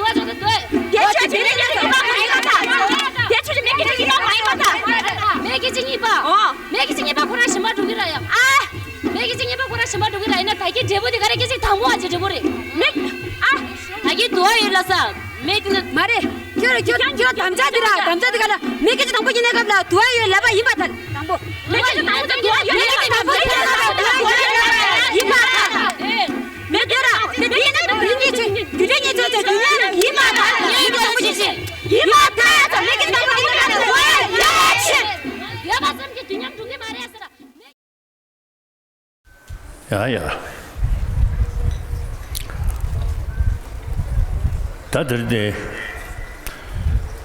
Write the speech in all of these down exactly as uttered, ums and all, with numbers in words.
དེ་ཆོས་ཀྱི་མི་གི་ཉིད་པ་ཁོ་རང་ཡིན་པ་དང་། དེ་ཆོས་ཀྱི་མི་གི་ཉིད་པ་ཁོ་རང་ཡིན་པ་དང་། མི་གི་ཉིད་པ། ཨོ། མི་གི་ཉིད་པ་ཁོ་རང་ཞིམ་པ་འགྲོ་གི་ར་ཡ། ཨ། མི་གི་ཉིད་པ་ཁོ་རང་ཞིམ་པ་འགྲོ་གི་ར་ཡིན་ན། ད་གི་འབྲས་བུ་དེ་ག་རེ་གི་ཅིག་དང་པོ་ཨ་ཅིག་འབྲས་བུ་རེད། མི། ཨ། ད་གི་དུ་བ་ཡོད་ལ་ས། མི་དེ་ནི་མ་རེད། ཁྱོད་རེད། ཁྱོད་ཁྱོད་དམ་བཅའ་དེ་ར། དམ་བཅའ་དེ་ག་ལ་མི་གི་ཅིག་དང་པོ་ཡིན་ན་སྐབས་ལ་དུ་བ་ཡོད་ལབ་པ་ཡིན་པ་དང་། དང་པོ། མི་གི་ཅིག་དང་པོ་དང་དུ་བ་ཡོད་ལབ་པ་ཡིན་པ་དང་། མི་དེ་ར་དེ་དེ་ཡིན་ན་དུ་ཉིད་ཆོས་རྒྱུ་འབྲས་ཉིད་ཆོས་ཆོས་དུ་ཉིད་ཡིན་པ་དང་། ཡིན་པ་དང་། ཡིན་པ་དང་། ཡིན་པ་དང་། མི་གི་དང་པོ་ཡིན་ན་དུ་བ་ཡོད་ལབ་པ་ཡིན། ཡོད་པ་ཙམ་གྱིས་དུས་མཉམ་འགྲུབ་ཀྱི་མ་རེད་ཟེར། ཡ་ཡ། ད་འདིར་ནི་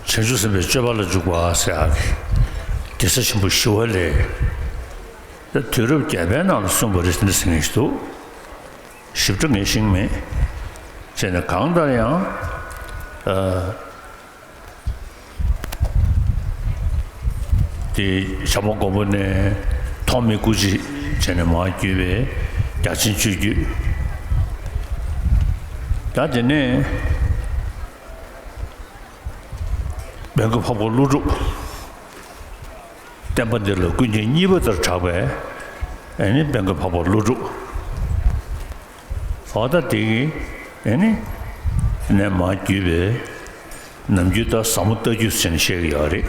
བྱང་ཆུབ་སེམས་དཔའི་སྤྱོད་པ་ལ་འཇུག་པ་ཟེར་ཡག་གི་རྒྱལ་སྲས་ཆེན་པོ་ཞི་བ་ལྷས་ད་དུས་རབས་བརྒྱད་པའི་ནང་ལ་གསུངས་པ་རེད་ཟེར་ནས་ཟེར་མཁན་ཞིག་འདུག། ཞིབ་ཕྲ་ངས་ཤེས་ཀྱི་མེད། བྱས་ནས་གང་ལྟར་ཡང་། ཨ། དེ་བྱམས་པ་མགོན་པོ་ནས་ཐོགས་མེད་སྐུ་མཆེད་བྱས་ནས་མར་བརྒྱུད་པའི་རྒྱ་ཆེན་སྤྱོད་བརྒྱུད། ད་དེ་ནས་དཔལ་མགོན་འཕགས་པ་ཀླུ་སྒྲུབ། བསྟན་པ་འདི་ལ་ཀུན་མཁྱེན་གཉིས་པ་ལྟར་གྲགས་པའི་ཨེ་ནི་དཔལ་མགོན་འཕགས་པ་ཀླུ་སྒྲུབ། འོ་ད་དེ་གི་ཨེ་ནི་ནས་མར་བརྒྱུད་པའི་ནམ་རྒྱུན་ད་ཟབ་མོ་ལྟ་བརྒྱུད་ཟེར་ནས་བཤད་ཀྱི་ཡོད་རེད།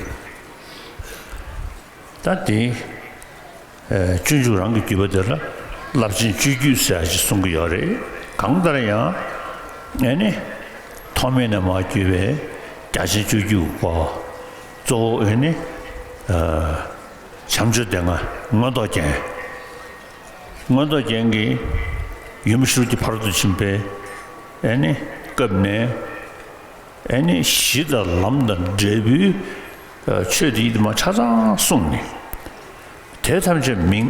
ད་དེ་ཨེ་སྤྱོད་འཇུག་རང་གི་བརྒྱུད་པ་དེ་ལ་རླབས་ཆེན་སྤྱོད་བརྒྱུད་ཟེར་ཡག་ཅིག་གསུང་གི་ཡོད་རེད། གང་ལྟར་ཡང་ཨེ་ནི་ཐོགས་མེད་ནས་མར་བརྒྱུད་པའི་རྒྱ་ཆེན་སྤྱོད་བརྒྱུད་ཀྱི་སྐོར་གཙོ་བོ་ཨེ་ནི་ཨ། བྱམས་ཆོས་སྡེ་ལྔ་མངོན་རྟོགས་རྒྱན། མངོན་རྟོགས་རྒྱན་གྱི་ཡུམ་ཤུགས་ཀྱི་ཕ་རོལ་ཏུ་ཕྱིན་པའི་ཨེ་ནི་སྐབས་ནས་ཨེ་ནི་གཞི་དང་ལམ་དང་འབྲས་བུའི་ཆོས་དེ་ཡིད་མ་ཆ་ཚང་གསུངས་ནས། དེ་ཐམས་ཅད་མིང་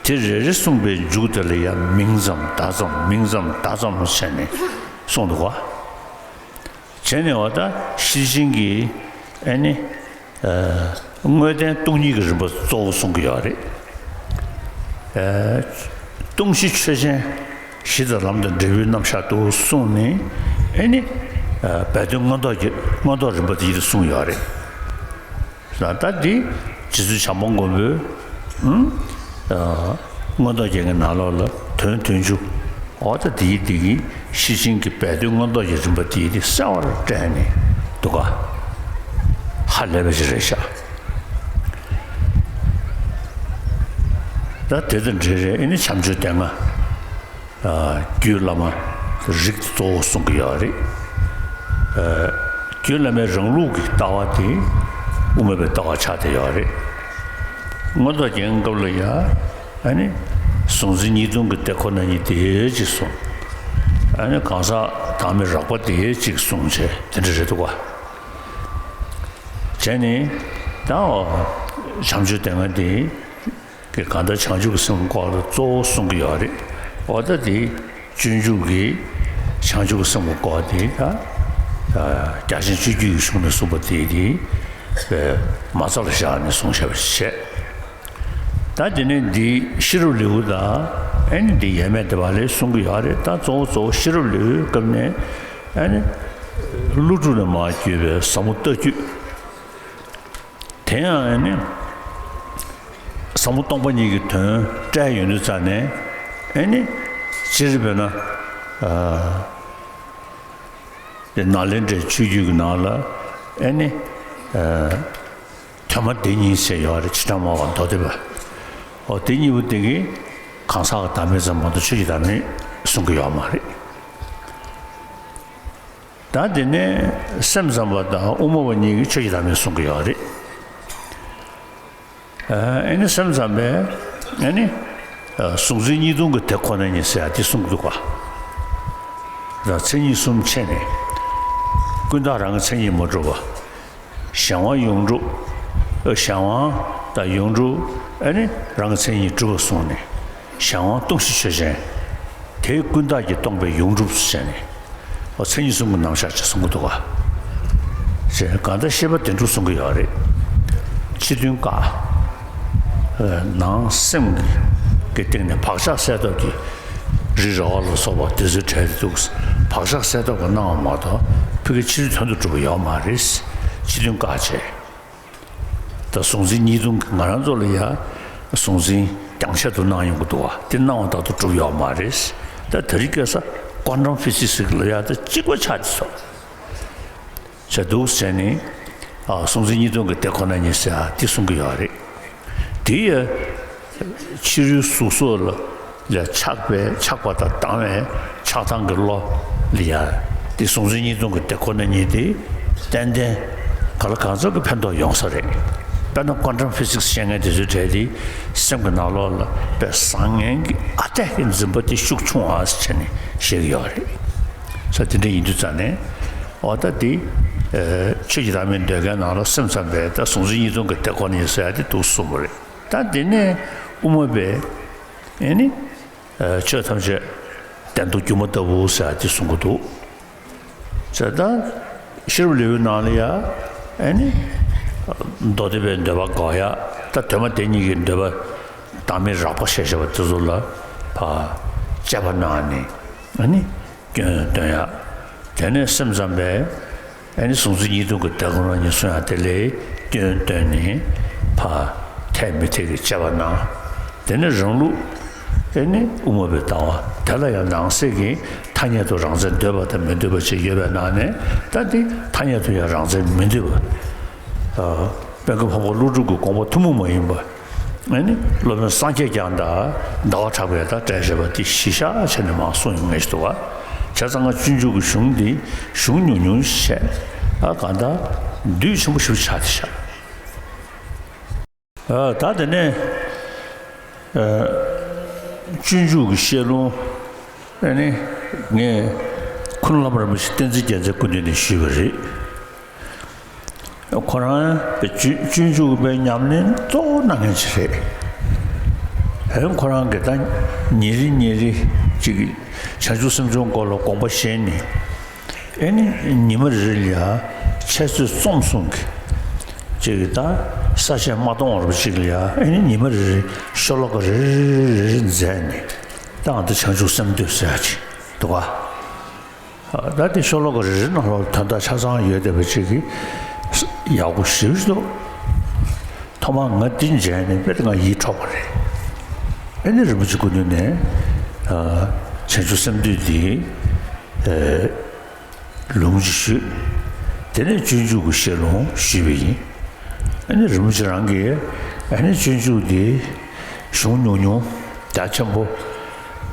དེ་རེ་རེ་གསུངས་པའི་མཇུག་དེ་ལ་ཡང་མིང་ཙམ་བརྡ་ཙམ་མིང་ཙམ་བརྡ་ཙམ་བྱས་ནས་གསུངས་འདུག་ག། བྱས་ནས་འོ་ད་ཤེར་ཕྱིན་གྱི་ཨེ་ནི། ཨ། དངོས་བསྟན་སྟོང་ཉིད་ཀྱི་རིམ་པ་གཙོ་བོ་གསུང་གི་ཡོད་རེད། ཨ། སྟོང་གཞི་ཆོས་ཅན། གཞི་དང་ལམ་དང་འབྲས་བུའི་རྣམ་གཞག་ཏུ་གསུངས་ནས་ཨེ་ནི། ཨ། སྦས་དོན་མངོན་རྟོགས་ཀྱི་མངོན་རྟོགས་རིམ་པ་དེ་ཡིད་དུ་གསུངས་ཡོད་རེད། ད་ལྟ་འདི་རྗེ་བཙུན་བྱམས་པ་མགོན་པོས། ཨང་། ཨ། མངོན་རྟོགས་རྒྱན་གྱི་ནང་ལོགས་ལ་དོན་བདུན་ཅུ། འོ་ད་དེའི་འདི་གི་ཤེར་ཕྱིན་གྱི་སྦས་དོན་མངོན་རྟོགས་ཀྱི་རིམ་པ་དེའི་དེ་གསལ་བར་བཀྲལ་ནས་འདུག་ག། ཧ་ལས་པ་ཞིག་རེད་ཤག། ད་དེ་དང་འབྲེལ་རེད། ཨེ་ནི་བྱམས་ཆོས་སྡེ་ལྔ། ཨ། རྒྱུད་བླ་མ་རིགས་གཙོ་བོ་གསུང་གི་ཡོད་རེད། ཨ། རྒྱུད་བླ་མའི་རང་ལུགས་ཀྱི་ལྟ་བ་དེ་དབུ་མ་པའི་ལྟ་བ་ཆགས་བསྡད་ཡོད་རེད། མངོན་རྟོགས་རྒྱན་སྐབས་ལ་ཡང་ཨ་ནི་གཟུང་འཛིན་གཉིས་སྟོང་གི་དེ་ཁོ་ན་ཉིད་དེ་གཅིག་གསུངས། ཨ་ནི་གང་ཟག་བདག་མེད་རགས་པ་དེ་གཅིག་གསུངས་བྱས་དེ་འདྲ་རེད་འདུག་ག། བྱས་ནས་ད་བྱམས་ཆོས་སྡེ་ལྔ་དེ་གི་གང་ལྟར་བྱང་ཆུབ་ཀྱི་སེམས་སྐོར་ལ་གཙོ་བོ་གསུང་གི་ཡོད་རེད། འོ་ད་དེ་སྤྱོད་འཇུག་གི་བྱང་ཆུབ་ཀྱི་སེམས་ཀྱི་སྐོར་དེ་ད་རྒྱ་ཆེན་སྤྱོད་བརྒྱུད་ཀྱི་གཞུང་ནས་གསུངས་པ་དེ་དེ་མ་རྩ་ལ་བཞག་ནས་གསུངས་བཞག་པ་ཞིག་བྱས། ད་དེ་ནས་འདི་ཤེས་རབ་ལེའུ་དང་ཨེ་ནི་འདི་ཡས་མས་སྡེ་པ་ལས་གསུང་གི་ཡོད་རེད། ད་གཙོ་བོ་གཙོ་བོ་ཤེས་རབ་ལེའུའི་སྐབས་ནས་ཨེ་ནི་ཀླུ་སྒྲུབ་ནས་མར་བརྒྱུད་པའི་ཟབ་མོ་ལྟ་བརྒྱུད། དེ་ཡང་ཨེ་ནི་ཟབ་མོ་སྟོང་པ་ཉིད་ཀྱི་དོན་བཀྲལ་ཡོང་དུས་ཙ་ནས་ཨེ་ནི་སྤྱིར་དཔེར་ན་ཨ་དེ་ནཱ་ལེནྡྲའི་ཆོས་བརྒྱུད་ཀྱི་ནང་ལ་ཨེ་ནི་ཨ་ཐོན་མ་སྡེ་གཉིས་ཟེར་ཡོད་རེད། ཕྱི་ནང་སྨྲ་བ་མདོ་སྡེ་པ། འོ་དེ་གཉིས་པོ་དེ་གིས་གང་ཟག་གི་བདག་མེད་ཙམ་མ་གཏོགས་ཆོས་ཀྱི་བདག་མེད་གསུང་གི་ཡོད་མ་རེད། ད་དེ་ནས་སེམས་ཙམ་པ་དང་དབུ་མ་པ་གཉིས་ཀྱིས་ཆོས་ཀྱི་བདག་མེད་གསུང་གི་ཡོད་རེད། ཨ་ནི་སེམས་ཙམ་པས་ཨ་ནི་གཟུང་འཛིན་གཉིས་སྟོང་གི་དེ་ཁོ་ན་ཉིད་ཟེར་ཡ་དེ་གསུང་གི་འདུག་ག། ད་མཚན་ཉིད་གསུམ་ཕྱེ་ནས་ཀུན་བཏགས་རང་གི་མཚན་ཉིད་མ་གྲུབ་པ། གཞན་དབང་ཡོངས་གྲུབ། གཞན་དབང་དང་ཡོངས་གྲུབ་ཨ་ནི་རང་གི་མཚན་ཉིད་གྲུབ་པ་གསུངས་ནས། གཞན་དབང་སྟོང་གཞི་ཆོས་ཅན། དེ་ཀུན་བརྟགས་ཀྱིས་སྟོང་པའི་ཡོངས་གྲུབ་ཟེར་ནས། འོ་མཚན་ཉིད་གསུམ་གྱི་རྣམ་གཞག་ཅིག་གསུང་གི་འདུག་ག། ཞེས་གང་ལྟར་ཤེས་པ་བདེན་གྲུབ་གསུང་གི་ཡོད་རེད། ཕྱི་དོན་བཀག། ནང་སེམས་ཀྱི་སྟེང་ནས་བག་ཆགས་སེལ་ཐབས་ཀྱི་རི་ར་བ་ལ་སོགས་པ་དེ་ཚོའི་གྲས་དེ་འདུག། བག་ཆགས་སེལ་ཐབས་ཀྱི་སྣང་བ་མ་གཏོགས་ གི་ཕྱི་རོལ་དོན་དུ་གྲུབ་པ་ཡོད་མ་རེད། ཕྱི་དོན་བཀག་བྱས། ད་གཟུང་འཛིན་གཉིས་སྟོང་གི་ང་རང་ཚོ་ལ་ཡ་གཟུང་འཛིན་རྒྱང་ཆད་དུ་སྣང་ཡོང་གི་འདུག་བ། དེ་སྣང་བ་དག་ཏུ་གྲུབ་ཡོད་མ་རེད། ད་དེ་རིང་ཁ་སང་ཀོན་ཊམ་ཕི་སིག་སི་ལ་ཡ་ད་གཅིག་པ་ཆགས་ཏེ་སོང་། བྱས་འདུག་ཟེར་ནས། ཨ། གཟུང་འཛིན་གཉིས་སྟོང་གི་དེ་ཁོ་ན་ཉིད་ཟེར་ཡ་དེ་གསུང་གི་ཡོད་རེད། དེ་ཡ་ཕྱི་རོལ་གཟུགས་སོགས་ལ་ལ་ཆགས་པའི་ཆགས་པ་དང་སྡང་བའི་ཆགས་སྡང་གི་བློ་ལ་ཡ་དེ་གཟུང་འཛིན་གཉིས་སྟོང་གི་དེ་ཁོ་ན་ཉིད་དེ་ཏན་ཏན་ག་ལ་གང་འཚམ་གྱི་ཕན་ཐོགས་ཡོང་ས་རེད། དཔེར་ན་ཀོན་ཊམ་ཕི་སིག་སི་ཤེས་མཁན་དེ་ཚོའི་གྲས་དེ་སེམས་ཀྱི་ནང་ལོགས་ལ་དཔེ་བཟང་ངན་གྱི་ཨ་འཐས་ཀྱི་འཛིན་པ་དེ་ཤུགས་ཆུང་བ་ཟེར་ནས་བཤད་ཀྱི་ཡོད་རེད། ས་དེ་འདྲ་ཡིན་དུས་ཙང་ནས། འོ་ད་དེ། ཨ། ཆོས་ཀྱི་བདག་མེད་འདོད་མཁན་ནང་ལ་སེམས་ཙམ་པས་ད་གཟུང་འཛིན་གཉིས་སྟོང་གི་དེ་ཁོ་ན་ཉིད་ཟེར་ཡ་དེ་འདུག་གསུངས་པ་རེད། ད་དེ་ནས་དབུ་མ་པས་ཨེ་ནི། ཨ། ཆོས་ཐམས་ཅད་བདེན་སྟོང་སྒྱུ་མ་ལྟ་བུ་ཟེར་ཡ་དེ་གསུང་གི་འདུག། ཟེར་ད་ཤེས་རབ་ལེའུའི་ནང་ལ་ཡ་ཨེ་ནི། མདོ་སྡེ་པའི་འདོད་པ་འགོག་ཡ། ད་དོན་མ་དེ་གཉིས་ཀྱི་འདོད་པ་བདག་མེད་རགས་པ་བཤད་བཞག་པ་དེ་ཚོ་ལ་ཕར་དཔྱད་པ་གནང་ནས་ཨེ་ནི། སྐྱོན་སྟོན་ཡ། དེ་ནས་སེམས་ཙམ་པས་ཨེ་ནི་གཟུང་འཛིན་གཉིས་སྟོང་གི་དེ་ཁོ་ན་ཉིད་གསུང་ཡ་དེ་ལ་སྐྱོན་སྟོན་ནས་ཕར་འཐད་མི་འཐད་ཀྱི་དཔྱད་པ་གནང་། དེ་ནས་རང་ལུགས་ཨེ་ནི་དབུ་མ་པའི་ལྟ་བ་དེ་ལ་ཡང་ནང་གསེས་ཀྱི་ཐ་སྙད་དུ་རང་མཚན་འདོད་པ་དང་མི་འདོད་པ་བཅས་ཡོད་པའི་ནང་ནས་ད་འདི་ཐ་སྙད་དུ་ཡང་རང་མཚན་མི་འདོད་པ། ཨ། དཔལ་མགོན་འཕགས་པ་ཀླུ་སྒྲུབ་ཀྱི་དགོངས་པ་ཐུན་མོང་མ་ཡིན་པ། ཨ་ནི་སློབ་དཔོན་སངས་རྒྱས་བསྐྱངས་དང་ཟླ་བ་གྲགས་པས་ད་བཀྲལ་བཞག་པ་དེ་གཞི་བཞག་བྱས་ནས་མར་གསུངས་ཡོང་ངེས་ཤིག་འདུག་བ། བྱས་ཙང་ང་སྤྱོད་འཇུག་གི་གཞུང་འདི་གཞུང་ཉུང་ཉུང་བཤད། ཨ། གང་ལྟར་འདུས་ཆེན་པོ་ཞེ་པོ་ཆགས་བསྡད་ཤག། ཨ། ད་དེ་ནས། ཨ། སྤྱོད་འཇུག་གི་བཤད་ལུང་། ཨ་ནི་ངས་ཁུངས་ལམ་རིན་པོ་ཆེ་བསྟན་འཛིན་རྒྱལ་མཚན་སྐུ་མདུན་ནས་ཞུས་པ་རེད། ཁོ་རང་སྤྱོད་སྤྱོད་འཇུག་པའི་ཉམས་ལེན་གཙོ་བོ་གནང་མཁན་ཅིག་རེད། ཨེ། ཁོ་རང་གིས་ད་ཉིན་རེ་ཉིན་རེ་ཅིག་བྱང་ཆུབ་སེམས་མཆོག་སྐོར་ལ་དགོངས་པ་བཞེས་ནས། ཨེ་ནི་ཉི་མ་རེ་རེ་ལ་འཆད་རྩོད་རྩོམ་གསུམ་གྱི་ཅིག་ད་ས་ཆ་མ་སྟོང་བར་ཅིག་ལ་ཨེ་ནི་ཉི་མ་རེ་རེ་ཤོ་ལོ་ཀ་རེ་རེ་རེ་རེ་མཛད་ནས། ད་ཨ་ད་བྱང་ཆུབ་སེམས་འདུས་ཟེར་ཡ་ཅིག་འདུག་ག། ད་དེ་ཤོ་ལོ་ཀ་རེ་རེ་ནང་ལོགས་དོན་དག་ཆ་ཚང་ཡོད་བསྡད་པ་ཅིག་གི་ཡག་པོ་ཞེ་པོ་ཅིག་འདུག། ཐོག་མར་ང་འདི་མཇལ་ནས་དཔེ་ང་ཡིད་འཕྲོག་པ་རེད། ཨེ་ནི་རིན་པོ་ཆེ་སྐུ་མདུན་ནས་ཨ་བྱང་ཆུབ་སེམས་འདུས་འདི་ཨ་ལུང་ཅིག་ཞུས། དེ་ནས་སྤྱོད་འཇུག་གི་བཤད་ལུང་ཞུས་པ་ཡིན། ཨ་ནི་རིན་པོ་ཆེ་རང་གིས་ཨ་ནི་སྤྱོད་འཇུག་འདི་གཞུང་ཉུང་ཉུང་རྒྱ་ཆེན་པོ།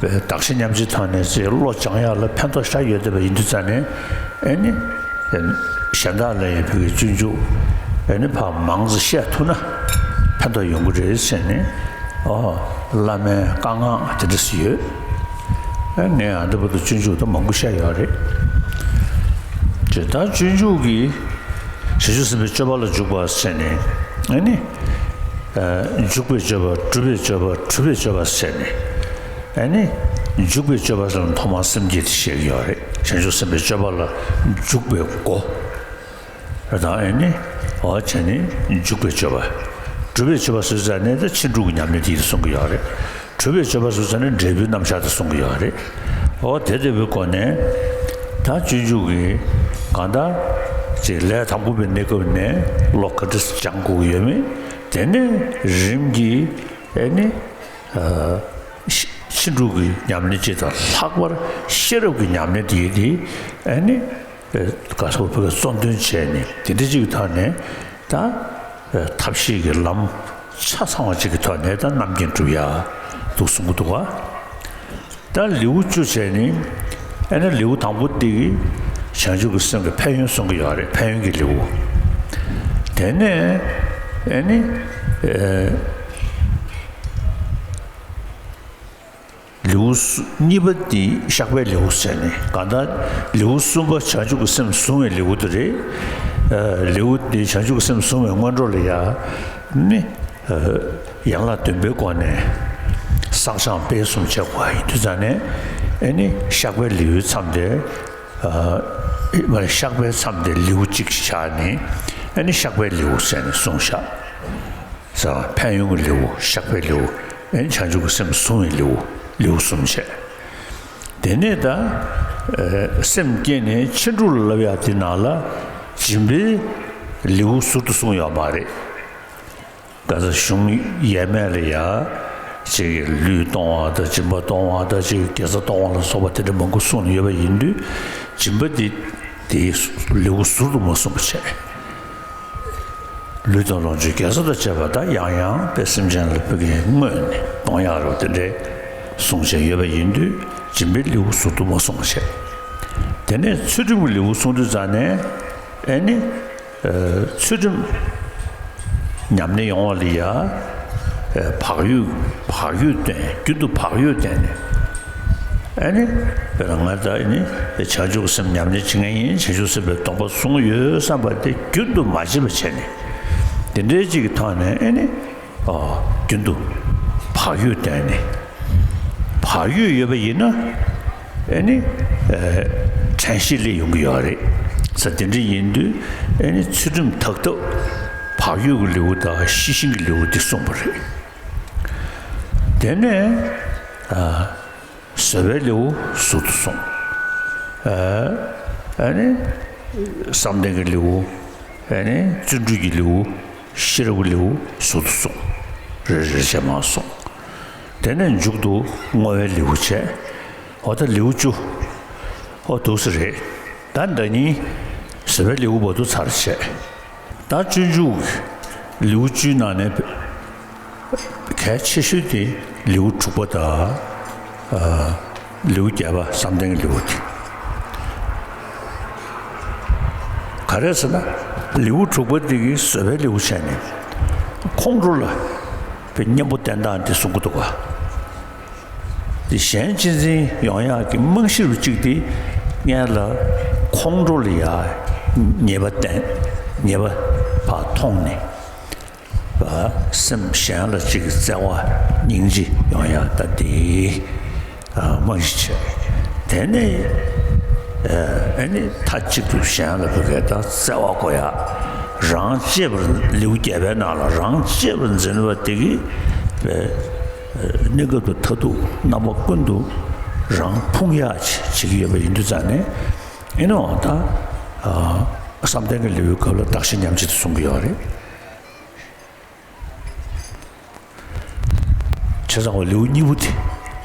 བདག་གཞན་མཉམ་བརྗེའི་ཐོག་ནས་ཚེ་བློ་སྦྱང་ཡག་ལ་ཕན་ཐོགས་ཤ་ཡོད་བསྡད་པ་ཡིན་དུས་ཙང་ནས། ཨེ་ནི་གཞན་དག་ལ་ཡང་བོད་ཀྱི་སྤྱོད་འཇུག་ཨེ་ནི་ཕར་མང་ཙམ་བཤད་ཐུབ་ན་ཕན་ཐོགས་ཡོང་གི་རེད་ཟེར་ནས། ཨོ། བླ་མའི་བཀའ་མངགས་དེ་འདྲ་ཞིག་ཡོད། ཨེ། ངས་ཨ་འདི་བར་དུ་སྤྱོད་འཇུག་ད་མང་པོ་བཤད་ཡོད་རེད། ཅེས་ད་སྤྱོད་འཇུག་གི་བྱང་ཆུབ་སེམས་དཔའི་སྤྱོད་པ་ལ་འཇུག་པ་ཟེར་ནས། ཨེ་ནི། ཨ། འཇུག་པའི་སྤྱོད་པ། སྒྲུབ་པའི་སྤྱོད་པ། གྲུབ་པའི་སྤྱོད་པ་ཟེར་ནས། ཨེ་ནི། འཇུག་པའི་སྤྱོད་པ་ཟེར་ན་ཐོག་མར་སེམས་བསྐྱེད་དེ་བཤད་ཀྱི་ཡོད་རེད། བྱང་ཆུབ་སེམས་དཔའི་སྤྱོད་པ་ལ་འཇུག་པའི་སྒོ། ད་ཨེ་ནི། འོ་བྱས་ནས་འཇུག་པའི་སྤྱོད་པ། སྒྲུབ་པའི་སྤྱོད་པ་ཟེར་ཙང་ནས་ད་ཕྱིན་དྲུག་གི་ཉམས་ལེན་དེ་ཡིན་གསུང་གི་ཡོད་རེད། གྲུབ་པའི་སྤྱོད་པ་ཟེར་ཙང་ནས་འབྲས་བུའི་རྣམ་གཞག་དེ་གསུང་གི་ཡོད་རེད། འོ་དེ་ལྟ་བུའི་སྒོ་ནས་ད་སྤྱོད་འཇུག་གི་གང་ལྟར་ཅིག་ལས་དང་པོ་པའི་གནས་སྐབས་ནས་བློ་ག་འདྲ་སྦྱང་དགོས་ཀྱི་ཡོད་མེད། དེ་ནས་རིམ་གྱིས་ཨེ་ནི། ཨ། ཕྱིན་དྲུག་གི་ཉམས་ལེན་སྤྱི་དང་ལྷག་པར་ཤེས་རབ་ཀྱི་ཉམས་ལེན་དེ་ཡིན་དེ། ཨེ་ནི། ག་སོགས་བོད་ཀྱི་གཙོ་འདོན་བྱས་ནས་དེ་འདྲ་ཅིག་གི་ཐོག་ནས་ད་ཐབས་ཤེས་ཀྱི་ལམ་ཆ་ཚང་བ་ཅིག་གི་ཐོག་ནས་ད་རྣམ་མཁྱེན་སྒྲུབ་ཡ་འདུག་གསུང་གི་འདུག་ག། ད་ལེའུ་བཅུ་བྱས་ནས། ཨེ་ནི་ལེའུ་དང་པོ་འདི་གི་བྱང་ཆུབ་ཀྱི་སེམས་ཀྱི་ཕན་ཡོན་གསུང་གི་ཡོད་རེད། ཕན་ཡོན་གྱི་ལེའུ། དེ་ནས་ཨེ་ནི། ཨེ། ལེའུ་གཉིས་པ་འདི་བཤགས་པའི་ལེའུ་ཟེར་ནས། གང་ལྟར་ལེའུ་གསུམ་པ་བྱང་ཆུབ་ཀྱི་སེམས་བཟུང་བའི་ལེའུ་དེ་རེད། ཨ། ལེའུ་འདི་བྱང་ཆུབ་ཀྱི་སེམས་བཟུང་བའི་སྔོན་འགྲོ་ལ་ཡ་ནི། ཨ། ཡན་ལག་བདུན་པའི་སྒོ་ནས་བསགས་སྦྱང་སྤེལ་གསུམ་བྱེད་དགོས་ཡིན་དུས་ཙང་ནས། ཨེ་ནི་བཤགས་པའི་ལེའུའི་མཚམས་དེ། ཨ། མ་རེད། བཤགས་པའི་མཚམས་དེ་ལེའུ་གཅིག་བཞག་ནས། ཨེ་ནི་བཤགས་པའི་ལེའུ་ཟེར་ནས་གསུངས་བཞག། ཕན་ཡོན་གྱི་ལེའུ། བཤགས་པའི་ལེའུ། ཨེ་ནི་བྱང་ཆུབ་ཀྱི་སེམས་བཟུང་བའི་ལེའུ། ལེའུ་གསུམ་བྱས། དེ་ནས་ད་ སེམས་བསྐྱེད་ནས་ཕྱིན་དྲུག་ལ་བསླབ་ཡག་དེ་ནང་ལ་སྦྱིན་པའི་ལེའུ་ཟུར་དུ་གསུངས་ཡོད་མ་རེད། ག་ས་གཞུང་ཡས་མས་ལ་ཡ། ཅིག་གིས་ལུས་གཏོང་བ་དང་སྦྱིན་པ་གཏོང་བ་དང་ཅིག་གིས་དགེ་རྩ་གཏོང་བ་ལ་སོགས་པ་དེ་འདྲ་མང་པོ་གསུངས་ནས་ཡོད་པ་ཡིན་དུས། སྦྱིན་པ་དེ་དེའི་ལེའུ་ཟུར་དུ་མ་གསུངས་པ་བྱས། ལུས་དང་ལོངས་སྤྱོད་དགེ་རྩ་དང་བཅས་པ་དག་ཡང་ཡང་དཔེ་སེམས་ཅན་ལ་ཕ་གིའི་བསྔོས་ནས་གཏོང་ཡག་རེད་དེ་འདྲའི་གསུངས་བྱས་ཡོད་པ་ཡིན་དུས། སྦྱིན་པའི་ལེའུ་ཟུར་དུ་མ་གསུངས་པ་བྱས། དེ་ནས་ཚུལ་ཁྲིམས་ཀྱི་ལེའུ་གསུང་དུས་ཙང་ནས་ཨེ་ནི། ཚུལ་ཁྲིམས་ཉམས་ལེན་ཡོང་བ་ལ་ཡ། བག་ཡོད་བག་ཡོད་བསྟེན། རྒྱུན་དུ་བག་ཡོད་བསྟེན་ནས། ཨེ་ནི། དཔེར་ན་ང་ད་ཨེ་ནི་བྱང་ཆུབ་སེམས་ཉམས་ལེན་བྱེད་མཁན་ཡིན། བྱང་ཆུབ་སེམས་དཔའི་སྡོམ་པ་བཟུང་ཡོད་བསམ་པ་དེ་རྒྱུན་དུ་མ་བརྗེད་པ་བྱས་ནས། དེ་འདྲའི་ཅིག་གི་ཐོག་ནས་ཨེ་ནི། ཨོ། རྒྱུན་དུ་བག་ཡོད་བསྟེན་ནས། བག་ཡོད་ཡོད་པ་ཡིན་ན། ཨེ་ནི། ཨེ། དྲན་ཤེས་སླེབས་ཡོང་གི་ཡོད་རེད། ས་དེ་འདྲ་ཡིན་དུས་ཨེ་ནི་ཚུལ་ཁྲིམས་དག་ཐབས། བག་ཡོད་ཀྱི་ལེའུ་དང་ཤེས་བཞིན་གྱི་ལེའུ་འདི་གསུངས་པ་རེད། དེ་ནས་ཨ། བཟོད་པའི་ལེའུ་ཟུར་དུ་གསུངས། ཨ། ཨེ་ནི། བསམ་གཏན་གྱི་ལེའུ། ཨེ་ནི། བརྩོན་འགྲུས་ཀྱི་ལེའུ། ཤེས་རབ་ཀྱི་ལེའུ་ཟུར་དུ་གསུངས། རེ་རེ་བྱས་མར་གསུངས། དེ་ནས་མཇུག་ཏུ་བསྔོ་བའི་ལེའུ་བྱས། འོ་ད་ལེའུ་བཅུ། འོ་འདུག་སེ་རེད། ད་ཟླ་ཉིན་བཟོད་པའི་ལེའུ་བར་དུ་ཚར་བྱས། ད་སྤྱོད་འཇུག་ལེའུ་བཅུའི་ནང་ནས་གལ་ཆེ་ཤོས་དེ་ལེའུ་དྲུག་པ་དང་། ཨ། ལེའུ་བརྒྱད་པ་བསམ་གཏན་གྱི་ལེའུ་དེ། ག་རེ་ཟེར་ན། ལེའུ་དྲུག་པ་དེ་གིས་བཟོད་པའི་ལེའུ་བྱས་ནས། ཁོང་ཁྲོ་ལ་པའི་གཉེན་པོ་བསྟེན་སྟངས་དེ་གསུང་གི་འདུག་ག་དེ་གཞན་གཅེས་འཛིན་ཡོང་ཡག་གི་རྨང་གཞི་རུ་གཅིག་དེ། སྔོན་ལ་ཁོང་ཁྲོ་ལ་ཡ་ཉེས་པ་བསྟེན། ཉེས་པ་ཕར་མཐོང་ནས། སེམས་གཞན་ལ་གཅིག་གི་བརྩེ་བ་སྙིང་རྗེ་ཡོང་ཡག་ད་དེ་རྨང་གཞི་བྱས། དེ་ནས་ཨ་ནི་མཐའ་གཅིག་ཏུ་གཞན་ལ་བོད་སྐད་དང་བརྩེ་བ་དགོས་ཡག་རང་གཅེས་པར། ལེའུ་བརྒྱད་པའི་ནང་ལ་རང་གཅེས་པར་འཛིན་པ་དེ་གིས་པའི་གནས་སྐབས་དང་མཐར་ཐུག་རྣམ་པ་ཀུན་ཏུ་རང་ཕུང་ཡག་བྱེད་ཀྱི་ཡོད་པ་ཡིན་དུས་ཙང་ནས། ཨེ་ནི་འོ་ད་བསམ་གཏན་གྱི་ལེའུའི་སྐབས་ལ་བདག་གཞན་མཉམ་བརྗེ་དེ་གསུང་གི་ཡོད་རེད། བྱས་ཙང་ལེའུ་གཉིས་པོ་དེ།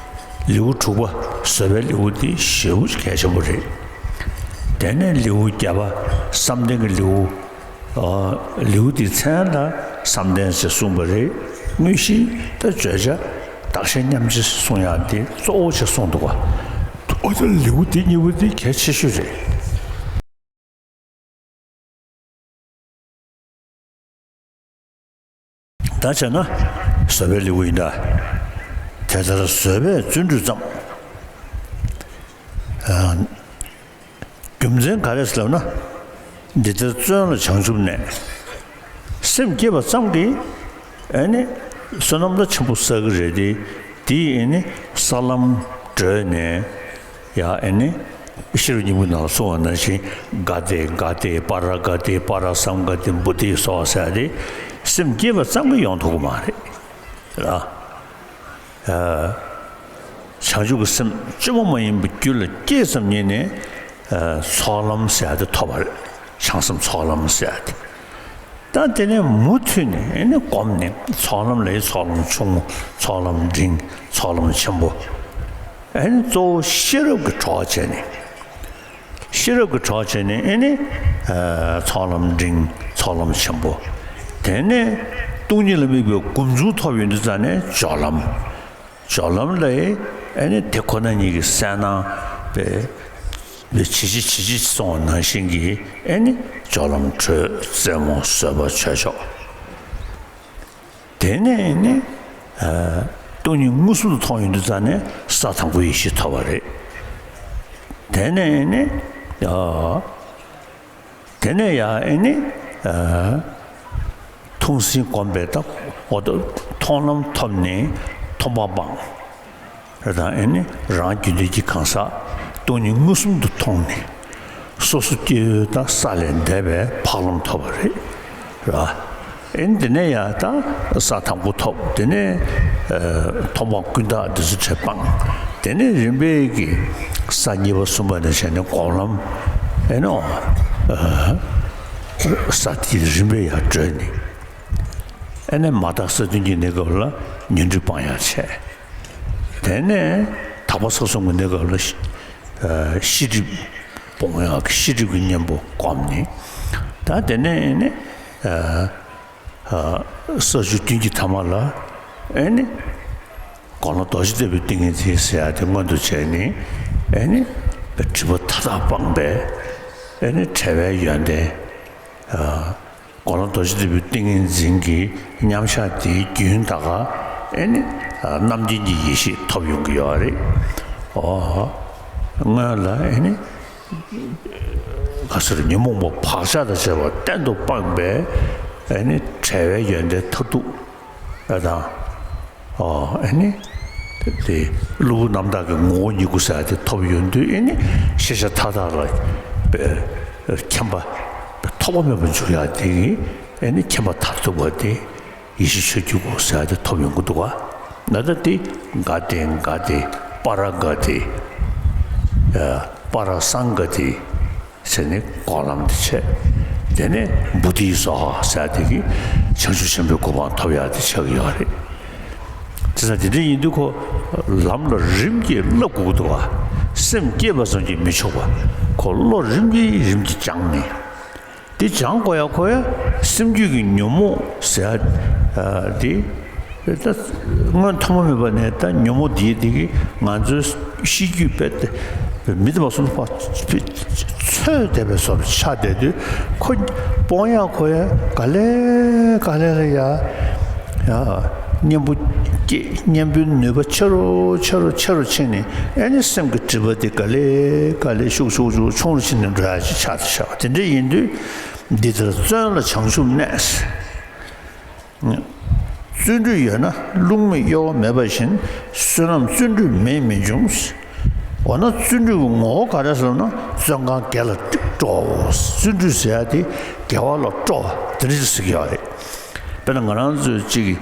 ལེའུ་དྲུག་པ་བཟོད་པའི་ལེའུ་དེ་ཞེ་པོ་གལ་ཆེན་པོ་རེད། དེ་ནས་ལེའུ་བརྒྱད་པ་བསམ་གཏན་གྱི་ལེའུ། ཨ། ལེའུ་དེའི་མཚན་ལ་བསམ་གཏན་ཞེས་གསུངས་པ་རེད། དངོས་གཞི་ད་བརྗོད་བྱ་བདག་གཞན་མཉམ་བརྗེ་གསུང་ཡག་དེ་གཙོ་བོ་ཆེ་གསུངས་འདུག་ག་འོ་ད་ལེའུ་དེ་གཉིས་པོ་དེ་གལ་ཆེ་ཤོས་རེད། ད་བྱས་ན་བཟོད་པའི་ལེའུ་ཡིན་ད། དེ་ལྟར་བཟོད་པས་བརྩོན་འགྲུས་བརྩམས། ཨ། རྒྱུ་མཚན་ག་རེ་ཟེར་ལབ་ན། འདི་ལྟར་བརྩོན་ལ་བྱང་ཆུབ་གནས། སེམས་བསྐྱེད་པ་ཙམ་གྱིས་ཨེ་ནི་བསོད་ནམས་ད་ཆེན་པོ་བསགས་ཀྱི་རེད་དེ། དེས་ཨེ་ནི་ས་ལམ་བགྲོད་ནས་ཡ་ཨེ་ནི། ཤེས་རབ་སྙིང་པོའི་ནང་ལ་གསུངས་པ་ནང་བཞིན། ག་ཏེ་ག་ཏེ་པ་ར་ག་ཏེ་པ་ར་སཾ་ག་ཏེ་བུ་ཏེ་སྭཱ་ཧཱ་ཟེར་ཏེ། སེམས་བསྐྱེད་པ་ཙམ་གྱིས་ཡོང་ཐུབ་ཀྱི་མ་རེད་ལ། བྱང་ཆུབ་ཀྱི་སེམས་བཅོས་མ་མ་ཡིན་པའི་རྒྱུད་ལ་སྐྱེས་ཙམ་ཉིད་ནས་ཚོགས་ལམ་ཟེར་ཏེ་ཐོབ་པ་རེད། བྱང་སེམས་ཚོགས་ལམ་ཟེར་ཏེ། ད་དེ་ནས་མུ་མཐུད་ནས་ཨེ་ནི་སྒོམ་ནས་ཚོགས་ལམ་ལས་ཚོགས་ལམ་ཆུང་ངུ། ཚོགས་ལམ་འབྲིང་། ཚོགས་ལམ་ཆེན་པོ། ཨེ་ནི་གཙོ་བོ་ཤེས་རབ་ཀྱི་གྲོགས་བྱས་ནས། ཤེས་རབ་ཀྱི་གྲོགས་བྱས་ནས་ཨེ་ནི། ཨ། ཚོགས་ལམ་འབྲིང་། ཚོགས་ལམ་ཆེན་པོ། དེ་ནས་སྟོང་ཉིད་ལ་དམིགས་པའི་སྒོམ་བྱུང་ཐོབ་ཡོང་དུས་ཙང་ནས་སྦྱོར་ལམ། སྦྱོར་ལམ་ལ་ཨེ་ནི་དེ་ཁོ་ན་ཉིད་ཀྱི་གསལ་སྣང་པའི་ཇི་ལྕི་ཇི་ལྕི་གསུངས་པ་ནང་བཞིན་གྱི་ཨེ་ནི་སྦྱོར་ལམ་དྲོད། རྩེ་མོ། བཟོད་པ། ཆོས་མཆོག་དེ་ནས་ནི། ཨ། སྟོང་ཉིད་མངོན་སུམ་དུ་མཐོང་ཡོང་དུས་ཙང་ནས་ས་དང་པོའི་ཡེ་ཤེས་ཐོབ་པ་རེད། དེ་ནས་ནི། ཨ། དེ་ནས་ཡང་ཨེ་ནི། ཨ། ཐུགས་ཟིན་སྒོམ་པས་ད་འོ་ད་མཐོང་ལམ་ཐོབ་ནས་མཐོང་སྤང་སྤངས། རེད། ད་ཨེ་ནི་རང་རྒྱུད་འདོད་ཀྱི་གང་ཟག་སྟོང་ཉིད་མངོན་སུམ་དུ་མཐོང་ནས། སོ་སོ་སྐྱེ་བོའི་ད་ས་ལས་འདས་པའི་འཕགས་ལམ་ཐོབ་པ་རེད། ར། ཨེ་ནི་དེ་ནས་ཡང་ད་ས་དང་པོ་ཐོབ། དེ་ནས། ཨ། མཐོང་སྤང་ཀུན་བཏགས་འདི་ཚོ་བྱས་སྤངས། དེ་ནས་རིམ་པས་ཀྱི་ས་གཉིས་པ་གསུམ་པ་ནས་བྱས་ནས་སྒོམ་ལམ་ཨེ་ནོ། ས་དེ་རིམ་པས་ཡར་བགྲོད་ནས། ཨེ་ནས་མ་དག་ས་བདུན་གྱི་གནས་སྐབས་ལ་ཉོན་སྒྲིབ་སྤང་ཡག་བྱས། དེ་ནས་དག་པ་ས་གསུམ་གྱི་གནས་སྐབས་ལ་ཤེས་སྒྲིབ་སྤོང་ཡག་གི་ཤེས་སྒྲིབ་ཀྱི་གཉེན་པོ་བསྒོམས་ནས། ད་དེ་ནས་ཨེ་ནས། ས་བཅུ་བདུན་གྱི་ཐ་མ་ལ་ཨེ་ནི། དགོངས་ལ་རྡོ་རྗེ་ལྟ་བུའི་ཏིང་ངེ་འཛིན་ཟེར་ཡག་དེ་མངོན་དུ་བྱས་ནས་ཨེ་ནི། སྒྲིབ་པ་མཐའ་དག་སྤངས་པས་ཨེ་ནི་བྲལ་བའི་ཡོན་ཏན། དགོངས་ལ་རྡོ་རྗེ་ལྟ་བུའི་ཏིང་ངེ་འཛིན་གྱི་མཉམ་བཞག་དེའི་རྒྱུན་དག་ཨེ་ནི། རྣམ་མཁྱེན་གྱི་ཡེ་ཤེས་ཐོབ་ཡོང་གི་ཡོད་རེད། ཨོ། སྔོན་ལ་ཨེ་ནི། ག་ཟེར། ཉོན་མོངས་པ་བག་ཆགས་དང་བཅས་པ་གཏན་དུ་སྤངས་པས་ཨེ་ནི་བྲལ་བའི་ཡོན་ཏན་མཐར་ཐུག་ཨེ་དང་། ཨོ་ཨེ་ནི། དེ་གློ་བུར་རྣམ་དག་གི་ངོ་བོ་ཉིད་སྐུ་ཟེར་ཡག་དེ་ཐོབ་ཡོང་དུས་ཨེ་ནི་ཤེས་བྱ་མཐའ་དག་ལ་མཁྱེན་པ་ཐོགས་པ་མེད་པར་འཇུག་ཡག་དེ་གིས་ཨེ་ནི་མཁྱེན་པ་མཐར་ཐུག་པ་དེ། ཡེ་ཤེས་ཆོས་ཀྱི་སྐུ་ཟེར་ཡག་དེ་ཐོབ་ཡོང་གི་འདུག་ག། ད་ལྟ་དེ་ག་ཏེ་ག་ཏེ་པ་ར་ག་ཏེ། པ་ར་སཾ་ག་ཏེ་ཟེར་ནས་སྒོམ་ལམ་དེ་བྱས། དེ་ནས་བོ་དྷི་སྭཱ་ཧཱ་ཟེར་ཡག་དེ་གིས་བྱང་ཆུབ་ཆེན་པོའི་གོ་འཕང་ཐོབ་ཡག་དེ་ཆགས་ཀྱི་ཡོད་རེད། དེ་ཙང་དེ་འདྲ་ཡིན་དུས་ཁོ་ལམ་ལ་རིམ་གྱིས་བསླབ་དགོས་ཀྱི་འདུག་ག། སེམས་བསྐྱེད་པ་ཙམ་གྱིས་མི་ཆོག་པ། ཁོ་བློ་རིམ་གྱིས་རིམ་གྱིས་སྦྱངས་ནས། དེ་སྦྱང་དགོས་ཡག་ཁོ་ཡ་སེམས་རྒྱུད་ཀྱི་ཉོན་མོངས་ཟེར་ཡག་དེ། ད་སྔོན་ཐོག་མ་མེད་པ་ནས་ད་ཉོན་མོངས་དེ་དེ་གིས་ང་ཚོའི་གཤིས་རྒྱུད་དཔེ་དེ་མི་བདེ་བ་སོགས་ཕར་ཚོས་བསྡད་པའི་བཟོ་འདྲ་ཆགས་བསྡད་དུས་ཁོ་སྤོང་ཡག་ཁོ་ཡ་ག་ལེ་ག་ལེ་ལ་ཡ་ཡ་གཉེན་པོ་སྐྱེ། གཉེན་པོའི་ནུས་པ་ཆེ་རུ་ཆེ་རུ་ཆེ་རུ་ཕྱིན་ནས་ཨེ་ནི་སེམས་ཀྱི་སྒྲིབ་པ་དེ་ག་ལེ་ག་ལེ་ཤུགས་ཤུགས་ཤུགས་ཆུང་རུ་ཕྱིན་ནས་འགྲོ་ཡག་ཅིག་ཆགས་བསྡད་ཤག། དེ་འདྲ་ཡིན་དུས། འདི་ལྟར་བརྩོན་ལ་བྱང་ཆུབ་གནས། བརྩོན་འགྲུས་ཡོད་ན་རླུང་མེ་གཡོ་བ་མེད་པ་བཞིན་བསོད་ནམས་བརྩོན་འགྲུས་མེད་མི་འབྱུང་། འོ་ན་བརྩོན་འགྲུས་ཀྱི་ངོ་བོ་ག་རེ་ཟེར་ན་བརྩོན་གང་དགེ་ལ་སྤྲོའོ། བརྩོན་འགྲུས་ཟེར་ཡག་དེ་དགེ་བ་ལ་སྤྲོ་བ་དེ་འདྲ་ཞིག་ཟེར་གྱི་ཡོད་རེད། དཔེར་ན་ང་རང་ཚོས་གཅིག་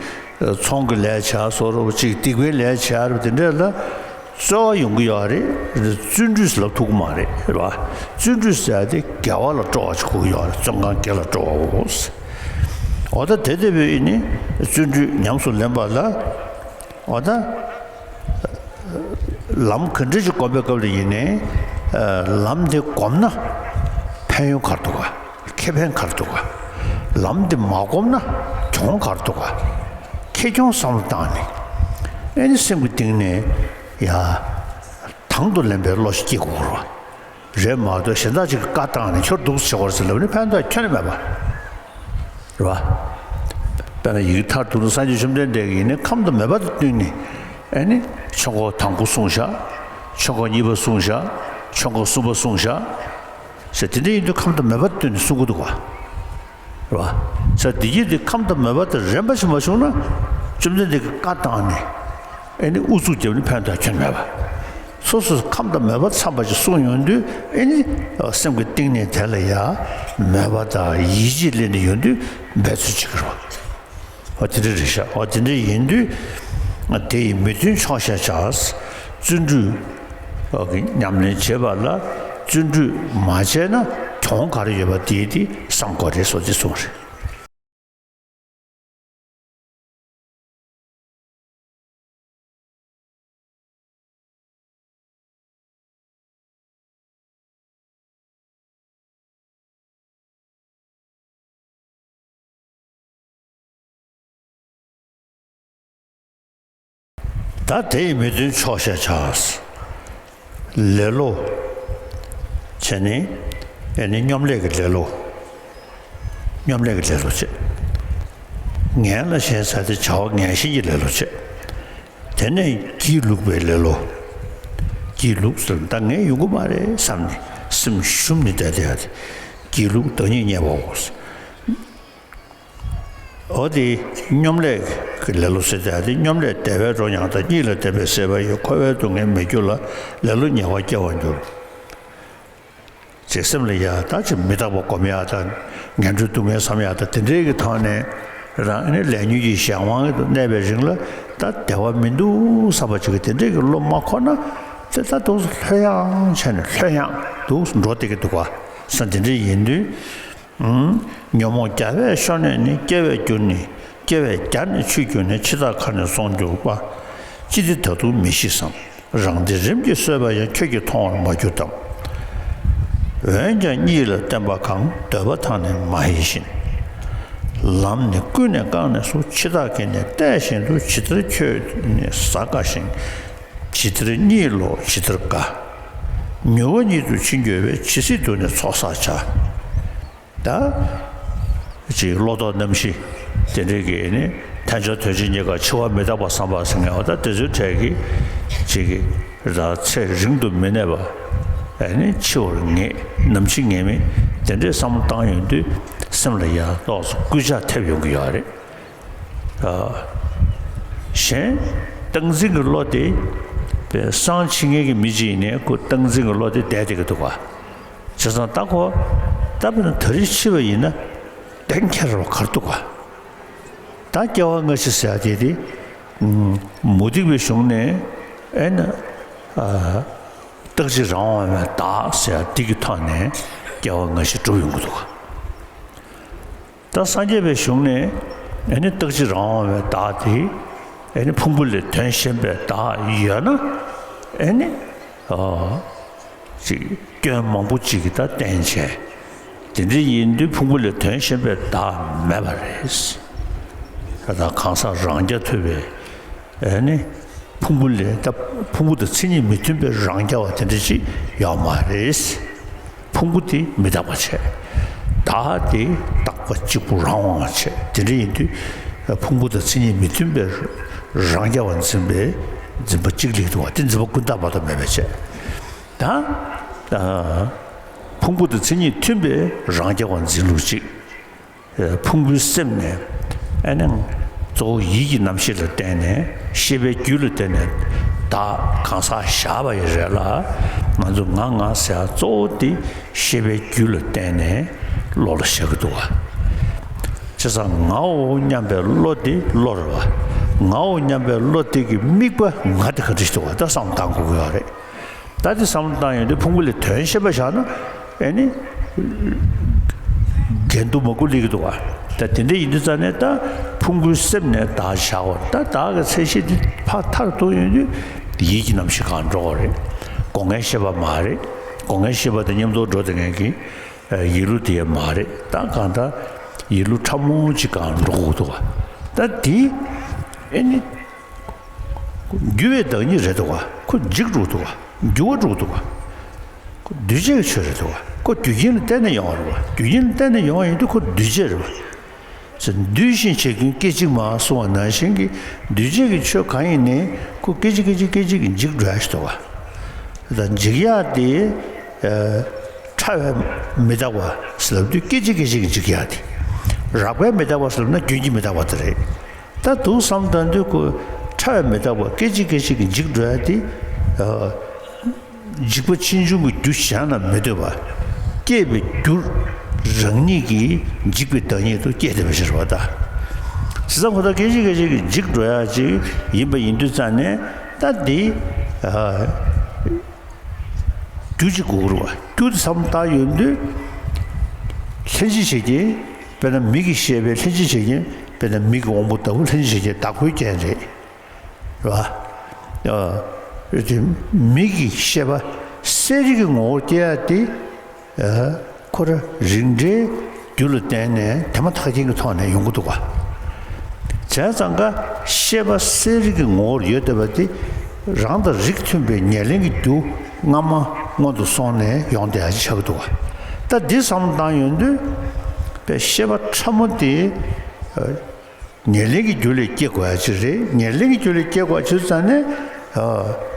ཚོང་གི་ལས་བྱས་སོགས་རེད་པ། གཅིག་སྡིག་པའི་ལས་བྱས་རེད་པ། དེ་འདྲ་ལ། རྩོལ་བ་ཡོང་གི་ཡོད་རེད། བརྩོན་འགྲུས་ལབ་ཐུབ་ཀྱི་མ་རེད། རེད་པ། བརྩོན་འགྲུས་ཟེར་ཡག་དེ་དགེ་བ་ལ་སྤྲོ་བ་ཞིག་དགོས་ཀྱི་ཡོད་རེད། བརྩོན་གང་དགེ་ལ་སྤྲོའོ། འོ་ད་དེ་ལྟ་བུའི་ནི་བརྩོན་འགྲུས་ཉམས་སུ་ལེན་པ་ལ། འོ་ད་ལམ་ག་འདྲ་ཞིག་སྒོམ་པའི་སྐབས་ལ་ཡིན་ནའི་ལམ་དེ་སྒོམ་ན་ཕན་ཡོན་ག་རེ་འདུག་ག། ཁེ་ཕན་ག་རེ་འདུག་ག། ལམ་དེ་མ་སྒོམ་ན་གྱོང་ག་རེ་འདུག་ག། ཁེ་གྱོང་བསམ་བློ་བཏང་ནས་ཨེ་ནི་སེམས་ཀྱི་གཏིང་ནས། ཡ། དང་དུ་ལེན་པའི་བློ་ཞིག་སྐྱེ་དགོས་རེད་པ། རེད་མ་གཏོགས་གཞན་དག་ཅིག་གིས་བཀའ་བཏང་ནས་ཁྱོད་འདུག་སེ་བྱེད་དགོས་རེད་ཟེར་ལབ་ནས་ཕན་ཐོགས་ཁྱོན་ནས་མེད་པ། རེད་པ། དཔེར་ན་ཡི་གེ་མཐར་ཐུག་ཏུ་སངས་རྒྱས་བཅོམ་ལྡན་འདས་ཀྱིས་ནི་ཁམས་དང་མོས་པ་དང་བསྟུན་ནས་ཨེ་ནི་ཆོས་འཁོར་དང་པོ་གསུངས་བཞག། ཆོས་འཁོར་གཉིས་པ་གསུངས་བཞག། ཆོས་འཁོར་གསུམ་པ་གསུངས་བཞག་ཟེར། དེ་འདྲ་ཡིན་དུས་ཁམས་དང་མོས་པ་དང་བསྟུན་ནས་གསུང་གི་འདུག་ག། རེད་པ། ས་དེ་གྱིས་དེ་ཁམས་དང་མོས་པ་དང་རན་པ་ཞིག་མ་བྱུང་ན། བཅོམ་ལྡན་འདས་ཀྱིས་བཀའ་བཏང་ནས་ཨེ་ནི་ཨུ་ཚུགས་བརྒྱབ་ནས་ཕན་ཐོགས་ཁྱོན་མེད་པ། སོ་སོ་ཁམས་དང་མོས་པ་འཚམས་པ་ཞིག་གསུངས་ཡོང་དུས་ཨེ་ནི་སེམས་ཀྱི་གཏིང་ནས་དེ་ལ་ཡ་མོས་པ་དང་ཡིད་ཆེས་སླེབས་ནས་ཡོང་དུས་འབད་རྩོལ་བྱེད་ཀྱི་རེད་པ། འོ་དེ་འདྲ་རེད་ཤག། འོ་དེ་འདྲ་ཡིན་དུས་དེ་ཡི་མི་མཐུན་ཕྱོགས་བཤགས་བྱ། བརྩོན་འགྲུས་ཀྱི་ཉམས་ལེན་བྱེད་པ་ལ་བརྩོན་འགྲུས་མ་བྱས་ན་གྱོང་ག་རེ་ཡོད་པ་དེ་དེ་བསམ་དགོས་རེད་ཟེར་དེ་གསུངས་རེད། ད་དེ་ཡི་མི་མཐུན་ཕྱོགས་བཤགས་བྱ། ལེ་ལོ་བྱས་ནས་ཨེ་ནི་སྙོམ་ལས་ཀྱི་ལེ་ལོ། སྙོམ་ལས་ཀྱི་ལེ་ལོ་བྱེད། ངན་ལ་ཞེན་ས་དེ་བྱ་བ་ངན་ཞེན་གྱི་ལེ་ལོ་བྱེད། དེ་ནས་སྒྱིད་ལུག་པའི་ལེ་ལོ། སྒྱིད་ལུག་ཟེར་ད་ངས་ཡོང་གི་མ་རེད་བསམ་ནས་སེམས་ཞུམ་ནས་བསྡད་བསྡད་ཡ་དེ་སྒྱིད་ལུག་བདག་ཉིད་བརྙས་པའོ། འོ་དེ་སྙོམ་ལས་ཀྱི་ལེ་ལོ་ཟེར་ཡ་དེ། སྙོམ་ལས་བདེ་བའི་རོ་མྱང་དང་། གཉིད་ལ་བདེ་བའི་སྲེད་པ་ཡོད། འཁོར་བའི་སྡུག་བསྔལ་མི་འགྱུར་ལ། ལེ་ལོ་ཉེ་བར་སྐྱེ་བར་འགྱུར། ཅེས་སེམས་ལ་ཡ་ད་ཅིག་མི་རྟག་པ་སྒོམ་ཡ་དང་། ངན་འགྲོའི་སྡུག་བསྔལ་བསམ་ཡ་དང་། དེ་འདྲའི་གི་ཐོག་ནས་ རང་ནི་ལས་ཉོན་གྱི་གཞན་དབང་དུ་གནས་པའི་རིང་ལ་ད་བདེ་བ་མི་འདུག་བསམ་པ་ཅིག་གི་དེ་འདྲས་ཀྱི་བློ་མ་འཁོར་ན། དེ་ད་འདུག་སེ་ལྷོད་ཡངས་བྱས་ནས་ལྷོད་ཡངས་འདུག་སེ་འགྲོ་བསྡད་ཀྱི་འདུག་ག་ས། དེ་འདྲས་ཡིན་དུས། ཨུམ། ཉོན་མོངས་རྒྱ་བས་ཤོར་ནས་ནི། སྐྱེ་བས་གྱུར་ནས། སྐྱེ་བས་རྒྱ་ནས་ཆུད་གྱུར་ནས། འཆི་བདག་ཁ་ནས་སོང་གྱུར་པ། ཅི་སྟེ་ད་དུང་མི་ཤེས་སམ། རང་བདེ་རིམ་གྱིས་གསོས་པ་ཡང་། ཁྱོད་ཀྱིས་མཐོང་བར་མ་གྱུར་ཏམ། འོན་ཀྱང་གཉིད་ལ་བརྟེན་པ་གང་། འདོད་པ་དག་ནི་མ་ཡིན་ཞིང་། ལམ་ནི་ཀུན་ནས་བཀག་ནས་སུ། འཆི་བདག་གིས་ནི་བལྟས་བཞིན་དུ། ཇི་ལྟར་ཁྱོད་ནི་ཟ་དཀའ་ཞིང་། ཇི་ལྟར་གཉིད་ལོག་ཇི་ལྟར་དགའ། མྱུར་བ་ཉིད་དུ་འཆི་འགྱུར་བས། ཇི་སྲིད་དུ་ནི་ཚོགས་བསགས་བྱ། ད་ཅིག་བློ་ལྡོག་རྣམ་བཞི་དེ་འདྲའི་གི་ནི་དལ་འབྱོར་དོན་ཆེན་གཉིས་ཀ། འཆི་བ་མི་རྟག་པ་བསམ་པ་ཟེར་མཁན་བ། ད་དེ་ཚོའི་གྲས་ཀྱི་ཅིག་གི་ད་ཚེ་རིང་དུ་མི་གནས་པ། ཨ་ནི་འཆི་བར་ངེས། ནམ་འཆི་ངེས་མེད་དེ་འདྲའི་བསམ་བློ་བཏང་ཡོང་དུས་སེམས་ལ་ཡང་ཏོག་ཙམ་སྐུལ་ལྕག་ཐེབས་ཡོང་གི་ཡོད་རེད། ཨ། གཞན་སྟངས་འཛིན་གྱི་བློ་དེ་སང་འཆི་མཁན་གྱི་མི་གཅིག་ཡིན་ནའི་ཁོ་སྟངས་འཛིན་གྱི་བློ་དེ་བསྡད་བསྡད་ཀྱི་འདུག་ག་བྱས་ཙང་ད་ཁོ་ད་དཔེར་ན་ད་རེས་འཆི་བ་ཡིན་ན་གཏན་འཁེལ་བ་ག་རེ་འདུག་ག་ད་སྐྱེ་བ་སྔ་ཕྱི་ཟེར་ཡ་དེ་དེ། མུ་སྟེགས་པའི་གཞུང་ནས་ཨེ་ན། ཨ། རྟག་གཅིག་རང་དབང་བའི་བདག་ཟེར་ཡ་དེ་གི་ཐོག་ནས་སྐྱེ་བ་སྔ་ཕྱི་སྒྲུབ་ཡོང་གི་འདུག་ག་ད་སངས་རྒྱས་པའི་གཞུང་ནས་ཨེ་ནི་རྟག་གཅིག་རང་དབང་བའི་བདག་དེ་ཨེ་ནི་ཕུང་པོ་ལས་དོན་གཞན་པའི་བདག་ཡོད་ན། ཨེ་ནི། ཨ། ཅིག་སྐྱོན་མང་པོ་ཅིག་གིས་ད་བསྟན་བྱས། དེ་འདྲ་ཡིན་དུས་ཕུང་པོ་ལས་དོན་གཞན་པའི་བདག་མེད་པ་རེད། ད་ལྟ་གང་ཟག་རང་རྐྱ་ཐུབ་པའི་ཨེ་ནི། ཕུང་པོ་ལས་ད་ཕུང་པོ་དང་མཚན་ཉིད་མི་མཐུན་པའི་རང་རྐྱ་བ་དེ་འདྲ་ཅིག་ཡོད་མ་རེད། ཕུང་པོ་དེ་མི་རྟག་པ་བྱས། བདག་དེ་རྟག་པ་གཅིག་པུ་རང་དབང་བ་བྱས། དེ་འདྲ་ཡིན་དུས་ཕུང་པོ་དང་མཚན་ཉིད་མི་མཐུན་པའི་རང་རྐྱ་བ་འཛིན་པའི་འཛིན་པ་གཅིག་སླེབས་འདུག་བ། དེ་འཛིན་པ་ཀུན་བརྟགས་མ་གཏོགས་མེད་པ་བྱས། ད་ཨ། ཕུང་པོ་དང་མཚན་ཉིད་མཐུན་པའི་རང་རྐྱ་བ་འཛིན་ལུགས་གཅིག་ཕུང་པོའི་སེམས་ནས་ཨ་ནི་གཙོ་བོ་ཡིད་ཀྱི་རྣམ་ཤེས་ལ་བརྟེན་ནས་ཤེས་པའི་རྒྱུད་ལ་བརྟེན་ནས་བདག་གང་ཟག་བཞག་པ་ཡི་རེད་ལ། ང་ཚོ་ང་ང་ཟེར་ཡ་གཙོ་བོ་དེ་ཤེས་པའི་རྒྱུད་ལ་བརྟེན་ནས་བློ་ལ་བཞག་གི་འདུག་བ། བྱས་ཙང་ངའོ་སྙམ་པའི་བློ་དེ་བློ་རེད་བ། ངའོ་སྙམ་པའི་བློ་དེ་གི་དམིགས་པ་ང་དེ་ག་འདྲ་ཞིག་འདུག་བ། ད་བསམ་བློ་བཏང་དགོས་ཀྱི་ཡོད་རེད། ད་དེ་བསམ་བློ་བཏང་ཡོང་དུས་ཕུང་པོ་ལས་དོན་གཞན་པ་བཞག་ན་ཨེ་ནི་འགལ་འདུ་མང་པོ་སླེབས་ཀྱི་འདུག་བ། ད་དེ་འདྲ་ཡིན་དུས་ཙང་ནས་ད་ཕུང་པོའི་སེམས་ནས་བདག་བཞག་པ། ད་བདག་གི་མཚན་གཞི་འདི་ཕར་མཐར་གཏུགས་ཡོང་དུས་ཡིད་ཀྱི་རྣམ་ཤེས་སྒང་འགྲོ་བ་རེད། སྒོ་ལྔའི་ཤེས་པ་མ་རེད། སྒོ་ལྔའི་ཤེས་པ་དང་མཉམ་དུ་འགྲོ་བསྡད་མཁན་གྱི་ཡིད་བློ་དེ་ཡང་མ་རེད། ད་གང་ལྟར་ཡིད་བློ་ཕྲ་མོ་ཅིག་སྒང་འགྲོ་གི་འདུག་བ། ད་དེ་ཨེ་ནི། འགྱུར་བའི་བདག་ཉིད་རེད་འདུག་ག་ཁོ་འཇིག་འགྲོ་འདུག་ག་འགྱུར་བ་འགྲོ་འདུག་ག་ཁོ་འདུས་བྱས་ཀྱི་ཆོས་རེད་འདུག་ག་ཁོ་རྒྱུ་རྐྱེན་ལ་བརྟེན་ནས་ཡོང་བ་རེད་བ། རྒྱུ་རྐྱེན་ལ་བརྟེན་ནས་ཡོང་བ་ཡིན་དུས་ཁོ་འདུས་བྱས་རེད་བ། ཟེར། འདུས་ཤིང་བྱེད་ཀུན་སྐད་ཅིག་མ་གསུངས་པ་ནང་བཞིན་གྱི་འདུས་བྱས་ཀྱི་ཆོས་གང་ཡིན་ནའི་ཁོ་སྐད་ཅིག་སྐད་ཅིག་སྐད་ཅིག་གིས་འཇིག་འགྲོ་ཡ་ཞིག་འདུག་ག་ད་འཇིག་ཡ་དེ། ཨ། ཕྲ་བའི་མི་རྟག་པ་ཟེར་ལབ་དུས་སྐད་ཅིག་སྐད་ཅིག་གིས་འཇིག་ཡ་དེ། རགས་པའི་མི་རྟག་པ་ཟེར་ལབ་ན་རྒྱུན་གྱི་མི་རྟག་པ་དེ་རེད། ད་དུང་བསམ་བཏང་དུས་ཁོ་ཕྲ་བའི་མི་རྟག་པ་སྐད་ཅིག་སྐད་ཅིག་གིས་འཇིག་འགྲོ་ཡ་དེ། ཨ། འཇིག་པ་ཕྱིས་འབྱུང་གི་རྒྱུ་གཞན་ལ་མི་ལྟོས་པ། སྐྱེས་པའི་རྒྱུ་རང་ཉིད་ཀྱིས་འཇིག་པའི་བདག་ཉིད་དུ་སྐྱེས་བསྡད་པ་ཞིག་རེད་བ་ད། བྱས་ཙང་ཁོ་ད་སྐད་ཅིག་སྐད་ཅིག་གིས་འཇིག་འགྲོ་ཡ་ཅིག་ཡིན་པ་ཡིན་དུས་ཙང་ནས་ད་འདི། ཨ། རྒྱུ་གཅིག་དགོས་ཀྱི་རེད་བ། རྒྱུ་དེ་བསམ་བཏང་ཡོང་དུས། ལྷན་ཅིག་བྱེད་རྐྱེན། དཔེར་ན་མིག་གི་ཤེས་པས་ལྷན་ཅིག་བྱེད་རྐྱེན། དཔེར་ན་མིག་གི་དབང་པོ་ལྟ་བུ་ལྷན་ཅིག་བྱེད་རྐྱེན་བདག་པོའི་རྐྱེན་རེད། རེད་བ། ཨ། དེ་མིག་གི་ཤེས་པ་གསལ་རིག་གི་ངོ་བོར་སྐྱེ་ཡ་དེ། ཨ། ཁོ་ར་རིགས་འགྲེའི་རྒྱུ་ལ་བརྟེན་ནས་དེ་མ་ཐག་རྐྱེན་གྱི་ཐོག་ནས་ཡོང་གི་འདུག་ག་བྱས་ཙང་ཀ་ཤེས་པ་གསལ་རིག་གི་ངོ་བོར་ཡོད་བསྡད་པ་དེ་རང་དང་རིགས་མཐུན་པའི་ཉེར་ལེན་གྱི་རྒྱུ་སྔ་མ་སྔོན་དུ་སོང་ནས་ཡོང་བསྡད་ཡ་ཅིག་ཆགས་ཀྱི་འདུག་ག་ད་འདི་བསམ་བློ་བཏང་ཡོང་དུས་པའི་ཤེས་པ་ཕྲ་མོ་དེ། ཨ། ཉེར་ལེན་གྱི་རྒྱུ་ལས་སྐྱེ་དགོས་ཡ་ཅིག་རེད། ཉེར་ལེན་གྱི་རྒྱུ་ལས་སྐྱེ་དགོས་ཡ་ཅིག་ཙང་ནས། ཨ།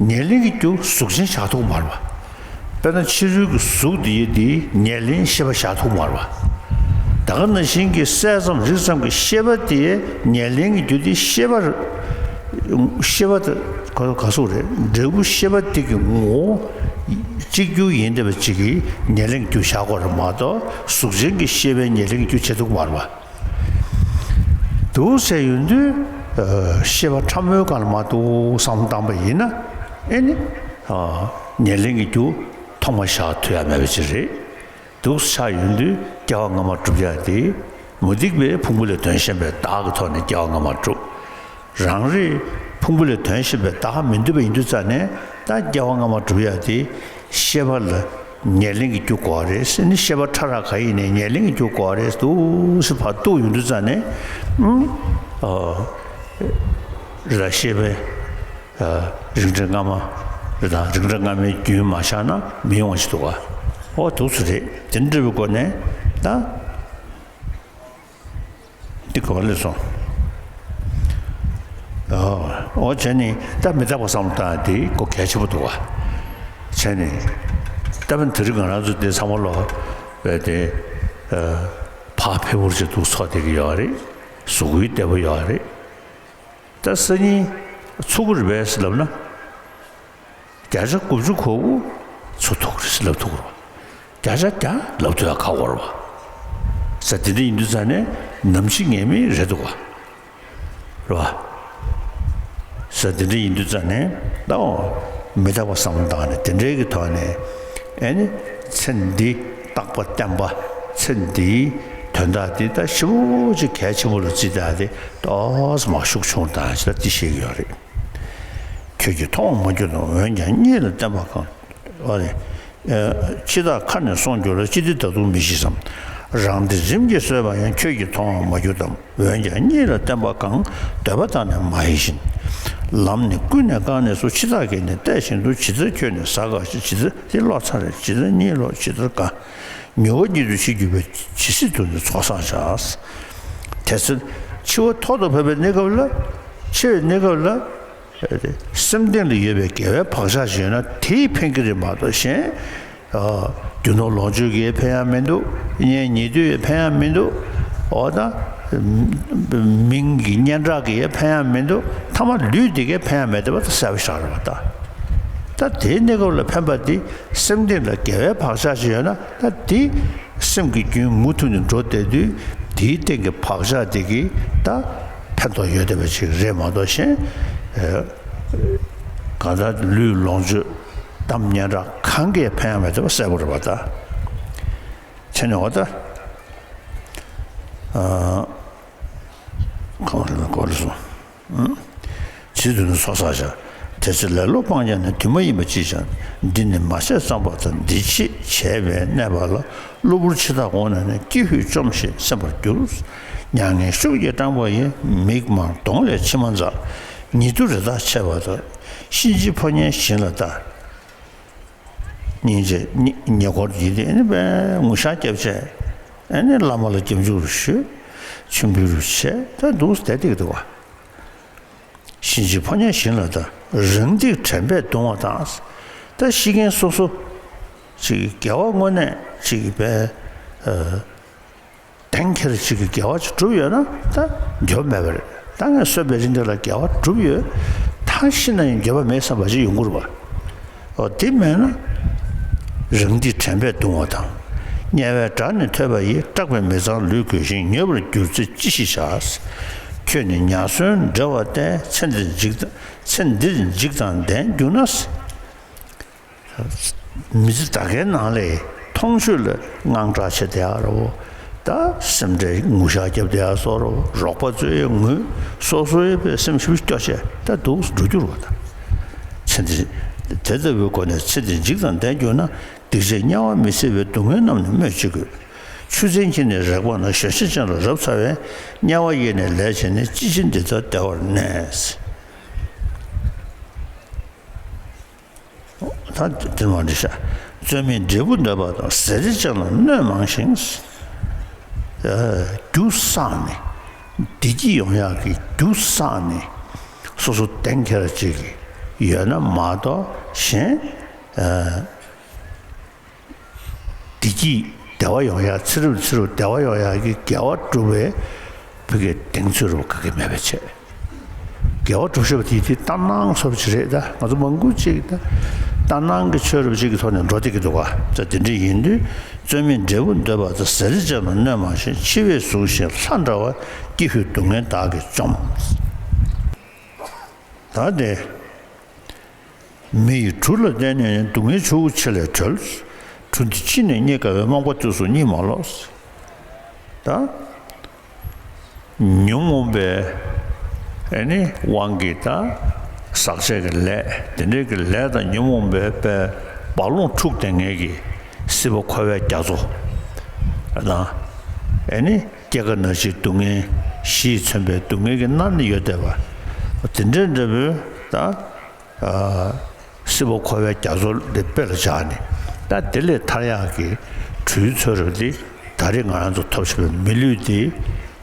ཉེར་ལེན་གྱི་རྒྱུ་གཟུགས་ཅན་བཞག་ཐུབ་མ་རེད་བ། དཔེར་ན་ཕྱི་རོལ་གྱི་གཟུགས་དེ་ཡི་དེ་ཉེར་ལེན་ཤེས་པ་བཞག་ཐུབ་མ་རེད་བ། ད་ག་ནང་བཞིན་གྱི་གསལ་ཙམ་རིག་ཙམ་གྱི་ཤེས་པ་དེ་ཉེར་ལེན་གྱི་རྒྱུ་དེ་ཤེས་པ། ཤེས་པ་དེ་ག་ག་སོགས་རེད། འབྲས་བུ་ཤེས་པ་དེ་གི་ངོ་བོ་གཅིག་གྱུར་ཡིན་བསྡད་པ་ཅིག་གི་ཉེར་ལེན་གྱི་རྒྱུ་བཞག་དགོས་རེད་མ་གཏོགས་གཟུགས་ཅན་གྱི་ཤེས་པའི་ཉེར་ལེན་གྱི་རྒྱུ་བྱེད་ཐུབ་མ་རེད་བ། འདུག་ཟེར་ཡོང་དུས། ཨ། ཤེས་པ་ཕྲ་མོའི་སྒང་ལ་མ་འདུག་བསམ་བློ་བཏང་པ་ཡིན་ན། ཨེ་ནི། ཨ། ཉེར་ལེན་གྱི་རྒྱུ་ཐོག་མ་བཞག་ཐུབ་ཡ་མེད་པ་ཅིག་རེད། འདུག་ཆགས་ཡོང་དུས་སྐྱེ་བ་སྔ་མ་སྒྲུབ་ཡ་དེ། མུ་སྟེགས་པས་ཕུང་པོ་ལས་དོན་གཞན་པའི་བདག་གི་ཐོག་ནས་སྐྱེ་བ་སྔ་མ་སྒྲུབ། རང་རེས་ཕུང་པོ་ལས་དོན་གཞན་པའི་བདག་མི་འདོད་པ་ཡིན་དུས་ཙང་ནས། ད་སྐྱེ་བ་སྔ་མ་སྒྲུབ་ཡ་དེ་ཤེས་པ་ལ་ཉེར་ལེན་གྱི་རྒྱུ་དགོས་པ་རེད་ཟེར་ནས། ཤེས་པ་ཕྲ་རགས་ག་ཡིན་ནའི་ཉེར་ལེན་གྱི་རྒྱུ་དགོས་པ་རེད་འདུག་ཟེར་བར་གཏུགས་ཡོང་དུས་ཙང་ནས། ཨུམ། ཨ། རེད་ད། ཤེས་པའི། ཨ། རིགས་འགྲེ་སྔ་མ་རེད་ད། རིགས་འགྲེ་སྔ་མའི་རྒྱུན་མ་བཞག་ན་མི་ཡོང་བ་ཞིག་འདུག་ག། ཨོ། འདུག་སེ་རེད། དེ་འདྲ་བའི་སྒོ་ནས་ད། འདི་གོ་ལེ་སོང་། ཨོ། ཨོ་བྱས་ནས་ད་མི་རྟག་པ་བསམ་བློ་བཏང་དེ་གོ་གལ་ཆེན་པོ་འདུག་བ། བྱས་ནས་ད་བན་དེ་རིང་ང་རང་ཚོ་དེ་ཚང་མ་ལོ་བས་དེ། ཨ། ཕ་ཕེ་བོར་ཅིག་འདུག་ཚོགས་བསྡད་ཀྱི་ཡོད་རེད། གཟུགས་པོའི་བདེ་པོ་ཡོད་རེད། ད་སང་ཉིན་ཚུགས་ཀྱི་རེད་པས་ལབ་ན། བརྒྱ་ཆ་དགུ་བཅུ་གོ་དགུ་ཚུགས་ཐུབ་ཀྱི་རེད་ལབ་ཐུབ་ཀྱི་རེད་བ། བརྒྱ་ཆ་བརྒྱ་ལབ་ཐུབ་ཡ་ཁག་པོ་རེད་བ། ས་དེ་འདྲ་ཡིན་དུས་ཙང་ནས་ནམ་འཆི་ངེས་མེད་རེད་འདུག་བ། རེད་བ། ས་དེ་འདྲ་ཡིན་དུས་ཙང་ནས་ད་འོ་མི་རྟག་པ་བསམ་བློ་བཏང་ནས་དེ་འདྲའི་གི་ཐོག་ནས། ཨེ་ནི་ཚེ་འདི་རྟག་པ་བརྟན་པ། ཚེ་འདིའི་དོན་དག་འདི་ད་ཞེ་པོ་ཅིག་གལ་ཆེན་པོ་ལ་བརྩིས་བསྡད་དེ་ཏོག་ཙམ་མ་ཤུགས་ཆུང་བཏང་ཞེས་ད་འདི་བཤད་ཀྱི་ཡོད་རེད། ཁྱོད་ཀྱིས་མཐོང་བ་མ་གྱུར་ཏམ། འོན་ཀྱང་གཉིད་ལ་བརྟེན་པ་གང་། ཨ་ནི། ཨ། འཆི་བདག་ཁ་ནས་སོང་གྱུར་ལ། ཅི་སྟེ་ད་དུང་མི་ཤེས་སམ། རང་སྡེ་རིམ་གྱིས་གསོས་པ་ཡང་། ཁྱོད་ཀྱིས་མཐོང་བ་མ་གྱུར་ཏམ། འོན་ཀྱང་གཉིད་ལ་བརྟེན་པ་གང་། འདོད་པ་དག་ནི་མ་ཡིན་བཞིན། ལམ་ནི་ཀུན་ནས་བཀག་ནས་སུ། འཆི་བདག་གིས་ནི་བལྟས་བཞིན་དུ། ཇི་ལྟར་ཁྱོད་ནི་ཟ་དཀའ་ཞིང་། ཇི་ལྟར་དེ་བློ་ཚ་རེད། ཇི་ལྟར་གཉིད་ལོག་ཇི་ལྟར་དཀའ། མྱུར་བ་ཉིད་དུ་འཆི་གྱུར་པས། ཇི་སྲིད་དུ་ནི་ཚོགས་བསགས་བྱ། དེ་ཚེ་འཆི་བ་ཐོག་ཏུ་བབས་པའི་གནས་སྐབས་ལ། འཆི་བའི་གནས་སྐབས་ལ། སེམས་གཏིང་ལ་ཡོད་པའི་དགེ་བའི་བག་ཆགས་ཤིག་ཡོད་ན་དེས་ཕན་གྱི་རེད་མ་གཏོགས་གཞན། ཨ། རྒྱུ་ནོར་ལོངས་སྤྱོད་ཀྱིས་ཕན་ཡ་མི་འདུག། གཉེན་ཉེ་དུས་ཕན་ཡ་མི་འདུག། འོ་ད། མིང་གི་སྙན་གྲགས་ཀྱིས་ཕན་ཡ་མི་འདུག། ཐ་མ་ལུས་འདི་གས་ཕན་ཡ་མེད་བསྡད་པ་ད་གསལ་པོ་ཞིག་རེད་པ་ད། ད་དེའི་གནས་སྐབས་ལ་ཕན་པ་འདི་སེམས་གཏིང་ལ་དགེ་བའི་བག་ཆགས་ཤིག་ཡོད་ན། ད་འདི་སེམས་ཀྱི་རྒྱུན་མུ་མཐུད་ནས་འགྲོ་བསྡད་དུས། དེའི་སྟེང་གི་བག་ཆགས་དེ་གིས་ད་ཕན་ཐོགས་ཡོད་བསྡད་པ་ཅིག་རེད་མ་གཏོགས་གཞན། ཨ། གང་ལྟར་ལུས་ལོངས་སྤྱོད་གཏམ་སྙན་གྲགས་གང་གིས་ཕན་ཡ་མེད་བསྡད་པ་གསལ་པོ་རེད་པ་ད། བྱས་ནས་འོ་ད། ཨ། གང་ལ་གོ་ལ་སོང་། ཨང་། ཇི་སྲིད་དུ་ནི་ཚོགས་བསགས་བྱ། དེ་ཚེ་ལེ་ལོ་སྤང་བྱ་ནི། དུས་མ་ཡིན་པ་ཅིས་ཀྱང་། འདི་ནི་མ་བྱས་ཙམ་པ་དང་། འདི་བྱེད་བྱས་པས་གནས་པ་ལ། གློ་བུར་འཆི་བདག་དགོངས་ནས་ནི། ཀྱི་ཧུད་བཅོམ་ཞེས་སེམས་པར་འགྱུར། མྱ་ངན་ཤུགས་ཀྱིས་སྐྲངས་པ་ཡི། མིག་དམར་གདོང་ལས་མཆི་མ་འཛག། ཉེ་དུ་རེ་ཐག་ཆད་པ་དང་། གཤིན་རྗེའི་ཕོ་ཉའི་ཞིང་ལ་ལྟ། སྙིང་རྗེ་ཉེ་ཉེ་འཁོར་གྱི་དེ་ནི་དཔེ་ངུ་ཤག་བརྒྱབ་བྱས། ཨ་ནི་བླ་མ་ལ་སྐྱབས་འཇུག་རུ་ཞུས། མཆོད་འབུལ་རུ་བྱས། ད་འདུག་སེ་བསྡད་བསྡད་ཀྱི་འདུག་བ། གཤིན་རྗེའི་ཕོ་ཉའི་ཞིང་ལ་ལྟ། རང་སྡིག་དྲན་པས་གདུང་བ་དང་། ད་ཤི་མཁན་སོ་སོ་ཅིག་དགེ་བ་དངོས་གནས་ཅིག་དཔེ། ཨ། གཏན་འཁེལ་ཅིག་གི་དགེ་བ་ཅིག་བསྒྲུབས་ཡོད་ན་ད་འགྱོད་པ་མེད་པ་རེད། ད་ངས་གསོན་པའི་རིང་དེ་ལ་དགེ་བ་བསྒྲུབས་ཡོད། ད་ཤི་ན་ཡང་འགྱོད་པ་མེད་བསམ་པ་ཅིག་ཡོང་གི་རེད་པ། འོ་དེ་མེད་ན། རང་སྡིག་དྲན་པས་གདུང་བ་དང་། དམྱལ་བའི་དགྲ་ནི་ཐོས་པ་ཡིས། སྐྲག་པས་མི་གཙང་ལུས་གོས་ཤིང་། མྱོས་པར་གྱུར་ཚེ་ཅི་ཞིག་བྱ། ཁྱོད་ནི་ཉ་གསོན་བྲེལ་བ་སྟེ། ཚེ་འདིར་འཇིགས་ཚེ་འདིར་འཇིགས་དང་ལྡན་གྱུར་ན། མི་ཚེ་ད་གའི་ནང་ལ་མཐོང་ཆོས་ལ་དངངས་སྐྲག་བྱེད་བསྡད་ཡ་རེད་པ། ད་སེམས་ཁྲལ་ངུ་ཤག་བརྒྱབ་བསྡད་ཡ་བཟོ་འདྲ་པོ། རོགས་པ་ཚོས་ངུས། སོ་སོའི་དཔེ་སེམས་ཤུགས་སྐྱོ་བྱས། ད་འདུག་སེ་འགྲོ་རྒྱུ་རེད་པ་ད། ཚེ་འདི་དེ་ལྟ་བུའི་སྒོ་ནས་ཚེ་འདིར་འཇིགས་དང་ལྡན་གྱུར་ན། སྡིག་བྱས་དམྱལ་བ་མི་སྲིད་པའི། སྡུག་བསྔལ་རྣམས་ནི་སྨོས་ཅི་དགོས། ཆུ་ཚན་གྱི་ནི་རེག་པ་ན། ཞོན་ཤེས་ཅན་ལ་རབ་ཚ་བས། དམྱལ་བ་ཡི་ནི་ལས་བྱས་ནས། ཅི་ཕྱིར་འདི་ལྟར་བདེ་བར་གནས། ད་དེ་མ་འདྲི་ཤག། རྩོད་མེད་འབྲས་བུ་འདོད་པ་དང་། ཟས་རིགས་ཅན་ལ་གནོད་མང་ཞིང་། ཨ། རྒྱུ་བསགས་ནས་བདེ་སྐྱིད་ཡོང་ཡག་གི་རྒྱུ་བསགས་ནས་སོ་སོ་གཏན་འཁེལ་ཅིག་ཡོད་ན་མ་གཏོགས་གཞན། ཨ། བདེ་སྐྱིད་བདེ་བ་ཡོང་ཡག། ཚེ་རབས་ཚེ་རབས་བདེ་བ་ཡོང་ཡག་གི་དགེ་བ་སྒྲུབ་པའི་བུ་གའི་གདེང་ཚོད་རུ་ག་གེ་མེད་པ་བྱས། དགེ་བ་སྒྲུབ་ཤེས་པ་དེ་དེ་ལྟར་སྣང་ཚོར་ཅིག་རེད། ད་ང་ཚོ་མང་པོ་ཅིག་ད་ ལྟར་སྣང་གི་ཆོས་རབ་ཅིག་གི་ཐོག་ནས་འགྲོ་བསྡད་ཀྱི་འདུག་ག་ད་དེ་འདྲ་ཡིན་དུས་རྩོད་མེད་འབྲས་བུ་འདོད་པ་དང་། ཟས་རིགས་ཅན་ལ་གནོད་མ་བྱེད། འཆི་བས་གཟུགས་ཞེན་ལྷ་འདྲ་བ། ཀྱི་ཧུད་སྡུག་བསྔལ་བདག་གིས་བཅོམ། ད་དེ། མི་ཡི་གྲུ་ལ་བརྟེན་ནས་ནི། སྡུག་བསྔལ་ཆུ་བོ་ཆེ་ལས་གྲོལ། གྲུ་འདི་ཕྱི་ནས་རྙེད་དཀའ་བས། རྨོངས་པ་དུས་སུ་གཉིད་མ་ལོག། ད་ཉོན་མོངས་པའི་ཨེ་ནི་དབང་གིས་ད་ཟག་བཅས་ཀྱི་ལས། དེ་འདྲའི་གི་ལས་དང་ཉོན་མོངས་པའི་པའི་རྦ་ཀློང་འཁྲུགས་བསྡད་མཁན་གྱི་སྲིད་པ་འཁོར་བའི་རྒྱ་མཚོ་དང་། ཨེ་ནི་སྐྱེ་རྒ་ན་འཆིའི་སྡུག་བསྔལ། བཞི་ཡིས་མཚོན་པའི་སྡུག་བསྔལ་གྱིས་མནར་ནས་ཡོད་བསྡད་པ། དེ་འདྲའི་འདྲ་བོའི་ད་ཨ་སྲིད་པ་འཁོར་བའི་རྒྱ་མཚོ་འདི་དཔེ་ལ་བཞག་ནས། ད་དེ་ལས་ཐར་ཡག་གི་གྲུའི་ཚོད་རེད་དེ། ད་རེས་ང་རང་ཚོ་ཐོབ་བཞིན་པའི་མི་ལུས་འདི་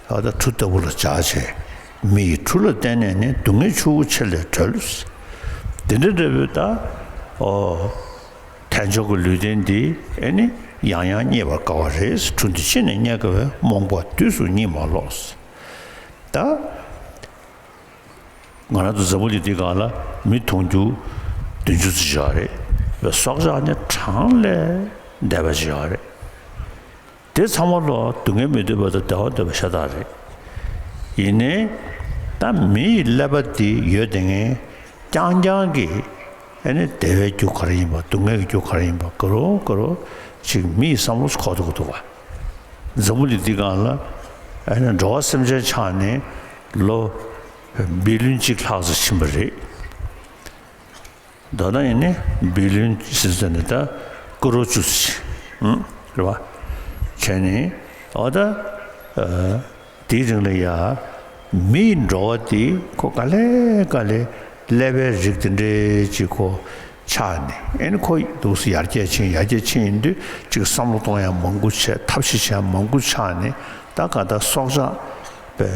ཨ་ད་གྲུ་ལྟ་བུ་ལ་བཞག་བྱས། མི་ཡི་གྲུ་ལ་བརྟེན་ནས་ནི། སྡུག་བསྔལ་ཆུ་བོ་ཆེ་ལས་གྲོལ། དེ་འདྲ་འདྲ་བོའི་ད་ཨོ། དལ་འབྱོར་གྱི་ལུས་རྟེན་འདི་ཨེ་ནི་ཡང་ཡང་རྙེད་པར་དཀའ་བ་རེད། གྲུ་འདི་ཕྱི་ནས་རྙེད་དཀའ་བས། རྨོངས་པ་དུས་སུ་གཉིད་མ་ལོག། ད་ང་རང་ཚོ་འཛམ་བུ་གླིང་འདི་སྒང་ལ་མི་དུང་ཕྱུར་བདུན་ཅུ་ཙམ་ཡོད་རེད། སྲོག་ཆགས་ནི་གྲངས་ལས་འདས་པ་ཞིག་ཡོད་རེད། དེ་ཚང་མ་ལོ་སྡུག་བསྔལ་མི་འདོད་པ་དང་བདེ་བ་འདོད་པ་ཤ་སྟག་རེད། ཡིན་ནའི་ད་མི་ཡི་ཀླད་པ་འདི་ཡོད་དེ་ངས་རྐྱང་རྐྱང་གིས་ཨེ་ནི་བདེ་བའི་རྒྱུ་ག་རེ་ཡིན་པ། སྡུག་བསྔལ་གྱི་རྒྱུ་ག་རེ་ཡིན་པ། ག་རེ་ག་རེ་ཅིག་མི་ཡི་བསམ་བློ་འཁོར་འདུག་འདུག་བ། འཛམ་བུ་གླིང་འདི་སྒང་ལ་ཨེ་ནི་འགྲོ་བ་སེམས་ཅན་ཆགས་ནས་ལོ་བི་ལིན་གཅིག་ལྷག་ཙམ་ཕྱིན་པ་རེད། མདོར་ན་ཡིན་ནི་བི་ལིན་ཟེར་ཟེར་ནས་ད་ཀོ་རོར་བཅུ་ཙམ་རེད་བ། བྱས་ནས་འོ་ད་དེའི་རིང་ལ་ཡ་མིའི་འགྲོ་བ་དེ་ཁོ་ག་ལེ་ག་ལེ་ཀླད་པའི་རིགས་དེ་འདྲའི་ཅིག་ཁོ་ཆགས་ནས། ཨེ་ནི་ཁོ་འདུག་སེ་ཡར་རྒྱས་ཕྱིན་ཡར་རྒྱས་ཕྱིན་ཡིན་དུས་ཅིག་བསམ་བློ་གཏོང་ཡ་མང་པོ་བྱས། ཐབས་ཤེས་བྱེད་ཡ་མང་པོ་ཆགས་ནས། ད་ག་ད་སྲོག་ཆགས་པའི་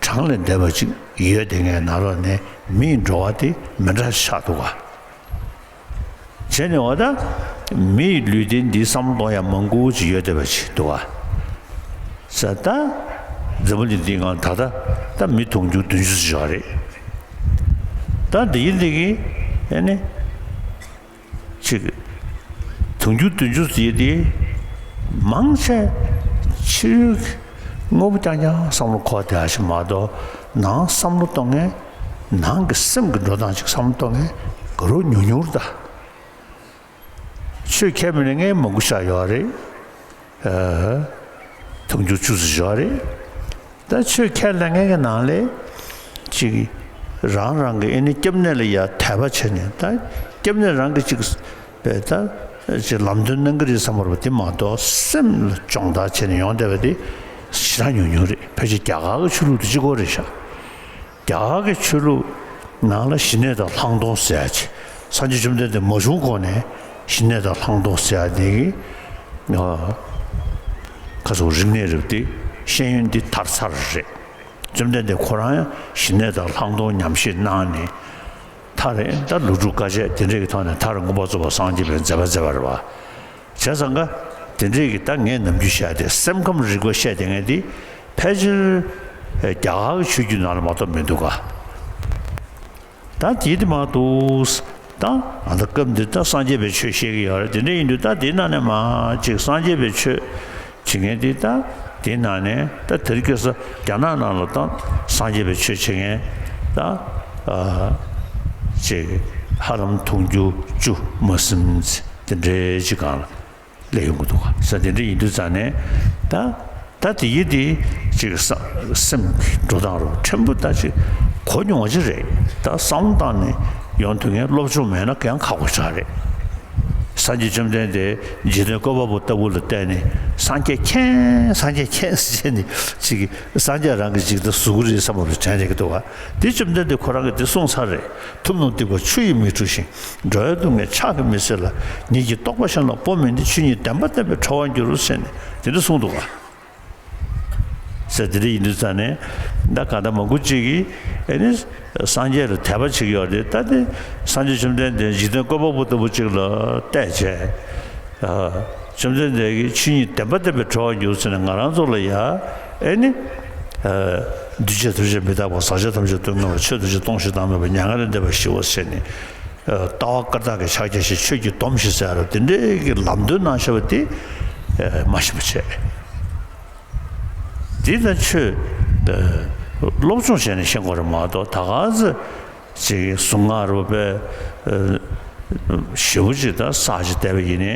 གྲངས་ལས་འདས་པ་ཅིག་ཡོད་དེ་ངའི་ནང་ལོགས་ནས་མིའི་འགྲོ་བ་དེ་མི་འདྲ་ཆགས་འདུག་ག་བྱས་ནས་འོ་ད་མིའི་ལུས་རྟེན་འདི་བསམ་བློ་གཏོང་ཡ་མང་པོ་ཅིག་ཡོད་བསྡད་པ་ཅིག་འདུག་ག་ས་ད་འཛམ་བུ་གླིང་འདིའི་སྒང་ད་ལྟ་ད་མི་དུང་ཕྱུར་བདུན་ཅུ་ཙམ་ཡོད་རེད། ད་འདི་ཡིན་འདི་གི་ཨེ་ནི། ཅིག་དུང་ཕྱུར་བདུན་ཅུ་ཟེར་དེ་མང་ཆེ་ཕྱི་རོལ་གྱི་དངོས་པོ་རྐྱང་རྐྱང་བསམ་བློ་འཁོར་བསྡད་ཡ་ཞིག་མ་གཏོགས། ནང་བསམ་བློ་གཏོང་མཁན། ནང་གི་སེམས་ཀྱི་འགྲོ་སྟངས་ཅིག་བསམ་བློ་གཏོང་མཁན་ག་རེ་ཉུང་ཉུང་རེད་ད། ཆོས་ཁས་མི་ལེན་མཁན་མང་པོ་ཞིག་ཡོད་རེད། ཨ། དུང་ཕྱུར་བཅུ་ཙམ་ཡོད་རེད། ད་ཆོས་ཁས་ལེན་མཁན་གྱི་ནང་ལས་ཅིག་རང་རང་གི་ཨེ་ནི་སྐྱབས་གནས་ལ་ཡ་དད་པ་བྱས་ནས། ད་སྐྱབས་གནས་རང་གི་ཅིག་པའི་ད་ཅིག་ལམ་སྟོན་གནང་གི་རེད་བསམ་པ་དེ་མ་གཏོགས། སེམས་ལ་སྦྱོང་བརྡར་བྱས་ནས་ཡོང་བསྡད་པ་དེ་ཞེ་དྲག་ཉུང་ཉུང་རེད། ཕལ་ཆེར་རྒྱ་གར་གྱི་ཆོས་ལུགས་དེ་གཅིག་པོ་རེད་ཤག་རྒྱ་གར་གྱི་ཆོས་ལུགས་ནང་ལ་ཞི་གནས་དང་ལྷག་མཐོང་ཟེར་ཡ་ཅིག་སངས་རྒྱས་བཅོམ་ལྡན་འདས་མ་བྱུང་གོང་ནས་ཞི་གནས་དང་ལྷག་མཐོང་ཟེར་ཡ་དེ་གི་ཨ་ཁ་སོགས་རིག་གནས་རེད་དེ། ཤེས་ཡོན་འདི་དར་ཚར་རེད། བཅོམ་ལྡན་འདས་ཁོ་རང་ཡང་ཞི་གནས་དང་ལྷག་མཐོང་ཉམས་བཞེས་གནང་ནས། མཐར་ད་ལོ་དྲུག་དཀའ་སྤྱད་དེ་འདྲས་ཀྱི་ཐོག་ནས་མཐར་མངོན་པར་རྫོགས་པར་སངས་རྒྱས་པའི་མཛད་པ་མཛད་པ་རེད་བ། བྱས་ཙང་ཀ་དེ་འདྲས་ཀྱི་ད་ངས་ནམ་རྒྱུན་བཤད་དེ། སེམས་ཁམས་རིག་པ་བཤད་དེ་ངས་དེ་ཕལ་ཆེར་རྒྱ་གར་གྱི་ཆོས་བརྒྱུད་ནང་ལ་མ་གཏོགས་མི་འདུག་ག་ད་དེ་དེ་མ་འདུག་ད་ཨ་ད་སྐབས་འདི་ད་སངས་རྒྱས་པའི་ཆོས་བཤད་ཀྱི་ཡོད་རེད། དེ་འདྲ་ཡིན་དུས་ད་དེའི་ནང་ནས་མ་ཅིག་སངས་རྒྱས་པའི་ཆོས་བྱེད་མཁན་དེ། ད་དེའི་ནང་ནས་ད་དེར་སྐྱོ་ས་རྒྱ་ནག་ནང་ལ་ད་སངས་རྒྱས་པའི་ཆོས་བྱེད་མཁན་ད་ཨ་ཅིག་ཧ་ལམ་དུང་ཕྱུར་བཅུ་མ་ཟིན་དེ་འདྲའི་ཅིག་སྒང་ལ་སླེབས་ཡོང་གི་འདུག་ག་ས་དེ་འདྲ་ཡིན་དུས་ཙང་ནས་ད། ད་དེ་ཡི་དེ་ཅིག་ས་སེམས་ཀྱི་འགྲོ་སྟངས་རུ་ཕྲན་བུ་ད་ཅིག་གོ་མྱོང་བ་ཅིག་རེད། ད་བསམ་བློ་བཏང་ནས་ཡོང་དུས་ངས་སློབ་སྦྱོང་མེད་ན་ཡང་ཁག་པོ་ཞིག་རེད། སངས་རྒྱས་བཅོམ་ལྡན་འདས་འཇིག་རྟེན་བཀོད་པ་པོ་ལྟ་བུ་ལ་བལྟས་ནས། སངས་རྒྱས་མཁྱེན། སངས་རྒྱས་མཁྱེན་ཟེར་ནས་ཅིག་སངས་རྒྱས་རང་གི་ཅིག་ད་ཟུག་གི་རེད་བསམ་པ་རུ་དྲན་བསྡད་ཀྱི་འདུག་ག་དེ་བཅོམ་ལྡན་འདས་ཁོ་རང་གིས་དེ་གསུངས་ཚར་རེད། ཐུབ་རྣམས་སྡིག་པ་ཆུ་ཡིས་མི་འཁྲུ་ཞིང་། འགྲོ་བའི་སྡུག་བསྔལ་ཕྱག་གིས་མི་སེལ་ལ། ཉིད་ཀྱི་རྟོགས་པ་གཞན་ལ་སྤོ་མིན་ཏེ། ཆོས་ཉིད་བདེན་པ་བསྟན་པས་གྲོལ་བར་འགྱུར་ཟེར་ནས་དེ་འདྲ་གསུངས་འདུག་ག་ཟེར་དེ་འདྲ་ཡིན་དུས་ཙང་ནས་ད་ག་ད་མང་པོ་ཅིག་གིས་ཨེ་ནི་སངས་རྒྱས་ལ་དད་པ་བྱེད་ཀྱི་ཡོད་རེད། ད་དེ་སངས་རྒྱས་བཅོམ་ལྡན་འདས་འཇིག་རྟེན་བཀོད་པ་པོ་ལྟ་བུ་ཅིག་ལ་བལྟས་བྱས། ཨ། བཅོམ་ལྡན་འདས་ཀྱིས་ཆོས་ཉིད་བདེན་པ་བསྟན་པས་གྲོལ་བར་འགྱུར་ཟེར་ནས་ང་རང་ཚོ་ལ་ཡ་ཨེ་ནི། ཨ། འདུས་བྱས་ཐམས་ཅད་མི་རྟག་པ། ཟག་བཅས་ཐམས་ཅད་སྡུག་བསྔལ་བ། ཆོས་ཐམས་ཅད་སྟོང་ཞིང་བདག་མེད་པ། མྱ་ངན་ལས་འདས་པ་ཞི་བ་ཟེར་ནས། ལྟ་བ་བཀར་བཏགས་ཀྱི་ཕྱག་རྒྱ་ཞིག་ཆོས་ཀྱི་སྡོམ་ཞིག་ཟེར་རོ། དེ་འདྲའི་གི་ལམ་སྟོན་གནང་བཞག་པ་དེ་མ་ཤེས་པ་བྱས། འདི་ལ་ཆོས་སློབ་སྦྱོང་བྱས་ནས་ཤེས་དགོས་རེད་མ་གཏོགས། ད་ག་ཚོད་ཅིག་གཟུངས་སྔགས་རུ་པའི་ཞེ་པོ་ཅིག་དང་བསགས་ཅིག་བསྡད་པ་ཡིན་ནའི་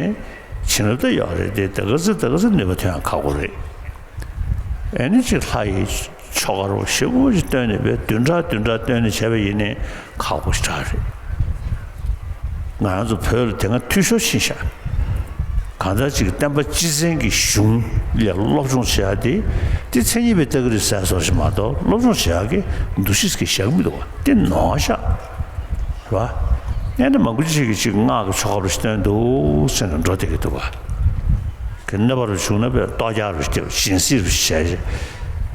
བྱིན་རླབས་ད་ཡོད་རེད་དེ། ད་ག་ཚོད་ད་ག་ཚོད་ནུས་པ་ཐོན་ཡང་ཁག་པོ་རེད། ཨེ་ནི་ཅིག་ལྷ་ཡི་ཆོ་ག་རུ་ཞེ་པོ་ཅིག་བཏོན་ནས་བས་བདུན་ཕྲག་བདུན་ཕྲག་བཏོན་ནས་བྱས་པ་ཡིན་ནའི་ཁག་པོ་ཞེ་དྲག་རེད། ང་རང་ཚོ་བོད་ལ་དེ་སྔ་འཐུས་ཤོར་ཕྱིན་ཤག་གང་ལྟར་ཅིག་བསྟན་པ་སྤྱི་བཙན་གྱི་གཞུང་ལ་སློབ་སྦྱོང་བྱེད་ཡ་དེ་དེ་མཚན་ཉིད་པའི་ལྟ་གི་རེད་ཟེར་བཟོ་ཞིག་མ་གཏོགས། སློབ་སྦྱོང་བྱེད་ཡ་གི་འདུ་ཤེས་ཀྱི་བཞག་མི་འདུག་བ། དེ་ནོར་ཤག་རེད་བ། ཨེ་ནི་མང་པོ་ཅིག་གིས་ཅིག་སྔགས་ཀྱི་ཆོ་ག་རུ་ཞིག་བཏོན་འདུག་ཟེར་ནས་འགྲོ་བསྡད་ཀྱི་འདུག་བ། གི་གནོད་པ་རུ་བྱུང་ན་བས་ལྟོ་རྒྱག་རུ་སྐྱེ་བ་སྦྱིན་སྲེག་རུ་བྱས།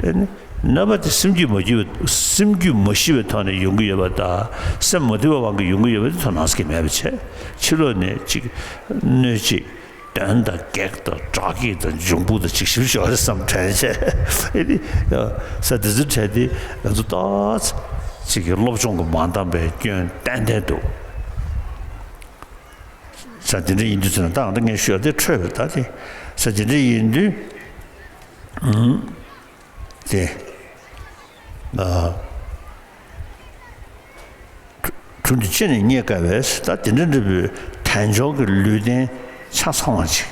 ཨེ་ནི་གནོད་པ་དེ་སེམས་རྒྱུད་མ་ཞི་བའི་སེམས་རྒྱུད་མ་ཞི་བའི་ཐོག་ནས་ཡོང་གི་ཡོད་པ་དང་། སེམས་མ་དུལ་བའི་དབང་གིས་ཡོང་གི་ཡོད་པ་དེ་ཚོ་ནང་སྐྱེ་མེད་པ་བྱས། ཕྱི་ལོགས་ནས་ཅིག་གནོད་བྱེད་གདོན་དང་བགེགས་དང་དགྲ་བགེགས་དང་འབྱུང་པོ་དང་ཅིག་ཞིབ་ཞིབ་རེ་བསམ་དྲན་བྱས། ཨེ་ནི་ས་དེ་ཚོ་བྲལ་ཏེ་ང་ཚོ་ཏོག་ཙམ་ཅིག་གི་སློབ་སྦྱོང་གི་མ་འདང་བའི་སྐྱོན་ཏན་ཏན་འདུག་ས་དེ་འདྲ་ཡིན་དུས་ཚོད་ན་ད་ང་ད་ངས་ཞུ་ཡ་དེ་འཕྲོས་པའི་ད་དེ། ས་དེ་འདྲ་ཡིན་དུས། ཨུམ། དེ། ཨ། གྲུབ་འབྲས་ཅི་ནས་རྙེད་དཀའ་བས། ད་དེ་འདྲ་འདྲ་བོའི་དལ་འབྱོར་གྱི་ལུས་རྟེན་ཆ་ཚང་བ་ཅིག་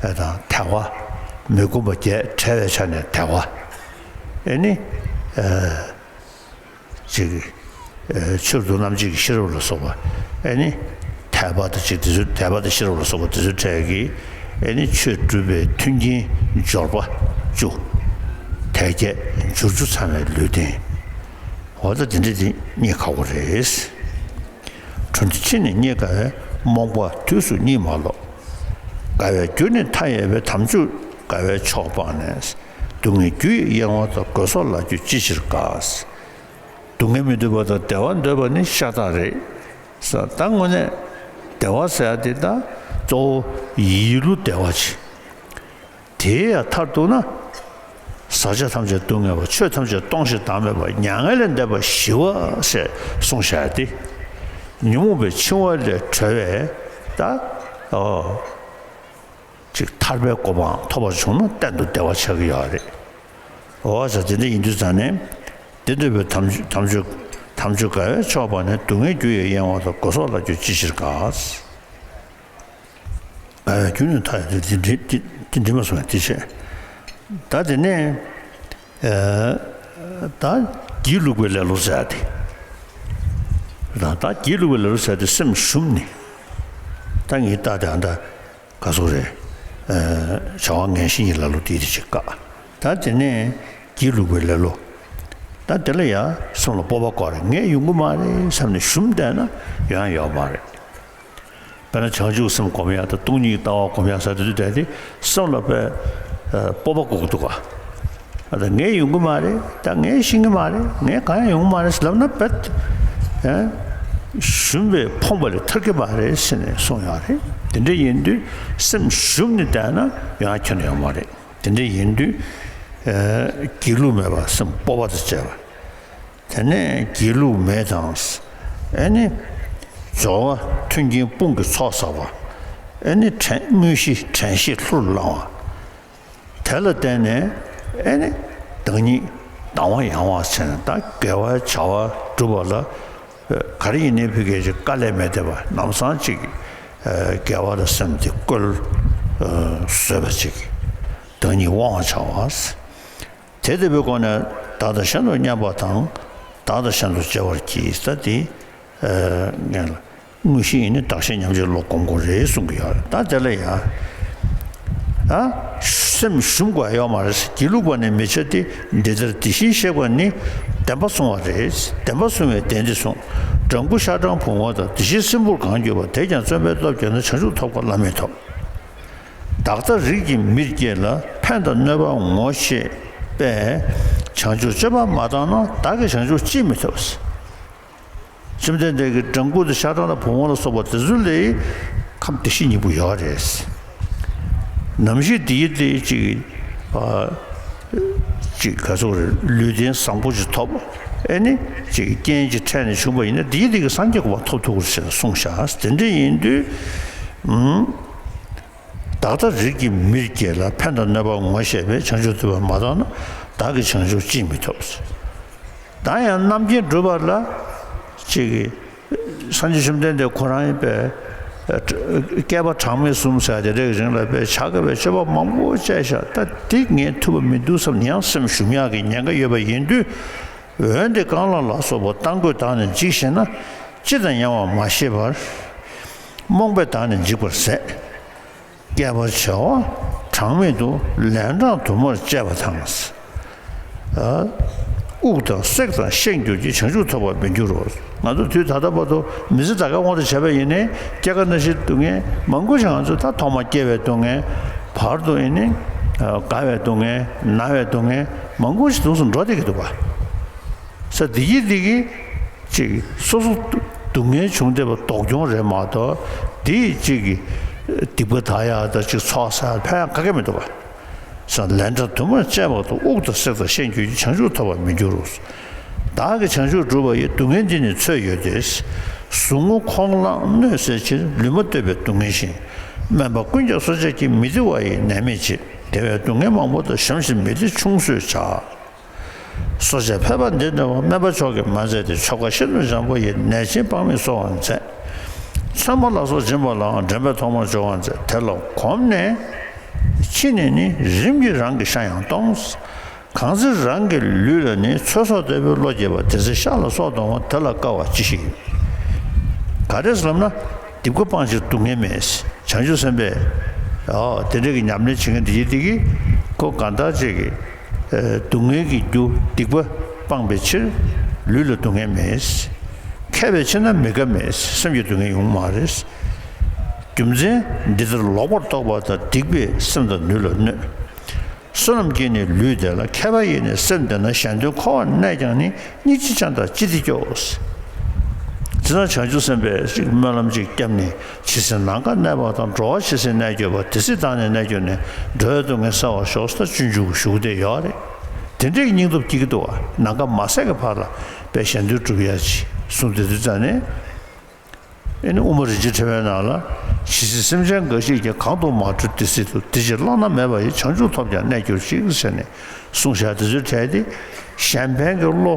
ཨེ་དང་དལ་བ། མི་ཁོམ་པ་བརྒྱད་བྲལ་བའི་ཆ་ནས་དལ་བ། ཨེ་ནི། ཨ། ཅིག་ཨེ། ཆོས་སྡུག་རྣམ་འབྱེད་ཀྱི་ཤེས་རབ་ལ་སོགས་པ། ཨེ་ནི། དད་པ་དང་ཅིག་དེ་ཚོ། དད་པ་དང་ཤེས་རབ་ལ་སོགས་པ་དེ་ཚོའི་གྲས་ཀྱི། ཨེ་ནི། ཆོས་སྒྲུབ་པའི་མཐུན་རྐྱེན་འབྱོར་པ་བཅུ། དལ་བརྒྱད་འབྱོར་བཅུ་ཚང་བའི་ལུས་རྟེན། འོ་ད་དེ་འདྲ་དེ་རྙེད་ཁག་པོ་རེད། གྲུབ་འབྲས་ཅི་ནས་རྙེད་དཀའ་བས། རྨོངས་པ་དུས་སུ་གཉིད་མ་ལོག་དགའ་བའི་རྒྱུ་ནི་མཐའ་ཡས་པའི། དམ་ཆོས་དགའ་བའི་མཆོག་སྤངས་ནས། སྡུག་བསྔལ་རྒྱུ་ཡི་གཡེང་བ་དང་། དགོས་སོགས་ལ་རྒྱུ་ཅི་ཕྱིར་དགའ། སྡུག་བསྔལ་མི་འདོད་པ་དང་བདེ་བ་འདོད་པ་ནི་ཤ་སྟག་རེད། ས་ད་དངོས་གནས་བདེ་བ་ཟེར་ཡ་དེ་ད་གཙོ་བོ་ཡིད་བློ་བདེ་བ་ཅིག་དེའི་ཡང་མཐར་གཏུགས་ན། ཟག་བཅས་ཐམས་ཅད་སྡུག་བསྔལ་བ། ཆོས་ཐམས་ཅད་སྟོང་ཞིང་བདག་མེད་པ། མྱ་ངན་ལས་འདས་པ་ཞི་བ་ཞེས་གསུངས་བཞག་སྟེ། ཉོན་མོངས་པའི་འཆིང་བ་ལས་གྲོལ་བའི་ད་ཨོ་ཅིག་ཐར་པའི་གོ་འཕང་ཐོབ་པ་བྱུང་ན་གཏན་དུ་བདེ་བ་ཆགས་ཀྱི་ཡོད་རེད། འོ་ཟེར་དེ་འདྲ་ཡིན་དུས་ཙང་ནས། དེ་འདོད་པའི་དམ་དམ་ཆོས་དམ་ཆོས་དགའ་བའི་མཆོག་སྤངས་ནས། སྡུག་བསྔལ་རྒྱུ་ཡི་གཡེང་བ་དང་། དགོས་སོགས་ལ་རྒྱུ་ཅི་ཕྱིར་དགའ། དགའ་བའི་རྒྱུ་ནི་མཐའ་ཡས་དེ་འདི་འདི་འདི་འདི་མ་སོང་བས་དེ་བྱས། ད་དེ་ནས་ཨ་ད་སྒྱིད་ལུག་པའི་ལེ་ལོ་ཟེར་ཏེ། ད་ད་སྒྱིད་ལུག་པའི་ལེ་ལོ་ཟེར་ཏེ་སེམས་ཞུམ་ནས། ད་ངས་ལྟ་དེ་ཨ་ད་ག་སོག་རེད། ཨ་བྱ་བ་ངན་ཞེན་གྱི་ལ་ལོ་དེ་དེ་ཅིག་བཀག་ད་དེ་ནས་སྒྱིད་ལུག་པའི་ལེ་ལོ། ད་དེ་ལ་ཡང་སེམས་ལ་སྤོབས་པ་བསྐོར་རེ། ངས་ཡོང་གི་མ་རེད་བསམ་ནས་ཞུམ་བསྡད་ན་ཡོང་ཡ་ཡོད་མ་རེད། དཔེར་ན་བྱང་ཆུབ་སེམས་སྒོམ་ཡ་དང་སྟོང་ཉིད་ཀྱི་ལྟ་བ་སྒོམ་ཡ་ཟེར་དུས་དེ་དེ་སེམས་ལ་དཔེ་སྤོབས་པ་དགོས་ཀྱི་འདུག་ག་ཨ་ད་ངས་ཡོང་གི་མ་རེད། ད་ངས་ཤེས་ཀྱི་མ་རེད། ངས་གང་ཡང་ཡོང་གི་མ་རེད་ལབ་ན་དཔེ་ཨ་ཞུམ་པས་ཕོངས་པ་ལས་ཐར་གྱི་མ་རེད་ཟེར་ནས་གསུངས་ཡོད་རེད། དེ་འདྲ་ཡིན་དུས་སེམས་ཞུམ་ནས་བསྡད་ན་ཡོང་ཡ་ཁྱོན་ནས་ཡོད་མ་རེད། དེ་འདྲ་ཡིན་དུས། ཨ་སྒྱིད་ལུག་མེད་པར་སེམས་སྤོབས་པ་དང་བཅས་པ། དེ་ནས་སྒྱིད་ལུག་མེད་དང་། ཨེ་ནི། སྦྱོར་བ་མཐུན་རྐྱེན་དཔུང་གི་ཚོགས་བསགས་པ། ཨེ་ནི་དྲན་དངོས་གཞི་དྲན་ཤེས་ལྷུར་བླང་བ། དེ་ལ་བརྟེན་ནས་ཨེ་ནི། བདག་ཉིད་དང་བ་ཡང་བ་ཟེར་ནས་ད་དགེ་བ་བྱ་བ་སྒྲུབ་པ་ལ། ག་རེ་ཡིན་ནའི་ཕ་གིའི་ཅིག་དཀའ་ལས་མེད་བསྡད་པ། ལམ་སང་ཅིག་ཨ་དགེ་བ་ལ་སེམས་དེ་བཀོལ་ཨ་བཟོད་པ་ཅིག་བདག་ཉིད་དབང་བ་བྱ་བ། དེ་ལྟ་བུའི་སྒོ་ནས་བདག་དང་གཞན་དུ་མཉམ་པ་དང་། བདག་དང་གཞན་དུ་བརྗེ་བར་གྱིས། ད་དེ་ཨ་ངས་ལ་དངོས་གཞི་ཡིན་ན་བདག་གཞན་མཉམ་བརྗེའི་བློ་སྒོམ་དགོས་རེད་གསུང་གི་ཡོད་རེད། ད་དེ་ལ་ཡང་ཨ་སེམས་ཞུམ་དགོས་ཡ་ཡོད་མ་རེད། སྒྱིད་ལུག་པ་ནི་མི་བྱ་སྟེ། འདི་ལྟར་དེ་བཞིན་གཤེགས་པ་ནི། བདེན་པ་བསྲུང་བ་རེད། བདེན་པ་བསྲུང་བའི་བདེན་འདི་བསྲུང་། སྦྲང་བུ་ཤ་སྦྲང་བུང་བ་དང་། དེ་བཞིན་སྲིན་བུར་གང་གྱུར་པ། དེས་ཀྱང་བརྩོན་པའི་སྟོབས་ཀྱིས་ནི། བྱང་ཆུབ་ཐོབ་དཀའ་བླ་མེད་ཐོབ། བདག་ལྟ་རིགས་ཀྱི་མིར་སྐྱེས་ལ། ཕན་དང་གནོད་པ་ངོ་ཤེས་པས། བྱང་ཆུབ་སྤྱོད་པ་མ་བཏང་ན། བདག་གིས་བྱང་ཆུབ་ཅིས་མི་ཐོབ། བཅོམ་ལྡན་འདས་ཀྱིས་སྦྲང་བུ་དང་ཤ་སྦྲང་དང་བུང་བ་ལ་སོགས་པ་དེ་ཚོ་ལ་ཁམས་བདེ་སྐྱིད་སྙིང་པོ་ཡོད་རེད། ནམ་ཞིག་དེ་ཡི་དེ་ཅིག་ཨ་ཅིག་ག་ཚོད་རེད། ལུས་རྟེན་བཟང་པོ་ཅིག་ཐོབ། ཨེ་ནི་ཅིག་རྐྱེན་གྱི་ཕྲད་ནས་བྱུང་བ་ཡིན་ན། འདི་ཡིན་འདི་གི་སངས་རྒྱས་གོ་འཕང་ཐོབ་ཐུབ་ཀྱི་རེད་ཟེར་གསུངས་བཞག་དེ་འདྲ་ཡིན་དུས། ཨུམ། བདག་ལྟ་རིགས་ཀྱི་མིར་སྐྱེས་ལ། ཕན་དང་གནོད་པར་ངོ་ཤེས་པས། བྱང་ཆུབ་ཐོབ་པར་མ་རྟོགས་ན། བདག་གིས་བྱང་ཆུབ་ཅིས་མི་ཐོབ། ད་ཡང་རྣམ་མཁྱེན་སྒྲུབ་པ་ལ་ཅིག་གི་སངས་རྒྱས་བཅོམ་ལྡན་འདས་ཁོ་རང་ཡིན་པས། བསྐལ་པ་གྲངས་མེད་གསུམ་ཟེར་དེ་འདྲའི་རིང་ལ་དཔེ་བྱ་དཀའ་བའི་སྤྱོད་པ་མང་པོ་སྤྱད་བཞག་ད་འདི་ངས་ཐུབ་པ་མི་འདུག་བསམ་ནས་ཡང་སེམས་ཞུམ་ཡག་གི་ཉེན་ཁ་ཡོད་པ་ཡིན་དུས། འོན་ཏེ་རྐང་ལག་ལ་སོགས་པ་རྟ་མགོས་བདག་ནི་འཇིགས་ཞེ་ན། ཅི་དང་ཡང་བ་མ་ཤེས་པར། རྨོངས་པས་བདག་ནི་འཇིགས་པར་ཟད། བསྐལ་པར་བྱ་བ་གྲངས་མེད་དུ། ལན་གྲངས་དུ་མར་སྤྱད་པ་དང་། དབུགས་དང་བསྲེགས་དང་ཤེས་འགྱུར་གྱི། བྱང་ཆུབ་ཐོབ་པར་མི་འགྱུར་རོ། ང་ཚོ་དུས་ད་ལྟ་བར་དུ་མི་ཚེ་ད་གའི་དབང་དུ་བྱས་པ་ཡིན་ནའི་སྐྱེ་རྒ་ན་འཆིའི་སྡུག་བསྔལ་མང་པོ་ཞིག་ང་ཚོ་ད་ཐོག་མ་སྐྱེ་བའི་སྡུག་བསྔལ། བར་དུ་ཡིན་ནའི་རྒ་བའི་སྡུག་བསྔལ། ན་བའི་སྡུག་བསྔལ་མང་པོ་ཞིག་དུས་སུ་འགྲོ་བསྡད་ཀྱི་འདུག་པ། ས་འདི་གི་འདི་གི་ཅིག་སོ་སོ་སྡུག་བསྔལ་བྱུང་བསྡད་པ་ལྡོག་གྱོང་རེད་མ་གཏོགས། འདི་ཅིག་གི་སྡིག་པ་དག་ཡག་དང་ཅིག་ཚོགས་བསགས་ཕན་ཡག་ག་གེ་མི་འདུག་པ། ས་ལན་གྲངས་དུ་མར་སྤྱད་པ་དང་། དབུགས་དང་བསྲེགས་དང་ཤེས་འགྱུར་གྱི། བྱང་ཆུབ་ཐོབ་པར་མི་འགྱུར་རོ། བདག་གིས་བྱང་ཆུབ་བསྒྲུབ་པ་ཡི། སྡུག་བསྔལ་འདི་ནི་ཚོད་ཡོད་དེ། ཟུག་རྔུ་ཁོང་ལངས་གནོད་སེལ་ཕྱིར། ལུས་མ་བཏུབ་པའི་སྡུག་བསྔལ་ཞིང་། སྨན་པ་ཀུན་ཀྱང་གསོ་དཔྱད་ཀྱིས། མི་བདེ་བ་ཡི་ནད་མེད་བྱེད། བདེ་བའི་སྡུག་བསྔལ་མང་པོ་དང་། ཞོམ་ཞིང་མི་བདེ་ཆུང་གསོས་བྱ། གསོ་དཔྱད་ཕལ་པ་འདི་འདྲ་བ། སྨན་པ་མཆོག་གིས་མ་མཛད་དེ། ཆོ་ག་ཤིན་ཏུ་འཇམ་པོ་ཡིས། ནད་ཅན་དཔག་མེད་གསོ་བར་མཛད། མཚན་མོ་ལ་སོགས་སྦྱིན་པ་ལའང་། འདྲེན་པས་ཐོག་མར་སྦྱོར་བར་མཛད། དེ་ལ་གོམས་ནས་ཕྱིན་ནས་ནི། རིམ་གྱིས་རང་གི་ཤ་ཡང་གཏོང་། གང་ཚེ་རང་གི་ལུས་ལ་ནི། ཚོད་སོགས་ལྟ་བུའི་བློ་སྐྱེས་པ། དེ་ཚེ་ཤ་ལ་སོགས་གཏོང་བ། དེ་ལ་དཀའ་བ་ཅི་ཞིག་ཡོད། ག་རེ་ཟེར་ལབ་ན། སྡིག་པ་སྤང་ཕྱིར་སྡུག་བསྔལ་མེད། བྱང་ཆུབ་སེམས་དཔས། ཨོ་དེ་འདྲ་གི་ཉམས་ལེན་བྱེད་མཁན་དེ་ཡིན་དེ་གིས་ཁོ་གང་ལྟར་ཅིག་གིས་སྡུག་བསྔལ་གྱི་རྒྱུ་སྡིག་པ་སྤངས་པའི་ཕྱིར། ལུས་ལ་སྡུག་བསྔལ་མེད། མཁས་པའི་ཕྱིར་ན་མི་དགའ་མེད། སེམས་ཀྱི་སྡུག་བསྔལ་ཡོང་མ་རེད། རྒྱུ་མཚན་འདི་ལྟར་ལོག་པར་རྟོག་པ་དང་། སྡིག་པས་སེམས་དང་ལུས་ལ་གནོད། བསོད་ནམས་ཀྱིས་ནི་ལུས་བདེ་ལ། མཁས་པ་ཡིས་ནི་སེམས་བདེ་ན། གཞན་དོན་འཁོར་བར་གནས་ཀྱང་ནི། སྙིང་རྗེ་ཅན་དག་ཅི་སྟེ་སྐྱོ། དེ་ན་བྱང་ཆུབ་སེམས་དཔས་ཅིག་སྨོན་ལམ་ཅིག་བརྒྱབ་ནས། ཇི་སྲིད་ནམ་མཁའ་གནས་པ་དང་། འགྲོ་བ་ཇི་སྲིད་གནས་གྱུར་པ། དེ་སྲིད་བདག་ནི་གནས་གྱུར་ནས། འགྲོ་བའི་སྡུག་བསྔལ་བསལ་བར་ཤོག་ཟེར་སྤྱོད་འཇུག་གི་གཞུག་དེ་ཡོད་རེད། དེ་འདྲའི་སྙིང་སྟོབས་སྐྱེ་གི་འདུག་བ། ནམ་མཁའ་མ་ཟད་ཀྱི་བར་ལ་དཔེ་གཞན་དོན་སྒྲུབ་ཡ་ཅིག་གསུངས་དེ་དུས་ཙང་ནས། ཨེ་ནི་དབུ་མ་རིན་ཆེན་ཕྲེང་བའི་ནང་ལ། ཇི་སྲིད་སེམས་ཅན་འགའ་ཞིག་ཀྱང་། གང་དུ་མ་གྲོལ་དེ་སྲིད་དུ། དེ་ཕྱིར་བླ་ན་མེད་པ་ཡི། བྱང་ཆུབ་ཐོབ་ཀྱང་གནས་གྱུར་ཅིག་ཟེར་ནས་གསུངས་བཞག་དེ་ཚོའི་གྲས་དེ་གཞན་ཕན་གྱི་བློ་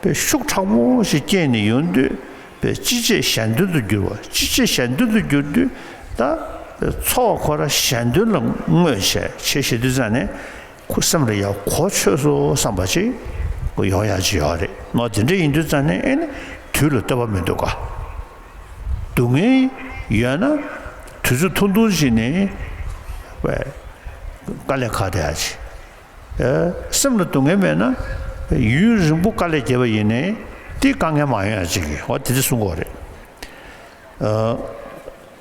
དཔེ་ཤུགས་དྲག་པོ་ཞིག་སྐྱེས་ནས་ཡོང་དུས། དཔེ་ཅི་བྱས་གཞན་དོན་དུ་འགྱུར་བ། ཅི་བྱས་གཞན་དོན་དུ་འགྱུར་དུས། ད་འཚོ་བ་ཁོ་རང་གཞན་དོན་ལ་བསྔོས་བྱས་བྱེད་ཤེས་དུས་ཙང་ནས། ཁོ་སེམས་ལ་ཡང་གོ་ཆོད་སོང་བསམ་པ་ཅིག་ཡོང་ཡག་ཅིག་ཡོད་རེད། ནོ་དེ་འདྲ་ཡིན་དུས་ཙང་ནས་ཨེ་ནི་དུས་ལ་ལྟོས་པ་མི་འདུག་ག་སྡུག་བསྔལ་ཡོད་ན་དུས་ཚོད་ཐུང་ཐུང་ཞིག་ནས་དཀའ་ལས་ཁག་བསྡད་ཡག་ཅིག་སེམས་ལ་སྡུག་བསྔལ་མེད་ན་ཡུན་རིང་པོ་དཀའ་ལས་བརྒྱབ་པ་ཡིན་ནའི་དེ་དཀའ་ངལ་མ་ཡོང་ཡག་ཅིག་གི་འོ་དེ་འདྲ་གསུང་གི་ཡོད་རེད།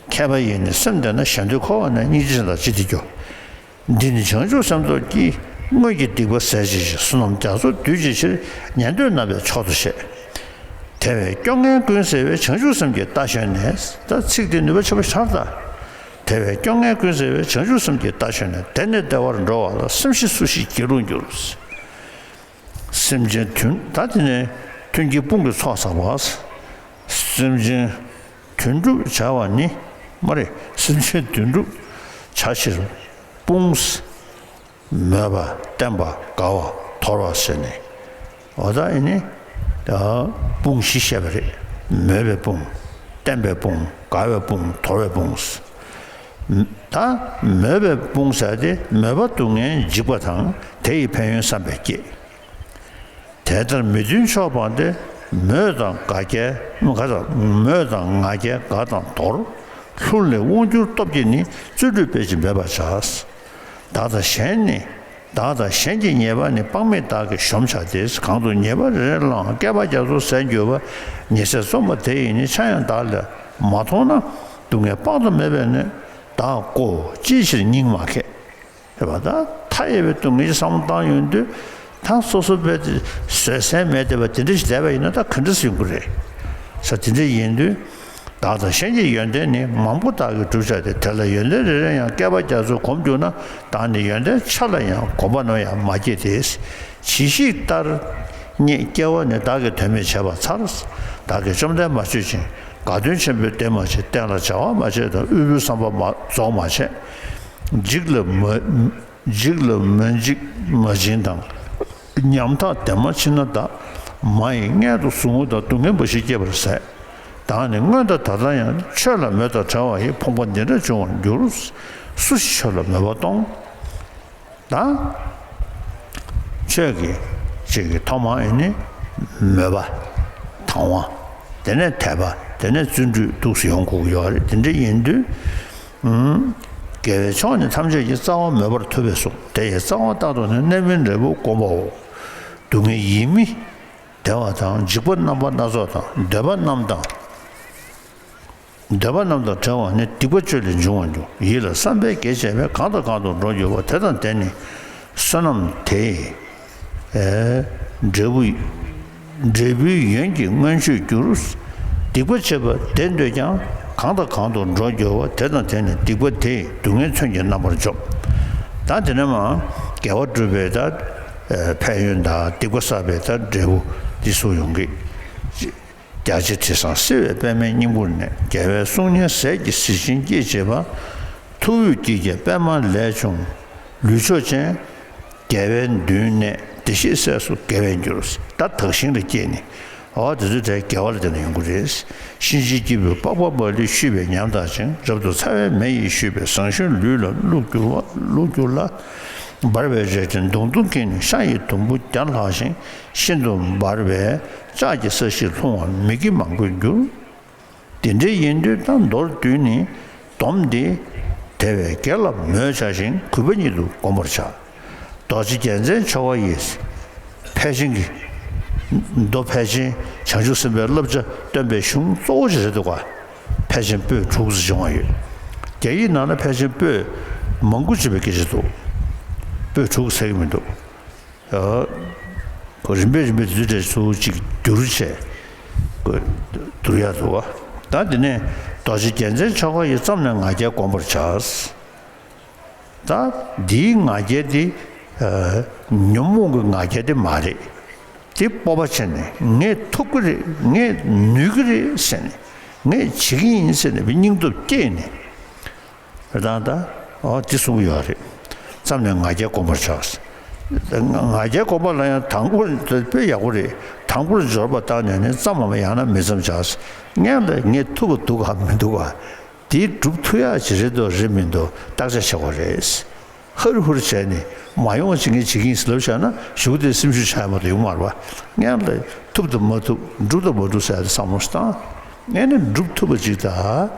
མཁས་པ་ཡིས་ནི་སེམས་བདེ་ན། གཞན་དོན་འཁོར་བར་གནས། སྙིང་རྗེ་ཅན་དག་ཅི་སྟེ་སྐྱོ། འདི་ནི་བྱང་ཆུབ་སེམས་རྟོགས་ཀྱིས། སྔོན་གྱི་སྡིག་པ་ཟད་བྱའི་ཕྱིར། བསོད་ནམས་རྒྱ་མཚོ་སྡུད་བྱའི་ཕྱིར། ཉན་ཐོས་རྣམ་པས་མཆོག་ཏུ་བཤད། དེ་བས་སྐྱོ་ངལ་ཀུན་སེལ་བའི། བྱང་ཆུབ་སེམས་ཀྱི་རྟ་ཞོན་ནས། ད་ཚིག་འདི་ནུས་པ་ཆེན་པོ་ཞིག་ད། དེ་བས་སྐྱོ་ངལ་ཀུན་སེལ་བའི། བྱང་ཆུབ་སེམས་ཀྱི་རྟ་ཞོན་ནས། དེ་ནི་བདེ་བར་འགྲོ་བ་ལ། སེམས་ཤེས་སུ་ཞིག་སྐྱེ་རུང་འགྱུར། སེམས་ཅན་དོན་ད་དེ་ནས་མཐུན་རྐྱེན་སྤུན་གྱི་ཚོགས་བསགས་པ། སེམས་ཅན་དོན་སྒྲུབ་བྱ་བ་ནི། མ་རེད། སེམས་ཅན་དོན་སྒྲུབ་བྱ་ཕྱིར་སྤུན། མོས་པ་བརྟན་པ་དགའ་བ་དོར་བ་ཟེར་ནས། འོ་ད་ཨེ་ནི་སྤུན་བཞི་བཤད་པ་རེད། མོས་པའི་སྤུན། བརྟན་པའི་སྤུན། དགའ་བའི་སྤུན། དོར་བའི་སྤུན། ད་མོས་པའི་སྤུན་ཟེར་དེ་མོས་པ་སྡུག་བསྔལ་འཇིགས་པ་དང་། དེ་ཡི་ཕན་ཡོན་བསམ་པས་བསྐྱེད། དེ་ལྟར་མི་མཐུན་ཕྱོགས་སྤངས་ཏེ། མོས་དང་དགའ་སྐྱེ་དགའ་དང་། མོས་དང་ང་རྒྱལ་དགའ་དང་དོར། ལྷུར་ལེན་དབང་བསྒྱུར་སྟོབས་ཀྱིས་ནི། བརྩོན་འགྲུས་སྤེལ་ཅིང་འབད་པར་བྱ། བདག་དང་གཞན་ནི། བདག་དང་གཞན་གྱི་ཉེས་པ་ནི། དཔག་མེད་བདག་གིས་གཞོམ་བྱ་སྟེ། གང་དུ་ཉེས་པ་རེ་རེ་ལའང་། བསྐལ་པ་རྒྱ་མཚོ་ཟད་འགྱུར་བ། ཉེས་ཟད་རྩོམ་པ་དེ་ཡིས་ནི། ཆ་ཡང་བདག་ལ་མ་མཐོང་ན། སྡུག་བསྔལ་དཔག་ཏུ་མེད་པས་ནི། བདག་བསྐོར་ཅིའི་ཕྱིར་སྙིང་མ་ཁད། རེད་པ། ད་མཐའ་ཡས་པའི་སྡུག་བསྔལ་གྱི་བསམ་བློ་བཏང་ཡོང་དུས། ད་སོ་སོ་བས་དེ་བཟོད་བསྲན་མེད་བསྡད་པ་དེ་འདྲ་ཞིག་བསྡད་པ་ཡིན་ན་ད་ག་འདྲ་སེ་ཡོང་གི་རེད། ས་དེ་འདྲ་ཡིན་དུས། བདག་དང་གཞན་གྱི་ཡོན་ཏན་ནི། མང་པོ་བདག་གིས་བསྒྲུབ་བྱ་སྟེ། དེ་ལ་ཡོན་ཏན་རེ་རེ་ཡང་། བསྐལ་པ་རྒྱ་མཚོ་གོམས་གྱུར་ན། བདག་ནི་ཡོན་ཏན་ཆ་ལ་ཡང་། གོམས་པ་ནམ་ཡང་མ་སྐྱེས་ཏེ། ཇི་ཞིག་ལྟར་ རྙེད། སྐྱེ་བ་ནི་བདག་གིས་དོན་མེད་བྱས་པ་མཚར། བདག་གིས་བཅོམ་ལྡན་མ་མཆོད་ཅིང་། དགའ་སྟོན་ཆེན་པོའི་རྟེན་མ་བྱས། བསྟན་ལ་བྱ་བ་མ་བྱས་དང་། དབུལ་པོའི་བསམ་པ་མ་རྫོགས་མ་བྱས། འཇིག་ལ་མ་འཇིག་ལ་མ་འཇིགས་མ་བྱིན་དང་། ཉམ་ཐག་དེ་མ་མཆིས་ན་བདག། མ་ཡི་མངལ་དུ་ཟུག་རྔུ་དང་། སྡུག་བསྔལ་འབའ་ཞིག་བསྐྱེད་པར་ཟད། བདག་ནི་སྔོན་དང་ད་ལྟ་ཡང་། ཆོས་ལ་མོས་དང་བྲལ་བ་ཡི། ཕོངས་པ་འདི་འདྲ་འབྱུང་བར་འགྱུར། སུ་ཞིག་ཆོས་ལ་མོས་པ་གཏོང་། ད་ཆོས་ཀྱི་ཅིག་གི་ཐོག་མ་ཨེ་ནི་མོས་པ། དང་བ། དེ་ནས་དད་པ། དེ་ནས་བརྩོན་འགྲུས་འདུག་སེ་ཡོང་དགོས་ཀྱི་ཡོད་རེད། དེ་འདྲ་ཡིན་དུས། ཨུམ། དགེ་བའི་ཕྱོགས་ནི་ཐམས་ཅད་ཀྱི། རྩ་བ་མོས་པར་ཐུབ་པས་སོ། དེ་ཡི་རྩ་བ་རྟག་ཏུ་ནི། རྣམ་སྨིན་འབྲས་བུ་བསྒོམ་པའོ། སྡུག་བསྔལ་ཡིད་མི་བདེ་བ་དང་། འཇིགས་པ་རྣམ་པ་སྣ་ཚོགས་དང་། འདོད་པ་རྣམས་དང་། འདོད་པ་རྣམས་དང་བྲལ་བ་ནི། སྡིག་པ་བཅུ་ལས་འབྱུང་བར་འགྱུར། ཡིད་ལ་བསམ་པས་དགེ་བྱས་པས། གང་དང་གང་དུ་འགྲོ་འགྱུར་བ། དེ་དང་དེ་ནི་བསོད་ནམས་དེ་ཡི་འབྲས་བུ། འབྲས་བུའི་ཡོན་གྱི་མངོན་སྤྱོད་འགྱུར། སྡིག་པ་བྱེད་པ་དེ་འདོད་ཀྱང་། གང་དང་གང་དུ་འགྲོ་འགྱུར་བ། དེ་དང་དེ་ནི་སྡིག་པ་དེ་ཡི། སྡུག་བསྔལ་མཚོན་གྱི་རྣམ་པར་འཇོམས། ད་དེ་ནས་མར་དགེ་བ་བསྒྲུབས་པའི་ད་ཕན་ཡོན་དང་། སྡིག་པ་བསགས་པའི་ད་འབྲས་བུ་འདི་གསུངས་ཡོང་གི། རྒྱ་ཆེ་དྲི་བཟང་བསིལ་བའི་པདྨའི་སྙིང་པོ་ནས། རྒྱལ་བའི་གསུང་སྙན་ཟས་ཀྱི་གཟི་བྱིན་སྐྱེད་བྱེད་པ། ཐུ་བོས་བསྐྱེད་ཀྱི་པདྨ་ལས་བྱུང་ལུས་མཆོག་ཅན། རྒྱལ་བའི་མདུན་ནས་བདེ་གཤེགས་སྲས་སུ་དགེ་བས་འགྱུར། ད་དག་ཞིང་ལ་སྐྱེས་ནས། འོ་དེ་ཚོ་དེ་དགེ་བ་ལ་བརྟེན་ནས་ཡོང་གི་རེད། གཤིན་རྗེའི་སྐྱེས་བུས་པགས་པ་མ་ལུས་བཤུས་པའི་ཉམས་དག་ཅིང་། རབ་ཏུ་ཚ་བའི་མེ་ཡིས་བཤུས་པའི་ཟངས་གཞོན་ལུས་ལ་བླུགས་གྱུར་བ་བླུགས་གྱུར་ལ། འབར་བའི་རལ་གྲི་མདུང་དུ་འཁྱེར་ནས། ཤ་ཡི་དུམ་བུ་བརྒྱ་ལྷག་ཅིང་། ཤིན་ཏུ་འབར་བའི་ལྕགས་ཀྱི་ས་གཞིར་ལྷུང་བ་མི་དགེ་མང་པོར་འགྱུར། དེ་འདྲ་ཡིན་དུས་ད་མདོར་བསྡུས་ནས་སྡོམ་འདི་དེ་བས་དགེ་ལ་མོས་བྱ་ཞིང་། གུས་པ་ཉིད་དུ་བསྒོམ་པར་བྱ། རྡོ་རྗེ་རྒྱལ་མཚན་མཆོག་ཡིས་ཕལ་ཆེན་གྱི། མདོ་ཕལ་ཆེན་བྱང་ཆུབ་སེམས་དཔའི་བསླབ་བྱ་སྟོན་པའི་གཞུང་གཙོ་བོ་ཞིག་རེད་འདུག་ག་ཕལ་ཆེན་པོད་དྲུག་ཙམ་བྱུང་བ་ཡོད། རྒྱ་ཡིག་ནང་ལ་ཕལ་ཆེན་པོད་མང་པོ་བྱས་པའི་སྐད་ཆ་འདུག་པོད་དྲུག་ཟེར་གྱི་མི་འདུག་ཨ། ཁོ་རིམ་པས་རིམ་པས་དེ་ཚོ་ཚུར་གཅིག་བསྒྱུར་བྱས། ཁོ་བསྒྱུར་ཡག་འདུག་བ། ད་དེ་ནས་རྡོ་རྗེ་རྒྱལ་མཚན་མཆོག་ཡིས། བརྩམས་ནས་ང་རྒྱལ་བསྒོམ་པར་བྱ། ད་འདིའི་ང་རྒྱལ་དེ། ཨ། ཉོན་མོངས་ཀྱི་ང་རྒྱལ་དེ་མ་རེད། དེ་སྤོབས་པ་བྱས་ནས་ངས་ཐུབ་ཀྱི་རེད། ངས་ནུས་ཀྱི་རེད་ཟེར་ནས། ངས་བྱེད་ཀྱི་ཡིན་ཟེར་ནས་སྙིང་སྟོབས་སྐྱེས་ནས། རེད་དང་ད། ཨོ་དེ་གསུང་གི་ཡོད་རེད། བརྩམས་ནས་ང་རྒྱལ་བསྒོམ་པར་བྱ། ང་རྒྱལ་བསྒོམ་པ་ལ་ཡང་དང་པོ་དཔེ་ཡག་པོ་རེད། དང་པོར་འབྱོར་པ་བཏང་ནས་ནི། བརྩམ་མམ་ཡང་ན་མི་བརྩམ་བྱ། སྔོན་ལ་ངས་ཐུབ་པ་འདུག་གམ་མི་འདུག་ག་དེ་སྒྲུབ་ཐུབ་ཡག་ཅིག་རེད་འདུག་རེད་མི་འདུག་བརྟག་དཔྱད་བྱེད་དགོས་རེད། ཧུར་ཧུར་བྱས་ནས་མ་ཡོང་བ་ཅིག་ངས་བྱེད་ཀྱི་ཡིན་ཟེར་ལབ་བཞག་ན། གཞུག་དེ་སེམས་ཤུགས་ཆག་ཡ་མ་གཏོགས་ཡོང་མ་རེད་པ། སྔོན་ལ་ཐུབ་དང་མ་ཐུབ། འགྲུབ་དང་མ་འགྲུབ་ཟེར་ཡ་དེ་བསམ་བློ་བཏང་། ཨེ་ནི་སྒྲུབ་ཐུབ་པ་ཅིག་དང་།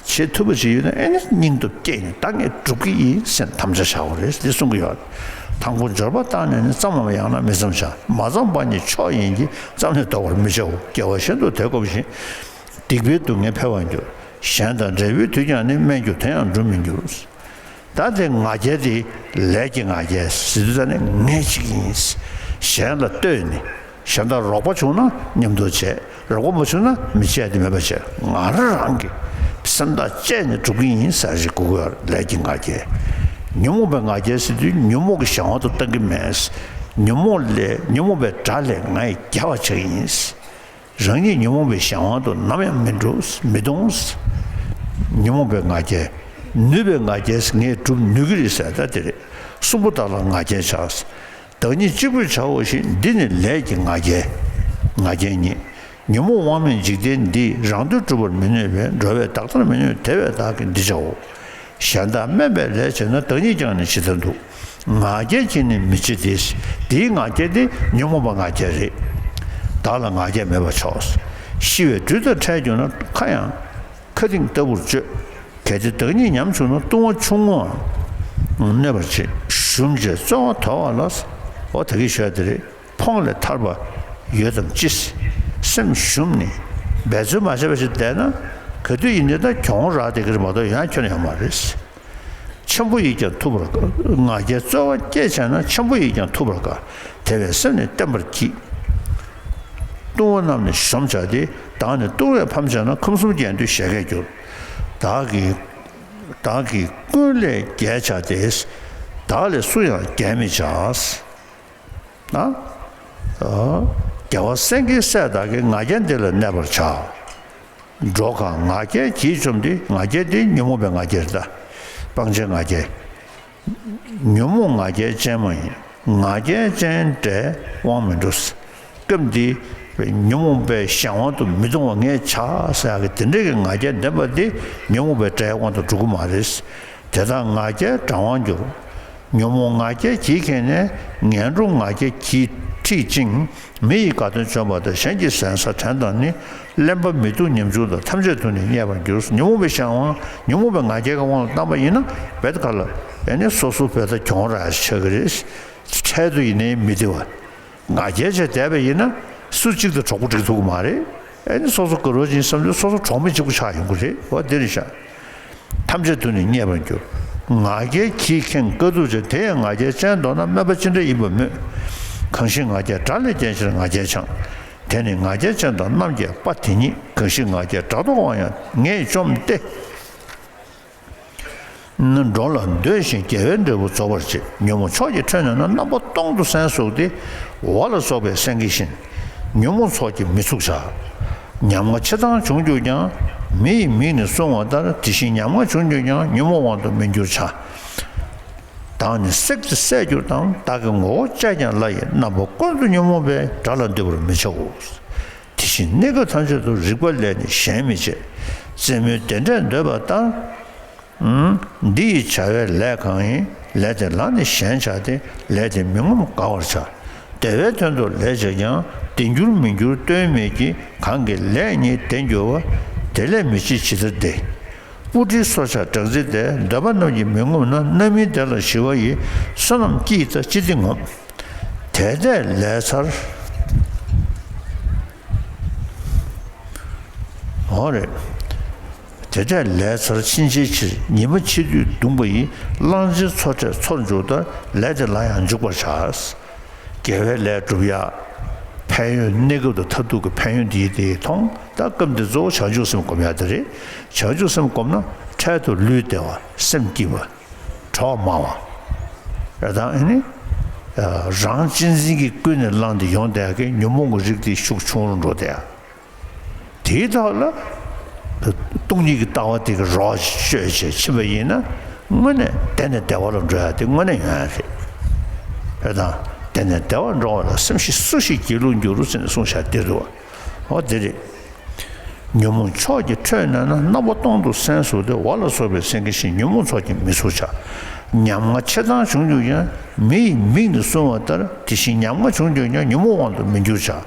བྱེད་ཐུབ་པ་ཅིག་ཡོད་ན། ཨེ་ནི་སྙིང་སྟོབས་སྐྱེས་ནས་ད་ངས་སྒྲུབ་ཀྱི་ཡིན་ཟེར་དམ་བཅའ་བཞག་དགོས་རེད། འདི་གསུང་གི་ཡོད། དང་པོ་འབྱོར་པ་བཏང་ནས་ནི། བརྩམ་མམ་ཡང་ན་མི་བརྩམ་བྱ། མ་བརྩམས་པ་ཉིད་མཆོག་ཡིན་གྱི། བརྩམས་ནས་ལྡོག་པར་མི་བྱའོ། དགེ་བ་གཞན་དུ་དེ་བསྒོམ་ཞིང་། སྡིག་པའི་སྡུག་བསྔལ་འཕེལ་བར་འགྱུར། གཞན་དང་འབྲས་བུའི་དུས་ཀྱང་ནི། དམན་གྱུར་དེ་ཡང་འགྲུབ་མི་འགྱུར། ད་དེ་ང་རྒྱལ་དེ་ལས་ཀྱི་ང་རྒྱལ་ཟེར་དུས་ད་ནི་ངས་བྱེད་ཀྱི་ཡིན། གཞན་ལ་ལྟོས་ནས། གཞན་དག་རོགས་པ་བྱུང་ན་མཉམ་དུ་བྱེད། རོགས་པ་མ་བྱུང་ན་མི་བྱེད་དེ་མེད་པ་བྱེད། ང་རང་རང་གི་སེམས་ཐག་བཅད་ནས་སྒྲུབ་ཀྱི་ཡིན་ཟེར་ཞིག་དགོས་ཀྱི་ཡོད་རེད། ལས་ཀྱི་ང་རྒྱལ། ཉོན་མོངས་པའི་ང་རྒྱལ་ཟེར་དུས་ཉོན་མོངས་ཀྱི་གཞན་དབང་དུ་བཏང་གི་མེད། ཉོན་མོངས་ལས། ཉོན་མོངས་པའི་དགྲ་ལས་ང་ཡིས་རྒྱལ་བར་བྱེད་ཀྱི་ཡིན། རང་ཉིད་ཉོན་མོངས་པའི་གཞན་དབང་དུ་ནམ་ཡང་མི་འགྲོ། མི་གཏོང་། ཉོན་མོངས་པའི་ང་རྒྱལ། ནུས་པའི་ང་རྒྱལ། ངས་སྒྲུབ་ནུས་ཀྱི་རེད་ཟེར་ད་དེ་རེད། གསུམ་པོ་དག་ལ་ང་རྒྱལ་བྱ། བདག་ཉིད་གཅིག་པུས་བྱའོ་ཞེས། འདི་ནི་ལས་ཀྱི་ང་རྒྱལ། ང་རྒྱལ་ཉིད། ཉོན་མོངས་དབང་མེད་འཇིག་རྟེན་འདི། རང་དོན་སྒྲུབ་པར་མི་ནུས་པས། འགྲོ་བས་བདག་ལྟར་མི་ནུས། དེ་བས་བདག་གིས་འདི་བྱའོ། གཞན་དག་དམན་པའི་ལས་བྱས་ན། བདག་ཉིད་ཀྱང་ནི་ཇི་ལྟར་འདུག་ང་རྒྱལ་གྱིས་ནི་མི་བྱེད་དེ། དེའི་ང་རྒྱལ་དེ་ཉོན་མོངས་པ་ང་རྒྱལ་རེད། བདག་ལ་ང་རྒྱལ་མེད་པར་ཕྱོགས། ཤི་བའི་དུས་དང་འཕྲད་གྱུར་ན། ཁ་ཡང་མཁའ་ལྡིང་ལྟ་བུར་སྤྱོད། གལ་ཏེ་བདག་ཉིད་ཉམ་ཆུང་ན། ལྟུང་བ་ཆུང་ངུའང་གནོད་པར་བྱེད། ཞུམ་བྱས་རྩོལ་བ་དོར་བ་ལ། འོ་ད་གིན་ཞུས་དེ་རེད། ཕོངས་ལས་ཐར་པ་ཡོད་དམ་ཅི། སེམས་ཞུམ་ནས་འབད་རྩོལ་མ་བྱས་པ་ཞིག་བསྡད་ན། ག་དུས་ཡིན་ནའི་ད་གྱོང་རག་བསྡད་ཀྱི་རེད་མ་གཏོགས་ཡང་ཁྱོན་ནས་ཡོང་མ་རེད། ཆེན་པོ་ཡིས་ཀྱང་ཐུབ་པར་དཀའ། ང་རྒྱལ་རྩོལ་བ་སྐྱེས་བྱས་ན། ཆེན་པོ་ཡིས་ཀྱང་ཐུབ་པར་དཀའ། དེ་བས་སེམས་ནི་བརྟན་པར་གྱིས། ལྟུང་བ་རྣམས་ནི་གཞོམ་བྱ་སྟེ། བདག་ནི་ལྟུང་བས་ཕམ་བྱས་ན། ཁམས་གསུམ་རྒྱན་དུ་བཞད་གད་འགྱུར། བདག་གིས། བདག་གིས་ཀུན་ལས་རྒྱལ་བྱ་སྟེ། བདག་ལས་སུ་ཡང་རྒྱལ་མི་བྱ། ན། ཨ། རྒྱལ་བ་སེང་གེའི་སྲས་དག་གིས་ང་རྒྱལ་འདི་ལ་གནས་པར་བྱ། འགྲོ་གང་ང་རྒྱལ་གྱིས་བཅོམ་སྟེ། ང་རྒྱལ་དེ་ཉོན་མོངས་པའི་ང་རྒྱལ་རེད་ད། སྤང་བྱའི་ང་རྒྱལ། ཉོན་མོངས་ང་རྒྱལ་ཅན་མ་ཡིན། ང་རྒྱལ་ཅན་འདྲའི་དབང་མི་འགྲོ། སྐབས་འདིའི་ཉོན་མོངས་པའི་གཞན་དབང་དུ་མི་ལྟུང་བ་ངས་བྱ་ཟེར་ཡག་གི་དེ་འདྲའི་གི་ང་རྒྱལ་ལྡན་པ་དེ་ཉོན་མོངས་པའི་དགྲའི་དབང་དུ་འགྲོ་གི་མ་རེད། དེ་དག་ང་རྒྱལ་དགྲ་དབང་འགྱུར། ཉོན་མོངས་ང་རྒྱལ་གྱིས་ཁེངས་ནས། ངན་འགྲོ་ང་རྒྱལ་གྱིས་འཁྲིད་ཅིང་། མི་ཡི་དགའ་སྟོན་བྱོན་པ་དང་། གཞན་གྱི་ཟན་ཟ་བྲན་དང་ནི། གླེན་པ་མི་སྡུག་ཉམ་ཆུང་དང་། ཐམས་ཅད་དུ་ནི་བརྙས་པར་འགྱུར། ཉོན་མོངས་པའི་གཞན་དབང་ཉོན་མོངས་པའི་ང་རྒྱལ་གྱི་དབང་ལ་བཏང་པ་ཡིན་ན་བེད་ཁ་ལ་ཨེ་ནི་སོ་སོ་བེད་ཁ་གྱོང་རག་ཆགས་ཀྱི་རེད། འཕྲལ་དུ་ཡིན་ནའི་མི་བདེ་བ། ང་རྒྱལ་བྱས་བསྡད་པ་ཡིན་ན་སུ་གཅིག་དང་གྲོགས་པོ་འགྲིག་ཐུབ་ཀྱི་མ་རེད། ཨེ་ནི་སོ་སོ་དགའ་རོགས་ཡིན་བསམ་དུས་སོ་སོ་གྲོགས་མེད་གཅིག་པུ་ཆགས་ཡོང་གི་རེད། འོ་འདི་རེད་ཤག་ཐམས་ཅད་དུ་ནི་བརྙས་པར་འགྱུར། ང་རྒྱལ་གྱིས་ཁེངས་དཀའ་ཐུབ་བྱེད། དེ་ཡང་ང་རྒྱལ་ཅན་མདོར་ན་དམན་པ་ཅི་འདྲ་ཡིན་པ་སྨོས། གང་ཞིག་ང་རྒྱལ་དགྲ་ལས་རྒྱལ་ཕྱིར་ང་རྒྱལ་འཆང་། དེ་ནི་ང་རྒྱལ་ཅན་དང་རྣམ་རྒྱལ་པ་དེ་ཉིད། གང་ཞིག་ང་རྒྱལ་དགྲ་ལྡོག་དབང་ཡང་ངས་བཅོམ་སྟེ། འགྲོ་ལ་འདོད་ཅིང་རྒྱལ་བའི་འབྲས་བུ་རྫོགས་པར་བྱེད། ཉོན་མོངས་ཕྱོགས་ཀྱི་ཁྲོད་ན་ནི། རྣམ་པ་སྟོང་དུ་སྲན་ཟུག་སྟེ། འོ་ལ་སོགས་པའི་སེང་གེ་བཞིན། ཉོན་མོངས་ཚོགས་ཀྱིས་མི་ཚུགས་བྱ། ཉམ་ང་ཆེ་ཐང་བྱུང་གྱུར་ཀྱང་། མི་ཡི་མིག་ནི་བསྲུང་བ་ལྟར། དེ་བཞིན་ཉམ་ང་བྱུང་གྱུར་ཀྱང་། ཉོན་མོངས་དབང་དུ་མི་འགྱུར་བྱ། བདག་ནི་བསྲེགས་ཏེ་བསད་གྱུར་ཏམ། བདག་གི་ངོ་བོ་བཅད་ཀྱང་སླ་ཡི། རྣམ་པ་ཀུན་ཏུ་ཉོན་མོངས་པས། དགྲ་ལ་འདུད་པར་མི་བྱའོ། དེ་བཞིན་གནས་སྐབས་ཐམས་ཅད་དུ། རིག་པ་ལས་ནི་གཞན་མི་བྱེད། རྩེད་མོའི་བདེ་འབྲས་འདོད་པ་ལྟར། འདི་ཡི་བྱ་བའི་ལས་གང་ཡིན། ལས་དེ་ལ་ནི་ཞེན་བྱ་སྟེ། ལས་དེ་མི་ངོམས་དགའ་བར་བྱ། བདེ་བའི་དོན་དུ་ལས་བྱས་ཀྱང་། བདེ་འགྱུར་མི་འགྱུར་ལྟོས་མེད་ཀྱི། གང་གི་ལས་ཉིད་བདེར་འགྱུར་བ། དེ་ལས་མི་བྱེད་ཇི་ལྟར་བདེ། སྤུ་གྲིའི་སོར་ཆ་སྦྲང་རྩི་དེ། འདོད་པ་རྣམས་ཀྱིས་མི་ངོམས་ན། རྣམ་སྨིན་དེ་ལ་ཞི་བ་ཡི། བསོད་ནམས་ཀྱིས་ད་ཅི་སྟེ་ངོམས། དེ་འདྲའི་ལས་ཚར། འོ་རེད། དེ་འདྲའི་ལས་ཚར་ཕྱིན་ཆད་ཕྱིར། ཉི་མ་ཕྱི་དུས་གདུངས་པ་ཡི། གླང་ཆེན་འཚོ་ཁྲོད་འཚོར་འཇུག་ལྟར། ལས་དེ་ལ་ཡང་འཇུག་པར་བྱ། དགེ་བའི་ལས་སྒྲུབ་ཡག་ཕན་ཡོན་གནས་སྐབས་དང་མཐར་ཐུག་གི་ཕན་ཡོན་འདི་དེ་མཐོང་། ད་སྐབས་འདི་གཙོ་བོ་བྱང་ཆུབ་སེམས་སྒོམ་ཡག་དེ་རེད། བྱང་ཆུབ་སེམས་སྒོམ་ན་འཕྲལ་དུ་ལུས་བདེ་བ། སེམས་སྐྱིད་པ། གྲོགས་མང་བ། རེད་དང་ཨེ་ནི། རང་གཅེས་འཛིན་གྱིས་ཀུན་ནས་བསླངས་ཏེ་ཡོང་བསྡད་ཀྱི་ཉོན་མོངས་ཀྱི་རིགས་དེ་ཤུགས་ཆུང་རུ་འགྲོ་བསྡད་ཡ། དེའི་ཐོག་ལ། སྟོང་ཉིད་ཀྱི་ལྟ་བ་དེ་གི་རོགས་བཅོས་བྱས་ཕྱིན་པ་ཡིན་ན། དངོས་གནས་བདེ་ནས་བདེ་བ་ལ་འགྲོ་ཡ་དེ་དངོས་གནས་ཡོང་ཡ་རེད། རེད་དང་། བདེ་ནས་བདེ་བར་འགྲོ་བ་ལ། སེམས་ཤེས་སུ་ཞིག་སྒྱིད་ལུག་འགྱུར་ཟེར་ནས་གསུངས་བཞག་དེ་རེད་བ། འོ་དེ་རེད། ཉོན་མོངས་ཕྱོགས་ཀྱི་ཁྲོད་ན་ནི། རྣམ་པ་སྟོང་དུ་སྲན་ཟུག་སྟེ། འོ་ལ་སོགས་པའི་སེང་གེ་བཞིན། ཉོན་མོངས་ཚོགས་ཀྱིས་མི་ཚུགས་བྱ། ཉམ་ང་ཆེ་ཐང་བྱུང་གྱུར་ཀྱང་། མི་ཡི་མིག་ནི་བསྲུང་བ་ལྟར། དེ་བཞིན་ཉམ་ང་བྱུང་གྱུར་ཀྱང་། ཉོན་མོངས་དབང་དུ་མི་འགྱུར་བྱ།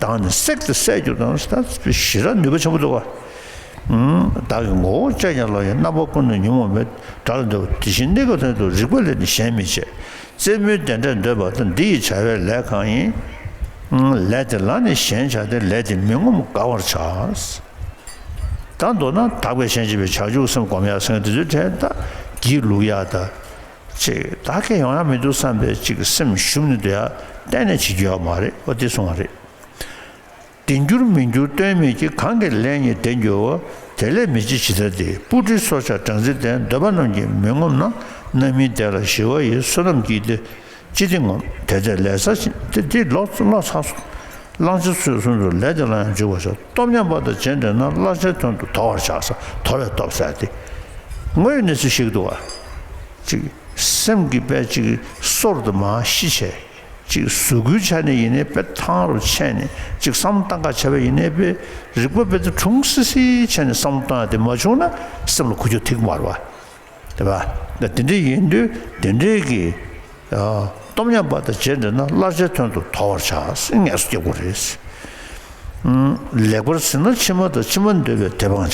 བདག་ནི་བསྲེགས་ཏེ་བསད་གྱུར་ཏམ། ད་ཞེ་དྲག་ནུས་པ་ཆེན་པོ་འདུག་ག་བདག་གི་ངོ་བོ་བཅད་ཀྱང་སླ་ཡི། རྣམ་པ་ཀུན་ཏུ་ཉོན་མོངས་པས། དགྲ་ལ་འདུད་པ། དེ་བཞིན་གནས་སྐབས་ཐམས་ཅད་དུ། རིག་པ་ལས་ནི་གཞན་མི་བྱེད། རྩེད་མོའི་བདེ་འབྲས་འདོད་པ་དང་། འདི་ཡི་བྱ་བའི་ལས་གང་ཡིན། ལས་དེ་ལ་ནི་ཞེན་བྱ་སྟེ། ལས་དེ་མི་ངོམས་དགའ་བར་བྱ། ད་མདོར་ན་དག་པའི་གཞན་གཅེས་པའི་བྱང་ཆུབ་སེམས་སྒོམ་ཡག་ཟེར་མཁན་དེ་ཚོའི་གྲས་ད་སྒྱིད་ལུག་ཡག་ད། ཅིག་ད་གལ་ཡོང་ཡག་མི་འདུག་བསམ་པའི་ཅིག་སེམས་ཞུམ་ནས་སྡོད་ཡག་གཏན་ནས་བྱེད་རྒྱུ་ཡོད་མ་རེད། འོ་དེ་གསུང་བ་རེད། བདེ་འགྱུར་མི་འགྱུར་ལྟོས་མེད་ཀྱི། གང་གི་ལས་ཉིད་བདེར་འགྱུར་བ། དེ་ལས་མི་བྱེད་ཇི་ལྟར་བདེ། སྤུ་གྲིའི་སོར་ཆ་སྦྲང་རྩི་དེ། འདོད་པ་རྣམས་ཀྱིས་མི་ངོམས་ན། རྣམ་སྨིན་དེ་ལ་ཞི་བ་ཡི། བསོད་ནམས་ཀྱིས་དེ་ཅི་སྟེ་ངོམས། དེ་ལྟའི་ལས་ཚར་ཕྱིན་དེ་དེ་ལོ་ལོ་ཚར་སོང་། གླང་ཆེན་ཚོས་བསྲུང་དུ། ལས་དེ་ལ་ཡང་འཇུག་པར་བྱ། སྟོབས་མཉམ་པ་དང་བྱེད་འདྲེས་ན། སླ་བྱའི་དོན་དུ་དོར་བར་བྱ་ཟེར། དོར་བའི་སྟོབས་ཟེར་དེ། དངོས་ཡོད་གནས་ཚུལ་ཞིག་འདུག་བ། ཅིག་སེམས་ཀྱི་དཔེ་ཅིག་སོར་དུ་མར་ཤི་བྱས། ཅིག་གཟུགས་སྐུའི་ཆ་ནས་ཡིན་ནའི་དཔེ་ཐང་རུ་ཆད་ནས་ཅིག་བསམ་བློ་བཏང་ག་བྱས་པ་ཡིན་ནའི་དཔེ་རིག་པ་དཔེ་དེ་གྲུང་སི་སི་བྱས་ནས་བསམ་བློ་བཏང་ཡ་དེ་མ་བྱུང་ན་སེམས་ལ་འགུལ་སྐྱོད་ཐེབས་ཀྱི་མ་རེད་བ། དེ་བ། ད་དེ་འདྲ་ཡིན་དུས་དེ་འདྲའི་གི་ཨ་སྟོབས་མཉམ་པ་དང་བྱེད་འདྲེས་ན། སླ་བྱའི་དོན་དུ་དོར་བར་བྱ་ཟེར་ངལ་གསོ་རྒྱག་དགོས་རེད། ཨུམ། ལེགས་པར་ཟིན་ན་ཕྱི་མ་དང་། ཕྱི་མ་འདོད་པས་དེ་སྤང་བྱ།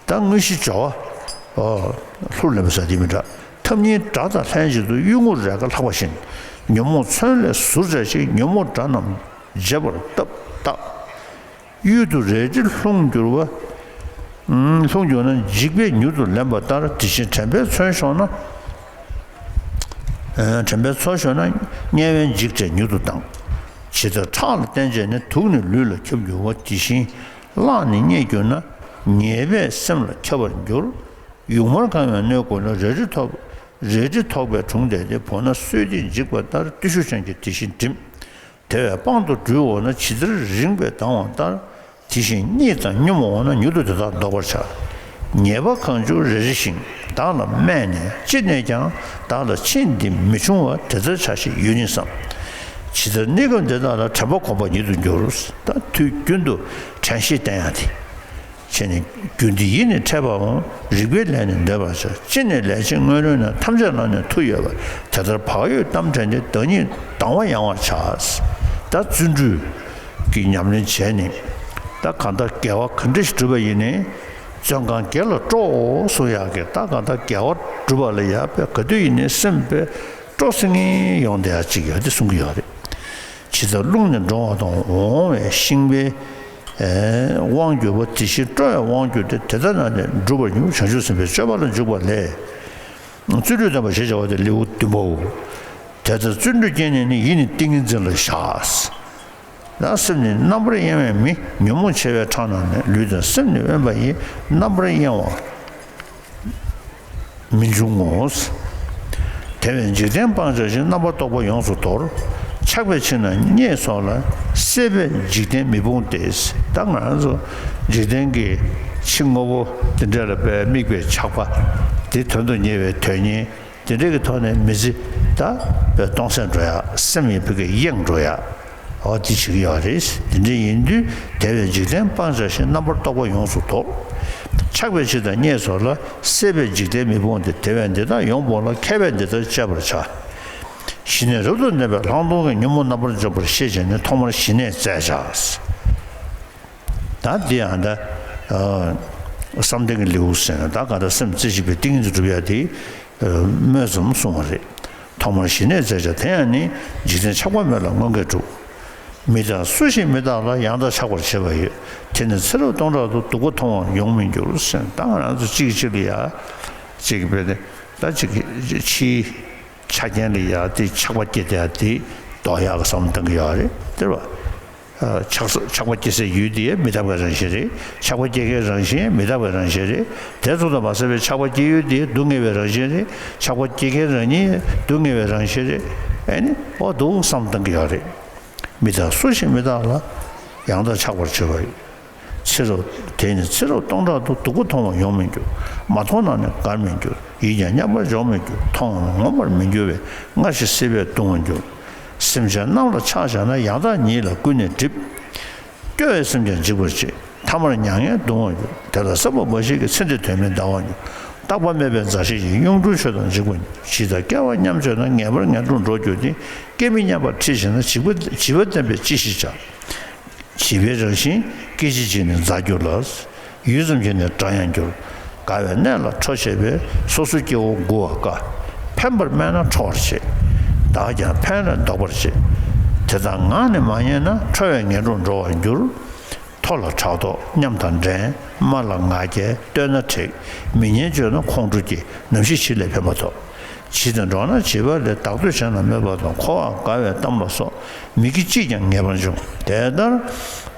ད་དངོས་གཞི་སྦྱོར་བ། ཨོ། ལྷུར་ལེན་པ་ཟེར་དེ་མི་འདྲ། ཐབས་གཉིས་དགྲ་དང་ལྷན་ཅིག་ཏུ། གཡུལ་ངོར་རེས་འགའ་ལྷགས་པ་བཞིན། ཉོན་མོངས་མཚོན་ལས་ཟུར་བྲལ་ཞིང་། ཉོན་མོངས་དགྲ་རྣམས་བརྗེད་པར་བཏབ་བརྟག། གཡུལ་དུ་རལ་གྲི་ལྷུང་གྱུར་པ། ལྷུང་གྱུར་ན་འཇིགས་པས་མྱུར་དུ་ལེན་པ་ལྟར། དེ་བཞིན་དྲན་པས་མཚོན་ཤོར་ན། དྲན་པས་མཚོན་ཤོར་ན། དམྱལ་བའི་འཇིགས་བྲལ་མྱུར་དུ་ལྡང་། ཇི་ལྟར་ཁྲག་ལ་བརྟེན་བྱས་ནས། དུག་ནི་ལུས་ལ་ཁྱབ་འགྱུར་བ། དེ་བཞིན་གླགས་ནི་རྙེད་གྱུར་ན། ཉེས་པས་སེམས་ལ་ཁྱབ་པར་འགྱུར། ཡུངས་མར་གང་ཡང་གནོད་དགོས་ན། རལ་གྲི་ཐོགས་རལ་གྲི་ཐོགས་པས་དྲུངས་བསྡད་དེ། བོར་ན་གསོད་དེ་འཇིགས་པ་ལྟར། བརྟུལ་ཞུགས་ཅན་གྱིས་དེ་བཞིན་བསྒྲིམས། དེ་བས་དཔང་དུ་སྦྲུལ་འོངས་ན་ཇི་ལྟར་རིངས་པའི་མདངས་འོང་ལྟར། དེ་བཞིན་གཉིད་དང་སྙོམས་འོངས་ན་མྱུར་དུ་དེ་དག་ལྡོག་པར་བྱ། ཉེས་པ་གང་བྱུང་རེ་རེ་ཞིང་བདག་ལ་སྨད་ནས། ཅི་ནས་ཀྱང་བདག་ལ་ཕྱིན་འདི་མི་འབྱུང་བ། དེ་ལྟར་བྱ་ཞེས་ཡོད་ཉིད་བསམ། ཇི་ལྟར་གནས་སྐབས་འདི་དག་ལ། དྲན་པ་གོམས་པ་ཉིད་དུ་འགྱུར། ད་དུས་རྒྱུན་དུ་དྲན་ཤེས་བསྟེན་ཡ་དེ། བྱས་ནས་རྒྱུ་འདི་ཡིད་ནི་འཕྲད་པའམ། རིག་པའི་ལས་ནི་འདོད་པར་བྱ། ཅི་ནས་ལས་བྱེད་སྔོན་རོལ་ན། ཐམས་ཅད་ལ་ནི་མཐུ་ཡོད་པ། དེ་ལྟར་བག་ཡོད་རྟ་མགྲིན་ཏེ། བདག་ཉིད་སྡང་བ་ཡང་བར་བྱ། ད་བརྩོན་འགྲུས་ཀྱི་ཉམས་ལེན་བྱས་ནས་ད་གང་ལྟར་དགེ་བ་ག་འདྲ་ཞིག་བསྒྲུབས་པ་ཡིན་ནའི་བརྩོན་གང་དགེ་ལ་སྤྲོའོ་གསུང་ཡག་གི། ད་གང་ལྟར་དགེ་བ་བསྒྲུབས་པ་ལ་ཡ་དཔེ་ག་དུས་ཡིན་ནའི་སེམས་དཔེ་སྤྲོ་སིང་ངེ་ཡོང་བསྡད་ཡ་ཅིག་ཡོད་དེ་གསུང་གི་ཡོད་རེད། ཇི་ལྟར་རླུང་ནི་འགྲོ་བ་དང་། འོང་བའི་ཤིང་བལ་དབང་བསྒྱུར་བ། དེ་བཞིན་སྤྲོ་བས་དབང་བསྒྱུར་ཏེ། དེ་ལྟ་ན་ནི་འགྲུབ་པར་འགྱུར། བྱང་ཆུབ་སེམས་དཔའི་སྤྱོད་པ་ལ་འཇུག་པ་ལས། བརྩོན་འགྲུས་ལྡན་པ་ཞེས་བྱ་བ་སྟེ་ལེའུ་བདུན་པའོ། དེ་ལྟར་བརྩོན་འགྲུས་བསྐྱེད་ནས་ནི། ཡིད་ནི་ཏིང་ངེ་འཛིན་ལ་བཞག། ཡང་སེམས་ནི་རྣམ་པར་གཡེང་བས་མི། ཉོན་མོངས་ཆེ་བས་ཁྲག་རྣག་ནི། ལུས་དང་སེམས་ནི་དབེན་པ་ཡིས། རྣམ་པར་གཡེང་བ་མི་འབྱུང་ངོ་། དེ་བས་འཇིག་རྟེན་སྤང་བྱ་ཞིང་། རྣམ་པར་རྟོག་པ་ཡོངས་སུ་དོར། ཆགས་པའི་ཕྱིར་ན་སྙེགས་སོགས་ལ། སྲེད་པས་འཇིག་རྟེན་མི་སྤོང་སྟེ། ད་ང་རང་ཚོ་འཇིག་རྟེན་གྱི་ཕྱི་དངོས་པོ་འདི་འདྲ་ལ་དཔེ་དམིགས་པའི་ཆགས་པ་འདི་དོན་དུ་གཉེར་བའི་དོན་གཉེར། དེ་འདྲ་གི་ཐོག་ནས་མི་ཚེ་ད་སྟོང་ཟད་འགྲོ་ཡ། སེམས་ཡིན་ཕ་གི་གཡེང་འགྲོ་ཡ། འོ་དེ་བྱེད་ཀྱི་ཡོད་རེད། དེ་འདྲ་ཡིན་དུས་དེ་བས་འཇིག་རྟེན་སྤང་བྱ་ཞིང་། རྣམ་པར་རྟོག་པ་ཡོངས་སུ་དོར། ཆགས་པའི་ཕྱིར་ན་སྙེགས་སོགས་ལ། སྲེད་པས་འཇིག་རྟེན་མི་སྤོང་སྟེ། དེ་བས་འདི་དག་ཡོངས་སྤོང་ལ། མཁས་པས་འདི་ལྟར་དཔྱད་པར་བྱ། ཞི་གནས་རབ་ཏུ་གནས་པས་ལྷག་མཐོང་གི། ཉོན་མོངས་རྣམ་པར་འཇོམས་པར་ཤེས་བྱས་ནས། ཐོག་མར་ཞི་གནས་བཙལ་བྱ། ད་འདི་ཡང་ད་བསམ་གཏན་གྱི་ལེའུ་ཟེར་ན། ད་ག་ད་སེམས་རྩེ་གཅིག་པའི་ཏིང་ངེ་འཛིན་སྒྲུབ་ཡ་དེ་སྨོས་ཙམ་གསུངས་པ་རེད། ཐོག་མར་ཞི་གནས་བཙལ་བྱ། དེ་ཡང་ནི། འཇིག་རྟེན་ཆགས་པ་མེད་ལ་མངོན་དགས་གྲུབ། མི་རྟག་སུ་ཞིག་མི་རྟག་ལ། ཡང་དག་ཆགས་པར་བྱེད་པ་ཡོད། དེ་ནི་ཚེ་རབས་སྟོང་ཕྲག་ཏུ། སྡུག་པ་མཐོང་བ་ཡོང་མི་འགྱུར་ཟེར། ད་ང་རང་ཚོ་གཅིག་གིས་གཅིག་ལ་ཡ་གཅིག་གིས་དཔེ་དེ་ད་གཅིག་གིས་ཕྱིའི་ཆ་རྐྱེན་ལ་ཡ་དེ་ཆགས་པ་སྐྱེ་དེ་ཡ་དེ་ལྡོག་ཡག་གི་བསམ་བློ་གཏང་གི་ཡོད་རེད། དེ་རེད་བ། ཆགས་ཆགས་པ་སྐྱེ་སའི་ཡུལ་དེ་མི་རྟག་པའི་རང་བཞིན་རེད། ཆགས་པ་སྐྱེ་མཁན་རང་བཞིན་མི་རྟག་པའི་རང་བཞིན་རེད། དེ་ཙམ་དུ་མ་ཟད་པའི་ཆགས་པ་སྐྱེ་ཡུལ་དེ་སྡུག་བསྔལ་བའི་རང་བཞིན་རེད། ཆགས་པ་སྐྱེ་མཁན་རང་ཉིད་སྡུག་བསྔལ་བའི་རང་བཞིན་རེད། ཨེ་ནི་འོ་འདུག་བསམ་བཏང་གི་ཡོད་རེད། མི་རྟག་སུ་ཞིག་མི་རྟག་ལ། ཡང་དག་ཆགས་པར་བྱེད་པ་ཡིན། ཚེ་རབས་དེ་ནི་ཚེ་རབས་སྟོང་ཕྲག་ཏུ། སྡུག་པ་མཐོང་བ་ཡོང་མི་འགྱུར། མ་མཐོང་ན་ནི་དགར་མི་འགྱུར། ཡིན་ཀྱང་མཉམ་པར་འཇོག་མི་འགྱུར། མཐོང་བ་ངོམས་པར་མི་འགྱུར་བས། སྔར་བཞིན་སྲེད་པས་གདུང་བར་འགྱུར། སེམས་ཅན་རྣམས་ལ་ཆགས་བཞག་ན། ཡང་དག་ཉིད་ལ་ཀུན་ནས་སྒྲིབ། སྐྱོ་བས་སེམས་ཅན་འཇིགས་པར་བྱེད། ཐ་མར་མྱ་ངན་གདུང་བར་འགྱུར། དེ་ལ་བསམ་པ་མ་བཞེས་ཀྱི། ཚེ་འདིར་དོན་མེད་འདའ་བར་འགྱུར། རྟག་པ་མེད་པའི་མཛའ་བཤེས་ཀྱིས། གཡུང་དྲུང་ཆོས་དང་འཇིགས་པར་འགྱུར། ཇི་ལྟར་སྐལ་བ་མཉམ་སྤྱོད་ན། ངེས་པར་ངན་སོང་འགྲོ་འགྱུར་ཏེ། སྐྱེ་མེད་མཉམ་པར་ཁྲིད་བྱེད་ན། འཇིགས་པ་བྱིས་པ་བསྟན་པས་ཅི་ཞིག་བྱ། བྱིས་པའི་རང་བཞིན་སྐད་ཅིག་གཅིག་ནི་མཛའ་འགྱུར་ལ། ཡུད་ཙམ་གྱིས་ནི་དགྲ་ཡང་འགྱུར། དགའ་བའི་གནས་ལ་ཁྲོ་བྱེད་པས། སོ་སོའི་སྐྱེ་བོ་མགུ་བར་དཀའ། ཕན་པར་སྨྲས་ན་ཁྲོ་བར་བྱེད། བདག་ཀྱང་ཕན་རེ་བཟློག་པར་བྱེད། དེ་དག་ངག་ནི་མ་ཉན་ན། ཁྲོ་བས་ངན་སོང་འགྲོ་བར་འགྱུར། མཐོ་ལ་ཕྲག་དོག་ཉམས་དང་འགྲན། དམའ་ལ་ང་རྒྱལ་བསྟོད་ན་མཁྲེགས། མི་སྙན་བརྗོད་ན་ཁོང་ཁྲོ་སྐྱེ། ནམ་ཞིག་བྱིས་ལས་ཕན་པ་ཐོབ། བྱིས་ཏེ་འགྲོགས་ན་བྱིས་པ་ལས། བདག་བསྟོད་བྱས་ན་སྨོད་པ་དང་། མཁོ་བ་དགའ་བའི་གཏམ་ལ་སོགས། མི་དགེ་ཅིས་ཀྱང་ངེས་པར་འབྱུང་། དེ་ལྟར་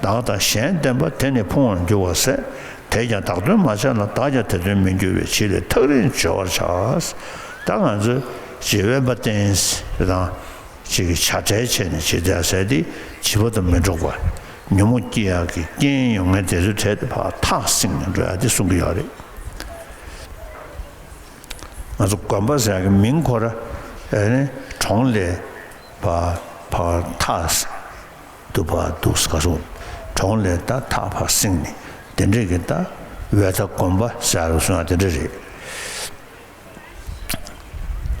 བདག་དང་གཞན་བསྟེན་པ། དེ་ནི་ཕུང་བར་འགྱུར་བ་ཟད། དེས་ཀྱང་བདག་དོན་མ་བྱས་ལ། བདག་ཀྱང་དེ་དོན་མི་འགྱུར་བས། བྱིས་ལས་ཐག་རིང་བྱོལ་བར་བྱ། ད་ང་ཚོས་བྱིས་པའི་དཔེ་བསྟན་དང་། ཅིག་གི་བྱ་བྲལ་བྱས་ནས་ཇི་ལྟར་ཟེར་ཏེ་བྱིས་པ་དང་མི་འགྲོགས་པ། ཉོན་མོངས་སྐྱེ་ཡག་གི་རྐྱེན་ཡོང་མཁན་དེ་ཚོའི་གྲས་དེ་ཕར་ཐག་བསྲིངས་ནས་འགྲོ་ཡག་དེ་གསུང་གི་ཡོད་རེད། ང་ཚོ་དགོན་པ་ཟེར་ཡག་གི་མིང་ཁོ་ར་ཨེ་ནི་གྲོང་ལས་ཕར་ཕར་ཐག་དུ་ཕར་འདུག་ག་སོང་། གྲོང་ལས་ད་ཐག་ཕར་བསྲིངས་ནས་དེ་འདྲས་ཀྱི་ད་ཝེ་ཐ་དགོན་པ་ཟེར་ཡག་གསུང་ཡག་དེ་འདྲས་རེད།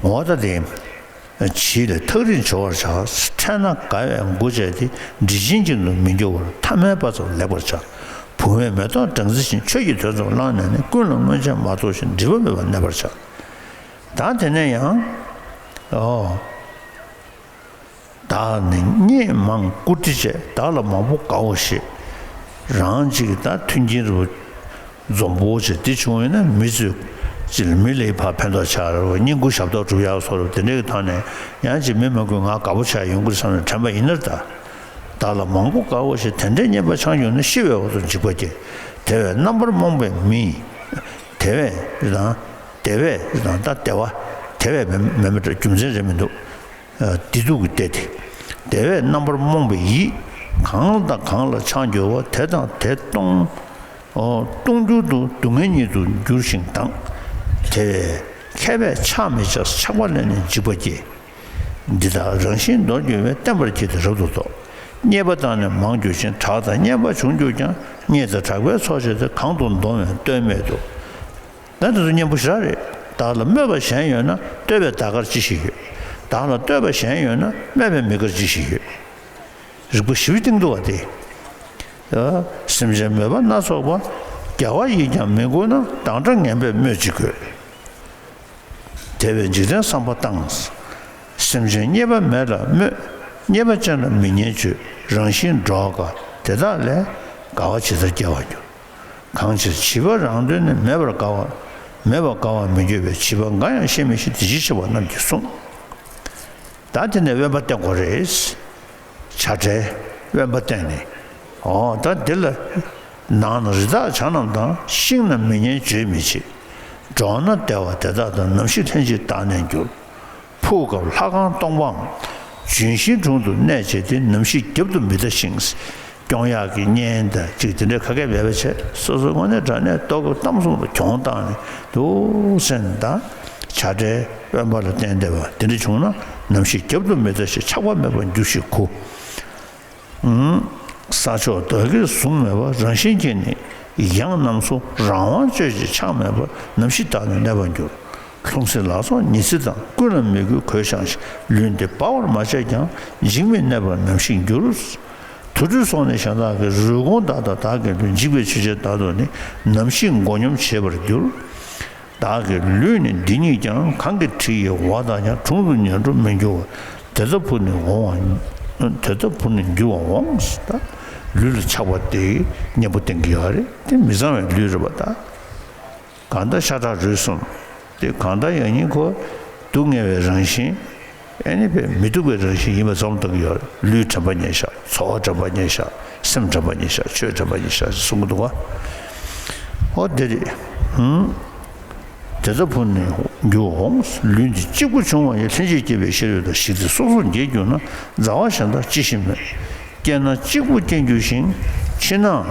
འོ་ད་དེ། བྱིས་ལས་ཐག་རིང་བྱོལ་བར་བྱ། འཕྲད་ན་དགའ་བས་མགུ་བྱས་ཏེ། འདྲིས་ཆེན་གྱི་ནང་མི་འགྱུར་བར། ཐ་མལ་པ་ཙམ་ལེགས་པར་བྱ། བུང་བས་མེ་ཏོག་སྦྲང་རྩི་བཞིན། ཆོས་ཀྱི་དོན་ཙམ་བླངས་ནས་ནི། ཀུན་ལ་མངོན་ཆེན་མ་རྟོགས་ཤིང་། སྒྲིབ་པ་མེད་པར་གནས་པར་བྱ། ད་དེ་ནས་ཡང་། ཨོ། བདག་ནི་སྙེགས་མང་བཀུར་སྟི་བྱས། བདག་ལ་མང་པོ་དགའ་བོ་ཞེས། རང་གཅིག་གི་ད་མཐུན་རྐྱེན་རུ་འཛོམས་པོ་བྱས་དེ་བྱུང་ཡོད་ན། མི་ཚོས་ཅིག་ལ་མི་ལ་ཕར་ཕན་ཐོགས་ཆགས་རེད་བ། བསྙེན་བཀུར་ཞབས་ཏོག་སྒྲུབ་ཡག་སོགས་རེད་བ། དེ་འདྲའི་གི་ཐོག་ནས་ཡང་ཅིག་མི་མང་པོས་ང་དགའ་པོ་ཆགས་ཡོང་གི་རེད་བསམ་ནས་དྲན་པ་ཡིན་ནར་ད། བདག་ལ་མང་པོ་དགའ་བོ་ཞེས། དེ་འདྲའི་སྙེགས་པ་ཆགས་ཡོང་ན། ཤི་བའི་འོག་ཏུ་འཇིགས་པ་སྐྱེ། དེ་བས་རྣམ་པར་རྨོངས་པའི་མི། དེ་བས་རེད་དང་། དེ་བས་རེད་དང་། ད་དེ་བ། དེ་བས་མེད་མེད་རྒྱུ་མཚན་རེད་མི་འདུག་བདེ་སྡུག་གི་སྟེ་དེ། དེ་བས་རྣམ་པར་རྨོངས་པའི་ཡིད། གང་དང་གང་ལ་ཆགས་འགྱུར་བ། དེ་དང་དེ་སྟོང་། ཨོ། སྟོང་འགྱུར་དུ་སྡུག་བསྔལ་ཉིད་དུ་འགྱུར་ཞིང་དང་། དེ་བས་མཁས་པས་ཕྱག་མི་བྱ། ཆགས་པ་ལས་ནི་འཇིགས་པ་སྐྱེ། འདི་དག་རང་བཞིན་མདོར་བསྡུས་པས། བསྟན་པར་གྱིས་ཏེ་རབ་ཏུ་རྟོགས། རྙེད་པ་དང་ནི་མང་གྱུར་ཅིང་། གྲགས་དང་སྙན་པ་བྱུང་གྱུར་ཀྱང་། རྙེད་དང་གྲགས་པའི་ཚོགས་བྱས་ཏེ། གང་དུ་འདོམས་ཡང་ལྟོས་མེད་དོ། ད་འདི་ཚོ་སྙན་པོ་ཞེ་དྲག་རེད། བདག་ལ་སྨོད་པ་གཞན་ཡོད་ན། ལྟོས་པས་བདག་གར་ཅི་ཞིག་ཡོད། བདག་ལ་ལྟོས་པ་གཞན་ཡོད་ན། སྨོད་པས་མི་དགར་ཅི་ཞིག་ཡོད། རིགས་པ་བཞི་པོའི་སྟེང་དུ་བ་སྟེ། སེམས་ཅན་མོས་པ་སྣ་ཚོགས་པ། རྒྱལ་བ་ཡིས་ཀྱང་མི་མགུ་ན། སྡང་དགྲ་ངན་པས་སྨོད་ཅི་དགོས། དེ་བས་འཇིག་རྟེན་བསམ་པ་བཏང་། སེམས་ཅན་རྙེད་པ་མེད་ལ་སྨོད། རྙེད་པ་ཅན་ལ་མི་སྙན་བརྗོད། རང་བཞིན་འགྲོགས་དཀའ་དེ་དག་ལས། དགའ་བ་ཇི་ལྟར་སྐྱེ་བར་འགྱུར། གང་ཕྱིར་བྱིས་པ་རང་དོན་ནི། མེད་པར་དགའ་བ། མེད་པར་དགའ་བར་མི་འགྱུར་བས། བྱིས་པ་འགའ་ཡང་ཤེས་མི་ཤེས། དེ་ཕྱིར་བྱིས་པ་རྣམས་ཀྱིས་གསུངས། ད་དེ་ནས་དབེན་པ་བསྟེན་དགོས་རེད། བྱ་བྲལ་དབེན་པ་བསྟེན་ནས། འོ་ད་འདི་ལ། ནགས་ན་རི་དྭགས་བྱ་རྣམས་དང་། ཤིང་ན་མི་སྙན་བརྗོད་མི་བྱེད། འགྲོགས་ན་བདེ་བ་དེ་དག་དང་། ནམ་ཞིག་ལྷན་ཅིག་བདག་གནས་འགྱུར། ཕུག་སྐབས་ལྷ་ཁང་སྟོང་པའམ། ལྗོན་ཤིང་དྲུང་དུ་གནས་བྱས་ཏེ། ནམ་ཞིག་རྒྱབ་ཏུ་མི་ལྟ་ཞིང་། སྐྱོང་ཡག་གི་གཉེན་དང་ཅིག་དེ་འདྲའི་ཁ་སྐད་མེད་པ་བྱས། སོ་སོའི་དངོས་གནས་དྲང་གནས་ལྟོ་གོས་གཏམ་གསུམ་ལ་གྱོང་བཏང་ནས་འདུག་སེ་ད་བྱ་བྲལ་དབེན་པ་ལ་བརྟེན་བསྡད་པ་དེ་འདྲ་བྱུང་ན། ནམ་ཞིག་རྒྱབ་ཏུ་མི་ལྟ་ཞིང་། ཆགས་པ་མེད་པར་འགྱུར་ཞིང་མགུ། ས་ཕྱོགས་བདག་གིར་བཟུང་མེད་པ། རང་བཞིན་གྱིས་ནི་ཡང་རྣམས་སུ། རང་དབང་སྤྱོད་ཅིང་ཆགས་མེད་པར། ནམ་ཞིག་བདག་ནི་གནས་པར་འགྱུར། ལྷུང་བཟེད་ལ་སོགས་ཉི་ཚེ་དང་། ཀུན་ལ་མོས་གུས་གོས་བཤམས་ཤིང་། ལུས་འདི་སྦ་བར་མ་བྱས་ཀྱང་། འཇིགས་མེད་གནས་པར་ནམ་ཞིག་འགྱུར། དུར་ཁྲོད་སོགས་ནས་གཞན་དག་གི་རུས་གོང་དག་དང་བདག་གི་ལུས། འཇིག་པའི་ཆོས་ཅན་དག་ཏུ་ནི། ནམ་ཞིག་མགོ་སྙོམས་བྱེད་པར་འགྱུར། བདག་གི་ལུས་ནི་འདི་ཉིད་ཀྱང་། གང་གི་དྲི་ཡིས་འོག་དང་ཀྱང་། དྲུང་དུ་ཉེར་འགྲོ་མི་འགྱུར་བ། དེ་ལྟ་བུ་ནི་འོང་བ། དེ་ལྟ་བུ་ནི་འགྱུར་བ་འོང་། ད་ལུས་ལ་ཆགས་པ་དེ་གཉེན་པོ་བསྟེན་གྱི་ཡོད་རེད། དེ་མི་གཙང་བའི་ལུས་རེད་པ། ད་གང་ལྟར་ཤ་ཁྲག་རུས་གསུམ་དེ་གང་ལྟར་ཡང་སྙིང་ཁོ་སྡུག་བསྔལ་བའི་རང་བཞིན། ཨེ་ནི་པའི་མི་སྡུག་པའི་རང་བཞིན་ཡིན་པ་ཙམ་ལྟ་གི་ཡོད་རེད། ལུས་དྲན་པ་ཉེར་བཞག་ཚོར་བ་དྲན་པ་ཉེར་བཞག་སེམས་དྲན་པ་ཉེར་བཞག་ཆོས་དྲན་པ་ཉེར་བཞག་གསུང་གི་འདུག་ག་འོ་དེ་རེད། ཧུམ། དེ་ལྟ་བུ་ནི་འགྱུར་འོང་། ལུས་འདི་གཅིག་པུ་བྱུང་བ་ཡི། ལྷན་ཅིག་སྐྱེས་པའི་ཤེས་རབ་དང་། ཞིག་སྟེ་སོ་སོར་འགྱེས་གྱུར་ན། མཛའ་བ་གཞན་དག་ཅི་ཞིག་སྨོས། སྐྱེས་ན་གཅིག་པུ་སྐྱེ་འགྱུར་ཞིང་། འཆི་ནའང་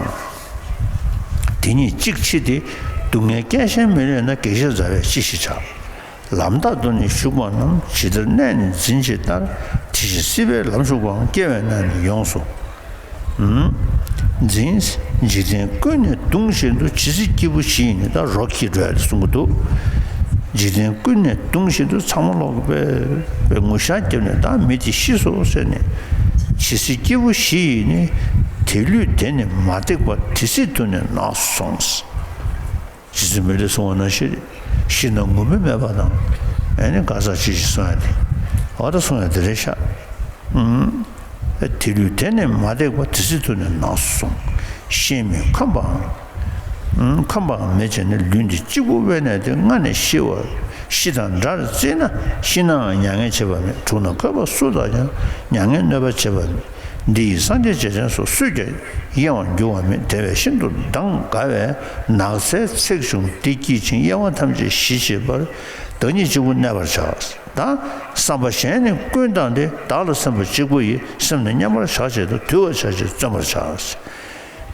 དེ་ཉིད་གཅིག་འཆི་སྟེ། སྡུག་བསྔལ་སྐྱེ་ཤེས་མི་ལེགས་ན། གེགས་ཞེས་མཛའ་བས་ཅི་ཞིག་བྱ། ལམ་དག་ཏུ་ནི་ཞུགས་པ་རྣམས། ཇི་ལྟར་གནས་ནི་འཛིན་བྱེད་ལྟར། དེ་བཞིན་སྲིད་པའི་ལམ་ཞུགས་པའང་། སྐྱེ་བས་ན་ནི་ཡོངས་སུ་འཛིན། འཇིག་རྟེན་ཀུན་ནས་གདུང་བཞིན་དུ། ཇི་སྲིད་སྐྱེས་བུ་ཞིག་ཡིན་ནི། ད་རོ་ཁྱི་འགྲོ་ཡ་དེ་གསུང་གི་འདུག་འཇིག་རྟེན་ཀུན་ནས་གདུང་བཞིན་དུ། ཚང་མ་ལོག་པའི་པའི་ངུ་ཤ་བརྒྱབ་ནས། ད་མི་དེ་ཤི་སོང་ཟེར་ནས། ཇི་སྲིད་སྐྱེས་བུ་ཞིག་ཡིན་ནི། དེ་ལུས་དེ་ནི་མ་བརྡེག་པར། དེ་སྲིད་དུ་ནི་ནགས་སུ་སོང་། རྗེ་བཙུན་མི་ལས་གསུང་བ་ནང་བཞིན་ཤི་ན་ངུ་མི་མེད་པ་དང་། ཨེ་ནི་ག་ས་ཅི་ཞིག་གསུང་ཡ་དེ། འོ་ད་གསུང་ཡ་དེ་རེད་ཤག་ཨུམ། དེ་ལུས་དེ་ནི་མ་བརྡེག་པར། དེ་སྲིད་དུ་ནི་ནགས་སུ་སོང་། ཤེས་མིན་ཁམས་པའང་། ཨུམ། ཁམས་པའང་མེད་བྱས་ནས། ལུས་འདི་གཅིག་པུ་དབེན་གནས་ཏེ། སྔ་ནས་ཤི་བ་ཤི་དང་འདྲར་བརྩིས་ན། ཤི་ནའང་མྱ་ངན་བྱེད་པ་མེད། དྲུང་ན་འཁོད་པ་སུ་དག་ཀྱང་། མྱ་ངན་གནོད་པ་བྱེད་པ་མེད། འདི་ཡི་སངས་རྒྱས་རྗེས་དྲན་སོགས། སུས་ཀྱང་གཡེང་བར་འགྱུར་བ་མེད། དེ་བས་ཤིན་ཏུ་གདངས་དགའ་བའི། ནགས་ཚལ་ཚེགས་ཆུང་འདི་སྐྱིད་ཅིང་། དབྱེ་བ་ཐམས་ཅད་ཞི་བྱེད་པར། བདག་ཉིད་གཅིག་པུ་གནས་པར་བྱ། དང་། བསམ་པ་གཞན་ནི་ཀུན་བཏང་སྟེ། བདག་ལ་སེམས་པ་གཅིག་པུ་ཡིས། སེམས་ནི་མཉམ་པར་བཞག་བྱེད་དོ། དུལ་བར་བྱ་ཕྱིར་བརྩོན་པར་བྱ།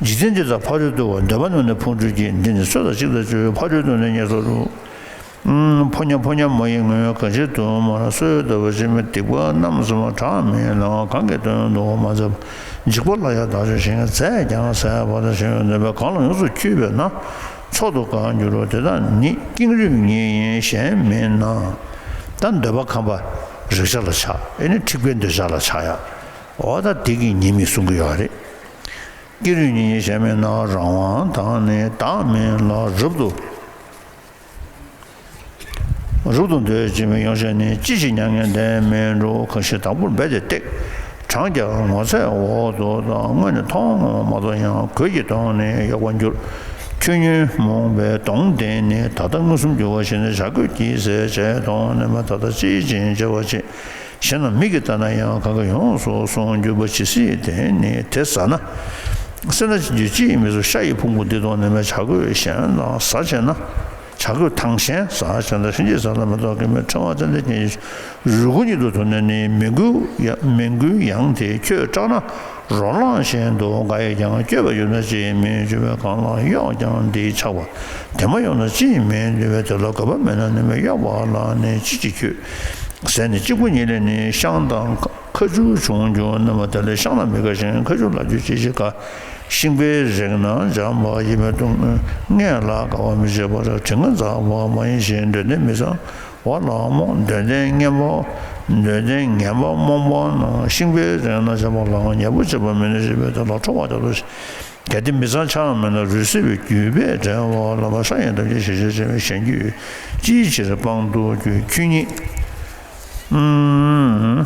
འཇིག་རྟེན་འདི་དག་ཕ་རོལ་ཏུ་བ། འདོད་པ་ནི་ནི་ཕུང་ཁྲོལ་གྱི། འདི་ནི་སྲོད་དང་གཅིག་ལྟར་སྤྱོད། ཕ་རོལ་ཏུ་ནི་ཉེར་ཐོབ་རུ། ཕོ་ཉ་ཕོ་ཉ་མ་ཡིན་ངོ་། གང་ཕྱིར་དུ་མ་ན་སོས་འདོད་པ་ཅི་སྨོས། སྡིག་པ་རྣམ་གསུམ་དྲག་མིན་ལ། གང་གི་དོན་དུ་མ་མཛད་པ། འཇིགས་པ་ལ་ཡང་བདག་སྤྱོད་ཅིང་། མཛད་ཀྱང་ཟད་པར་བྱ་བའི་འདོད་པས། གང་ལ་ཡོངས་སུ་འཁྱུད་པས་ན། མཆོག་ཏུ་གང་འགྱུར་རོ། དེ་དག་ནི་ཀེང་རུས་ཉིད་ཡིན་གཞན་མིན་ན། ད་འདོད་པ་ཁམས་པ་རེག་བྱ་ལ་ཆགས། ཨེ་ནི་འཁྲིག་པའི་འདོད་ཆགས་ལ་ཆགས་ཡ། འོ་ད་དེ་གི་ཉེས་དམིགས་གསུང་གི་ཡོད་རེད། ཀེང་རུས་ཉིད་ཡིན་གཞན་མིན་ན། རང་དབང་དང་ནི་བདག་མིན་ལ། རབ་ཏུ་རབ་ཏུ་འདོད་ཅིང་ཡོངས་བཤད་ནི། ཅི་ཕྱིར་མྱ་ངན་འདས་མི་འགྲོ། གང་ཞིག་དང་པོར་འབད་དེ་བརྡེག་གྲངས་ཀྱང་ངོ་ཚ་བའི་འོག་ཏུ་དང་། སྔོན་ནི་མཐོང་ངོ་མ་མཐོང་ཡང་། གོས་ཀྱི་དོན་ནི་གཡོགས་པར་འགྱུར། ཁྱོད་ཉོན་མོངས་པའི་དོན་དེ་ནི། ད་ལྟ་མངོན་སུམ་གྱུར་པ་ཞིག་ནི། བྱ་རྒོད་ཀྱི་ཟས་བྱས་དང་ནི་མ། ད་ལྟ་ཅི་བྱིན་བྱེད་པ་ཅི། གཞན་རྣམས་མིག་གིས་བལྟས་ན་ཡང་། གང་གིས་ཡོངས་སུ་བཟུང་གྱུར་པ། ཇི་སྲིད་དེ་ནི་དེ་ཟ་ན། སེར་སྣ་ཅན་གྱི་ཅི་ཡི་མིག་སོགས། ཤ་ཡི་ཕུང་པོ་འདི་དང་ནི་མ། བྱ་རྒོད་གཞན་དག་ཟ་བྱེད་ན། བྱ་ བྱ་རྒོད་ཐང་ཞན་ཟ་བྱས་ན་གཤིན་རྗེའི་ས་ལ་མེ་ཏོག་གི་མེ་ཕྲེང་བ་ཙན་དན་ཅན་རུས་ཁུང་ཉིད་དུ་དུང་ནས་ནི་མི་འགུལ་ཡང་མི་འགུལ་ཡང་དེ་ཁྱོད་སྐྲག་ན་རོ་ལངས་བཞིན་དུ་འགའ་ཡིས་ཀྱང་བསྐྱོད་པ་ཡོད་ན་ཅིས་མི་འགྱུར་བས། གང་ལ་གཡོགས་ཀྱང་འདིས་ཆགས་པ་དེ་མ་གཡོགས་ན་ཅིས་མི་འདུལ་བས། དེ་ལ་དགོས་པ་མེད་ན་ནི་མི་གཡོགས་པ་ལ་ནི་ཅི་ཅིག་ཁྱོད་ཟས་ནི་གཅིག་པུ་ཉིད་ལས་ནི་ཤིང་དང་ཁ་ཆུ་བྱུང་འགྱུར་རྣམ་པ་དེ་ལས་ཤིང་ལ་མི་དགའ་ཞིང་ཁ་ཆུ་ལ་འགྱུར་ཅི་ཞིག་དགའ། ཤིང་པའི་རིགས་ན་འཇམ་པ་ཡིན་མོད་དུ། སྔས་ལ་དགའ་བ་མི་བྱེད་པར་དྲི་ང་འཛག་པ་མ་ཡིན་ཞིང་འདོད་ལྡན་མི་བཟང་བ་ལ་རྨོངས། འདོད་ལྡན་ངན་པ་འདོད་ལྡན་ངན་པ་རྨོངས་པ་ན་ཤིང་པའི་རིགས་ན་འཇམ་པ་ལའང་ཉེ་པོ་བྱེད་པ་མིན་ནོ་ཞེས་པའི་དོན་ལ་ཁྲོ་བ་དག་ཏུ། གལ་ཏེ་མི་ཚངས་ཆགས་མེད་ན་རུས་སེལ་བའི་རྒྱུད་པས་བསྒྲལ་བ་ལ་བ་ཤ་ཡང་ཐམས་ཅད་ཞི་བྱེད་བྱེད་པའི་གཞན་རྒྱུད་ཅིའི་ཕྱིར་སྤང་དུ་གྱུར། ཁྱོད་ཉིད་ཨུམ།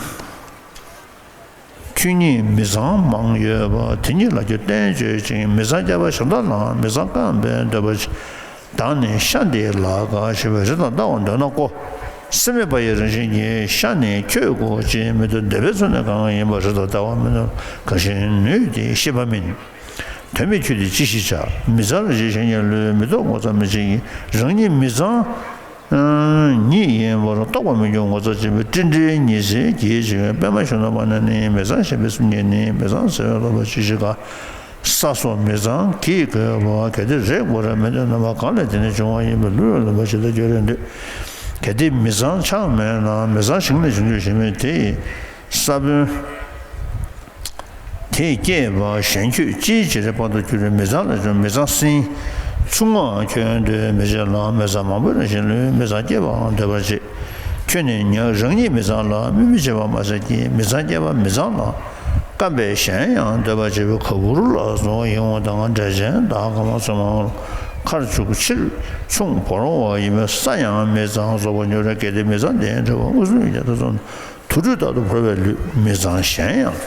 ཁྱོད་ཉིད་མི་ཚངས་མང་ཡོད་པ་དེ་ཉིད་ལ་ཁྱོད་བསྟན་བཅོས་ཤིང་མི་ཚངས་སྐྱེས་པ་གཞན་དག་ལའང་མི་ཚངས་བསྐམས་པས་འདོད་པ་དང་ནི་ཤ་འདི་ལ་དགའ་ཞེས་པའི་རི་དང་ལྟ་བར་འདོད་ན་ཀོ། སྲེད་མེད་པ་ཡི་རང་བཞིན་གྱི་ཤ་ནི་ཁྱོད་དགོས་ཅེས་མི་འདོད། འདོད་པའི་ཚོགས་ནི་གང་ཡིན་པ་རི་དང་ལྟ་བར་མི་འདོད་གང་ཞིག་ནུས་ཏེ་ཤེས་པ་མིན། དོན་མེད་ཁྱོད་འདི་ཅི་ཞིག་བྱ། མི་ཚངས་རེ་ཞིག་གཞན་ཉིད་ལུས། མི་རྟོག་ངོ་ཚ་མི་བྱེད་ཀྱི་རང་ཉིད་མི་ཚངས་ཉིད་ཡིན་པར་རྟོགས་པ་མི་འགྱུར་ངོ་ཚ་བྱེད་པའི་སྤྲིན་བྲལ་ཉི་ཟེར་གྱིས་བྱེད་པའི་པདྨ་གཞོན་ནུ་མ་ནི་ནི་མི་ཚངས་ཞེན་པའི་སེམས་ཉིད་ནི་མི་ཚངས་ཟེར་བའི་ལོག་པ་ཅི་ཞིག་ག་ས་སོགས་མི་ཚངས་ཀྱིས་གོས་པ་གལ་ཏེ་རེག་པར་མི་འདོད་ན་མ་གང་ལས་དེ་ནི་བྱུང་བ་ཡིན་པས་ལུས་ལ་ལོག་པ་ཇི་ལྟར་འགྱུར་རེ་འདོད། གལ་ཏེ་མི་ཚངས་ཆགས་མེད་ན་མི་ཚངས་ཞིང་ལས་བྱུང་རྒྱུ་ཞེན་མེད་དེ་ཡི་ས་བོན། དེས་བསྐྱེད་པ་གཞན་ཁྱོད་ཅིའི་ཕྱིར་སྤང་དུ་གྱུར། མི་ཚངས་ལས་བྱུང་མི་ཚངས་སྲིན་ཆུང་ངུ་ཁྱོད་འདོད་མི་བྱེད་ལ་མི་ཚངས་མང་པོའི་རང་བཞིན་ལུས། མི་ཚངས་སྐྱེས་པའང་འདོད་པར་བྱེད། ཁྱོད་ནི་ཉག་རང་ཉིད་མི་ཚངས་ལ་སྨོད་མི་བྱེད་པ་མ་ཟད་ཀྱི་མི་ཚངས་སྐྱེས་པ་མི་ཚངས་ལ་བསྐམས་པས་གཞན་ཡང་འདོད་པར་བྱེད་པའི་ག་བུར་ལ་སོགས་ཡིད་འོང་དང་འབྲས་ཆན་དག་གང་བ་ཚོད་མང་ཁར་ཆུག་ཕྱིར་མཚུངས་བོར་བ་ཡིན་པས་ས་ཡང་མི་ཚངས་རྫོགས་པར་འགྱུར་རེ། གལ་ཏེ་མི་ཚངས་དེ་འདྲ་བ་མངོན་སུམ་ཡོད་ཀྱང་དེ་ཚོ་དུག་སྦྲུལ་ལྟར་དུ་བོར་བའི་ལུས་མི་ཚངས་གཞན་ཡང་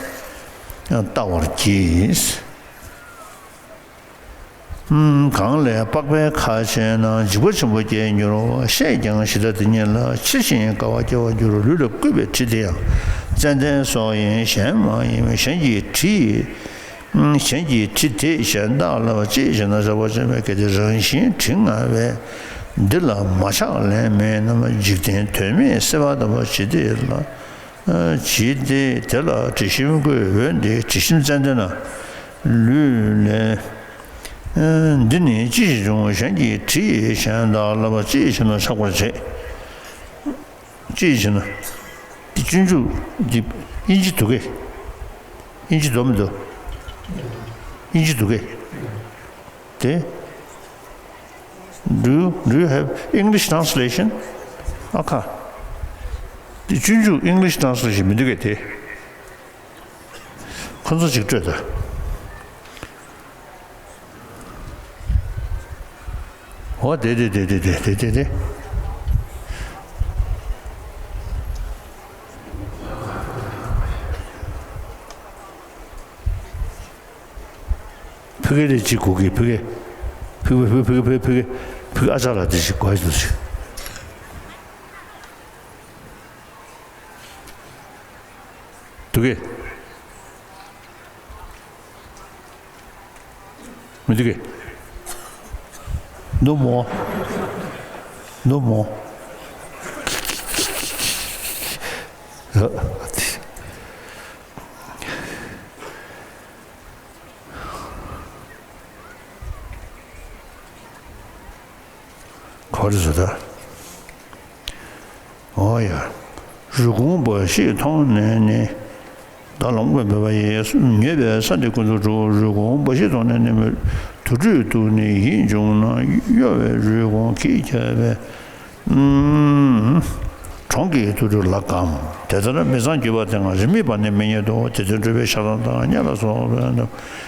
ཡང་ལྟ་བར་གྱིས། གང་ལས་པགས་པའི་ཁ་ཕྱེ་ན་འཇིགས་པ་ཆེན་པོ་སྐྱེས་འགྱུར་བ། བཤད་ཀྱང་ཞི་དྲག་དེ་ཉིད་ལ་ཕྱིར་ཞིང་དགའ་བ་སྐྱེ་བར་འགྱུར། ལུས་ལ་བརྐུས་པའི་གྲི་དེ་ཡང་ཙན་དན་སོགས་ཡིན་གཞན་མ་ཡིན་པས་གཞན་གྱི་གྲི་ཡིས། གཞན་གྱི་གྲི་དེས་གཞན་དག་བརླག་པ་ཅིའི་ཕྱིར་ན་ཞེས་པ་ཅན་མའི་གལ་ཏེ་རང་བཞིན་གྲི་ང་བས་འདི་ལ་མ་ཆགས་ལན་མེད་རྣམས་འཇིག་རྟེན་དོན་མེད་སྲེད་པ་ལྟ་བུ་ཇི་སྟེ་ལ། ཇི་སྟེ་དེ་ལ་དྲི་ཞིམ་བཀོད་འོན་ཏེ་དྲི་ཞིམ་ཙན་དན་ན་ལུས་ལས། འདི་ནི་ཅི་ཞིག་འབྱུང་གཞན་གྱི་གྲི་ཡིས་གཞན་དག་བརླག་པ་ཅིའི་ཕྱིར་ན་ཆགས་པར་བྱེད། ཅི་ཡིན་ཞེ་ན། འདི་སྤྱོད་འཇུག་འདི་དབྱིན་ཇི་འདུག་གས། དབྱིན་ཇི་འདུག་མི་འདུག་དབྱིན་ཇི་འདུག་གས། དེ། Do you, do you have English translation? ཨ་ཁ། འདི་སྤྱོད་འཇུག་English translation མི་འདུག་གས་དེ། ཁོ་ཚོ་ཅིག་སྤྲོད་དང་། འོ་དེ་དེ་དེ། ཕ་གི་རེད་ཅིག་གོ་གི་ཕ་གི། ཕ་གི་ཕ་གི་ཕ་གི་ཕ་གི་ཕ་གི་ཨ་ཅག་ལ་དེ་ཞིག་གོ་ཡ་ཞིག་འདུག་གི། མི་འདུག་གི། No more. No more. ག་རེ་ཟེར་ད། འོ་ཡ། རུས་གོང་འབའ་ཞིག་མཐོང་ནས་ནི། བདག་ལ་རྨོངས་པའི་འབད་པ་ཡིས། ཉོས་པའི་ས་འདི་ཀུན་ཏུ་འགྲུབ། རུས་གོང་འབའ་ཞིག་མཐོང་ནས་ནི་མོད། དུར་ཁྲོད་དུ་ནི་ཡིད་འབྱུང་ན། གཡོ་བའི་རུས་གོང་གིས་ཁྱབ་པའི། གྲོང་གི་དུར་ཁྲོད་ལ་སྐམ། དེ་ལྟར་མི་ཚངས་གྱུར་པ་དེའང་། རིས་མེད་པར་ནི་མི་རྙེད་དོ། དེ་དུས་འགྲོ་བའི་ཤ་དང་དང་། གཉའ་ལ་སོགས་པའི་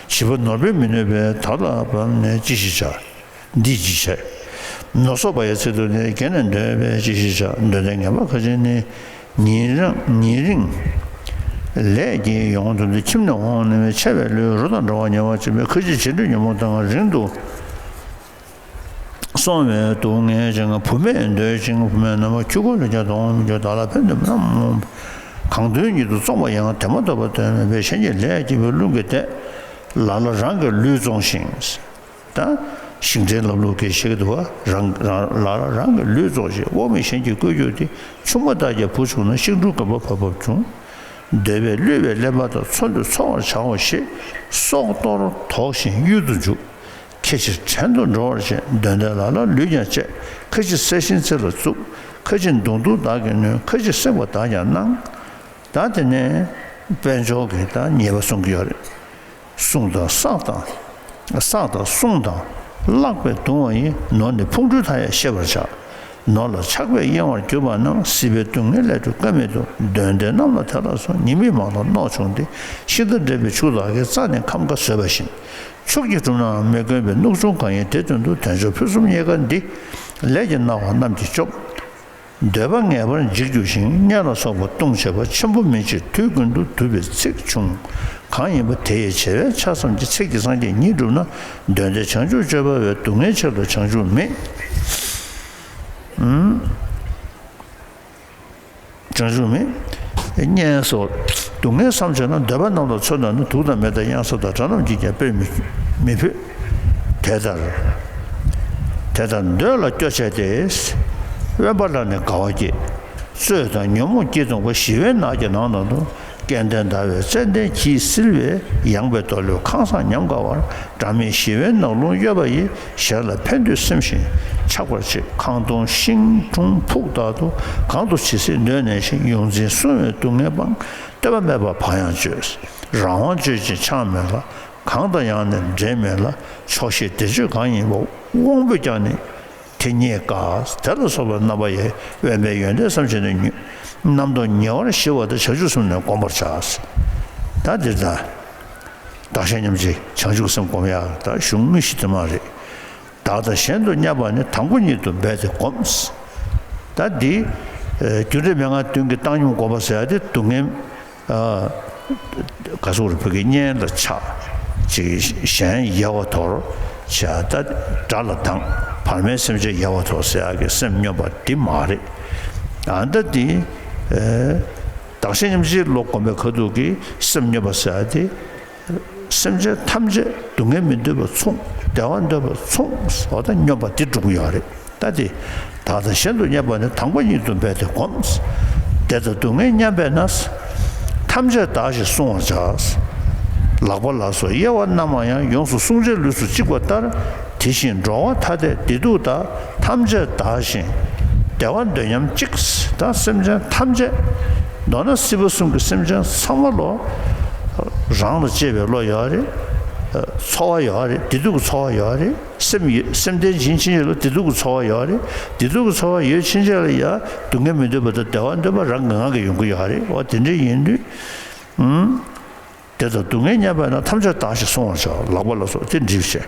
བྱིས་པ་ནོར་བུས་མི་གནོད་པས། བདག་ལ་བབ་ནས་ཅི་ཞིག་བྱ། འདི་ཅི་བྱ། ནོར་སོགས་པ་ཡི་ཚིག་ཏུ་ནི། བརྒྱལ་ནས་འདོད་པས་ཅི་ཞིག་བྱ། འདོད་ལྡན་ངན་པ་ཁ་ཅིག་ནི། ཉིན་རང་ཉིན་རིང་ལས་ཀྱིས་ཡོངས་གཏུམས་ཏེ། ཁྱིམ་ནས་འོངས་ནས་ཆད་པའི་ལུས། རོ་དང་འདྲ་བར་ཉེ་བར་འབྱིན་པའི། ཁ་ཅིག་བྱིས་འབྲིང་ཉོན་མོངས་དང་། རིང་དུ་སོང་བའི་སྡུག་བསྔལ་ཅན། བུད་མེད་འདོད་ཅིང་བུད་མེད་རྣམས། ཁྱུ་འཁོར་ལུས་ཀྱང་དོང་མི་འགྱུར། བདག་ལ་ཕན་དུ་མི་རྣམས་རྨོངས་པ། གང་དོན་ཉིད་དུ་བཙོངས་པ་ཡང་། དེ་མ་ཐོབ་པར་དོན་མེད་པས། གཞན་གྱི་ལས་བགྱིས་པའི་རླུང་གིས་བདས། ལ་ལ་རང་གི་ལུས་བཙོང་ཞིང་། ད་ ཤིང་འབྲས་ལམ་ལུགས་ཀྱི་ཞིག་འདུག་བ། རང་རང་ལ་རང་གི་ལུས་རྫོགས་ཤིང་། འོག་མིན་གཞན་གྱིས་བསྐུལ་གྱུར་ཏེ། ཆུང་མ་དག་ཀྱང་བུ་བྱུང་ན། ཤིང་དྲུང་དགོན་པ་བབ་བབ་བྱུང་། འདོད་པས་བསླུས་པའི་གླེན་པ་དང་། འཚོ་འདོད་འཚོ་བར་བྱའོ་ཞེས། སྲོག་གཏོར་དོགས་ཤིང་གཡུལ་དུ་འཇུག། ཁ་ཅིག་བྲན་དུ་འགྲོ་བར་བྱེད། འདོད་འདོད་ལ་ལ་ལུས་ཀྱང་བཅད། ཁ་ཅིག་བསད་ཤིང་རྩེ་ལ་བཙུགས། ཁ་ཅིག་མདུང་ཐུང་དག་གིས་གནོན། ཁ་ཅིག་བསྲེགས་པ་དག་ཀྱང་གནང་། ད་དེ་ནས་དཔལ་འབྱོར་གྱི་ད་ཉེས་པ་གསུང་གི་ཡོད་རེད། བསྲུང་དང་བསགས་དང་། བསགས་དང་བསྲུང་དང་། བརླག་པས་གདུང་བ་ཡིས། ནོར་ནི་ཕུང་ཁྲོལ་མཐའ་ཡས་ཤེས་པར་བྱ། ནོར་ལ་ཆགས་པས་གཡེང་བར་གྱུར་པ་རྣམས། སྲིད་པའི་སྡུག་བསྔལ་ལས་གྲོལ་ཀ་མེད་དུ། འདོད་འདོད་རྣམས་ལ་དེ་ལ་སོགས། ཉེས་དམིགས་མང་ལ་མནོ་བྱུང་སྟེ། ཤིང་རྟ་འདྲེན་པའི་ཕྱུགས་དག་གིས། རྩ་ནས་ཁམ་ཁ་ཟོས་པ་བཞིན། ཕྱུགས་ཀྱིས་བཀྲུམ་ནའང་མི་གོན་པའི། གནོད་སྦྱིན་གང་ཡིན་དེ་དོན་དུ། དལ་འབྱོར་ཕུན་སུམ་རྙེད་དཀའ་འདི། ལས་ཀྱི་སྣང་བ་རྣམས་ཀྱིས་བཅོམ། འདོད་པ་ངེས་པར་འཇིག་འགྱུར་ཞིང་། གཉེན་ལ་སོགས་པ་ལྟུང་བྱེད་པ། ཆེན་པོ་མི་བྱེད་དུས་ཀུན་ཏུ། དུབ་པའི་ཚིག་བྱུང་གང་ཡིན་པ། དེ་ཡི་བྱ་བའི་ཆ་ཙམ་གྱིས། ཚིག་གིས་སངས་རྒྱས་ཉིད་བསྒྲུབ་ན། འདོད་འདོད་བྱང་ཆུབ་སྤྱོད་པ་བས། སྡུག་བསྔལ་ཆེད་དུ་བྱང་ཆུབ་མེད། བྱང་ཆུབ་མེད། གཉེན་སོགས་སྡུག་བསྔལ་བསམ་བྱས་ན། འདོད་པ་རྣམས་ལ་མཚོན་ན་ནི། དུག་དང་མེ་དང་གཡང་ས་དང་། དགྲ་རྣམས་ཀྱིས་ཀྱང་དཔེ་མི་མི་ཕོད། དེ་ལྟར་དེ་ལྟར་འདོད་ལ་སྐྱོ་བྱས་ཏེ། དབེན་པ་ལ་ནི་དགའ་བ་སྐྱེ། རྩོད་དང་ཉོན་མོངས་སྐྱིད་གདུང་བ། ཞི་བའི་ནགས་ཀྱི་ནང་ན་ལུས། སྐལ་ལྡན་ཟླ་བའི་ཙན་དན་གྱིས་བསིལ་བའི། ཡངས་པའི་མདོ་ལུས་ཁང་བཟང་ཉམས་དགའ་བར། སྒྲ་མེད་ཞི་བའི་ནགས་ཀླུང་གཡོ་བ་ཡི། གཞན་ལ་ཕན་འདོད་སེམས་བཞིན་ཆགས་པར་བྱེད། ཁང་སྟོང་ཤིང་དྲུང་ཕུག་ལྟར་དུ། གང་དུ་ཇི་སྲིད་གནས་ནས་ཤིང་། ཡོངས་འཛིན་བསྲུང་བའི་སྡུག་བསྔལ་སྤངས། བསྟོད་པ་མེད་པར་བག་ཡངས་སྤྱོད། རང་དབང་སྤྱོད་ཅིང་ཆགས་མེད་ལ། གང་དང་ཡང་ནི་འབྲལ་མེད་ལ། ཆོག་ཤེས་བདེ་སྤྱོད་གང་ཡིན་པ། དབང་པོས་ཀྱང་ནི་དེ་རྙེད་དཀའ། དེ་ལ་སོགས་པའི་རྣམ་པ་ཡིས། དབེན་པའི་ཡོན་ཏན་བསམ་བྱས་ནས། རྣམ་རྟོག་ཉེ་བར་ཞི་བ་དང་། བྱང་ཆུབ་སེམས་ནི་བསྒོམ་པར་བྱ། ད་འདིར་ད། བདག་གཞན་མཉམ་བརྗེ་བྱང་ཆུབ་སེམས་སྒོམ་ཡག་ད་གཞུང་དངོས་གཞི་དེ་མ་རེད། བདག་དང་གཞན་དུ་བསྙད་པ་ནི། དང་པོ་ཉིད་དུ་འབད་དེ་བསྒོམ། ད་འདི། ཨ། རྒྱུ་འབྲས་མན་ངག་བདུན་གྱི་བཏང་སྙོམས་སྒོམ་པ་ཟེར་ཡག་དེ་སྡུག་བསྔལ། ཨ། ག་ཟེར་དགོས་རེད། བོད་སྐད། གཉེན་ལ་ཆགས། ཅིག་གཞན་ཡལ་བར་དོར་བྱས། ད་དགྲ་ལ་སྡང་། བར་མའི་སེམས་ཅན་ཡལ་བར་དོར་ཟེར་ཡག་གི་སེམས་སྙོམས་པ་འདི་མ་རེད། ཨ། ད་འདི། ཨ། བདག་གཞན་མཉམ་བརྗེའི་བློ་སྒོམ་པའི་ཁ་ཐུག་གི་སེམས་སྙོམས་པ་ཟེར་ཡག་དེ། སེམས་ཅན་ཐམས་ཅད་སྡུག་བསྔལ་མི་འདོད་པར་མཚུངས། བདེ་བ་འདོད་པར་མཚུངས། འོ་ད་སྙོམས་པ་འདི་སྒྲུབ་ཀྱི་ཡོད་རེད། ད་དེ། བདག་དང་གཞན་དུ་བསྙད་པ་ནི། དང་པོ་ཉིད་དུ་འབད་དེ་བསྒོམ། བདེ་དང་སྡུག་བསྔལ་མཉམ་པས་ན། ཐམས་ཅད་བདག་ཞེས་བསྲུང་བར་བྱ། ལག་པ་ལ་སོགས་དབྱེ་བ་རྣམས་ཡང་། ཡོངས་སུ་བསྲུང་བྱའི་ལུས་སུ་གཅིག་པ་ལྟར། དེ་བཞིན་འགྲོ་བ་ཐ་དད་བདེ་སྡུག་དག། ཐམས་ཅད་བདག་བཞིན་བདེ་བ་འདོད་སྙོམས་གཅིག། ད་སེམས་ཅན་ཐམས་ཅད། མདོར་ན་སྲིད་པ་གསུམ་གྱི་སེམས་ཅན་ཚང་མ་ལོ། རང་ལ་གཅེས་པའི་བློ་ཡོད་རེད། ཚོར་བ་ཡོད་རེད། བདེ་སྡུག་གི་ཚོར་བ་ཡོད་རེད། སེམས་ཡོད། སེམས་རྟེན་ཡིན་ཕྱིན་ཆད་ལ་བདེ་སྡུག་གི་ཚོར་བ་ཡོད་རེད། བདེ་སྡུག་གི་ཚོར་བ་ཡོད་ཕྱིན་ཆད་ལ་ཡང་སྡུག་བསྔལ་མི་འདོད་པ་དང་བདེ་བ་འདོད་པ་རང་གི་ངང་གིས་ཡོང་གི་ཡོད་རེད། འོ་དེ་འདྲ་ཡིན་དུས། ཨུམ། བདེ་དང་སྡུག་བསྔལ་མཉམ་པས་ན། ཐམས་ཅད་བདག་ཞེས་བསྲུང་བར་བྱ། ལག་པ་ལ་སོགས་དེ་འདྲ་བྱས།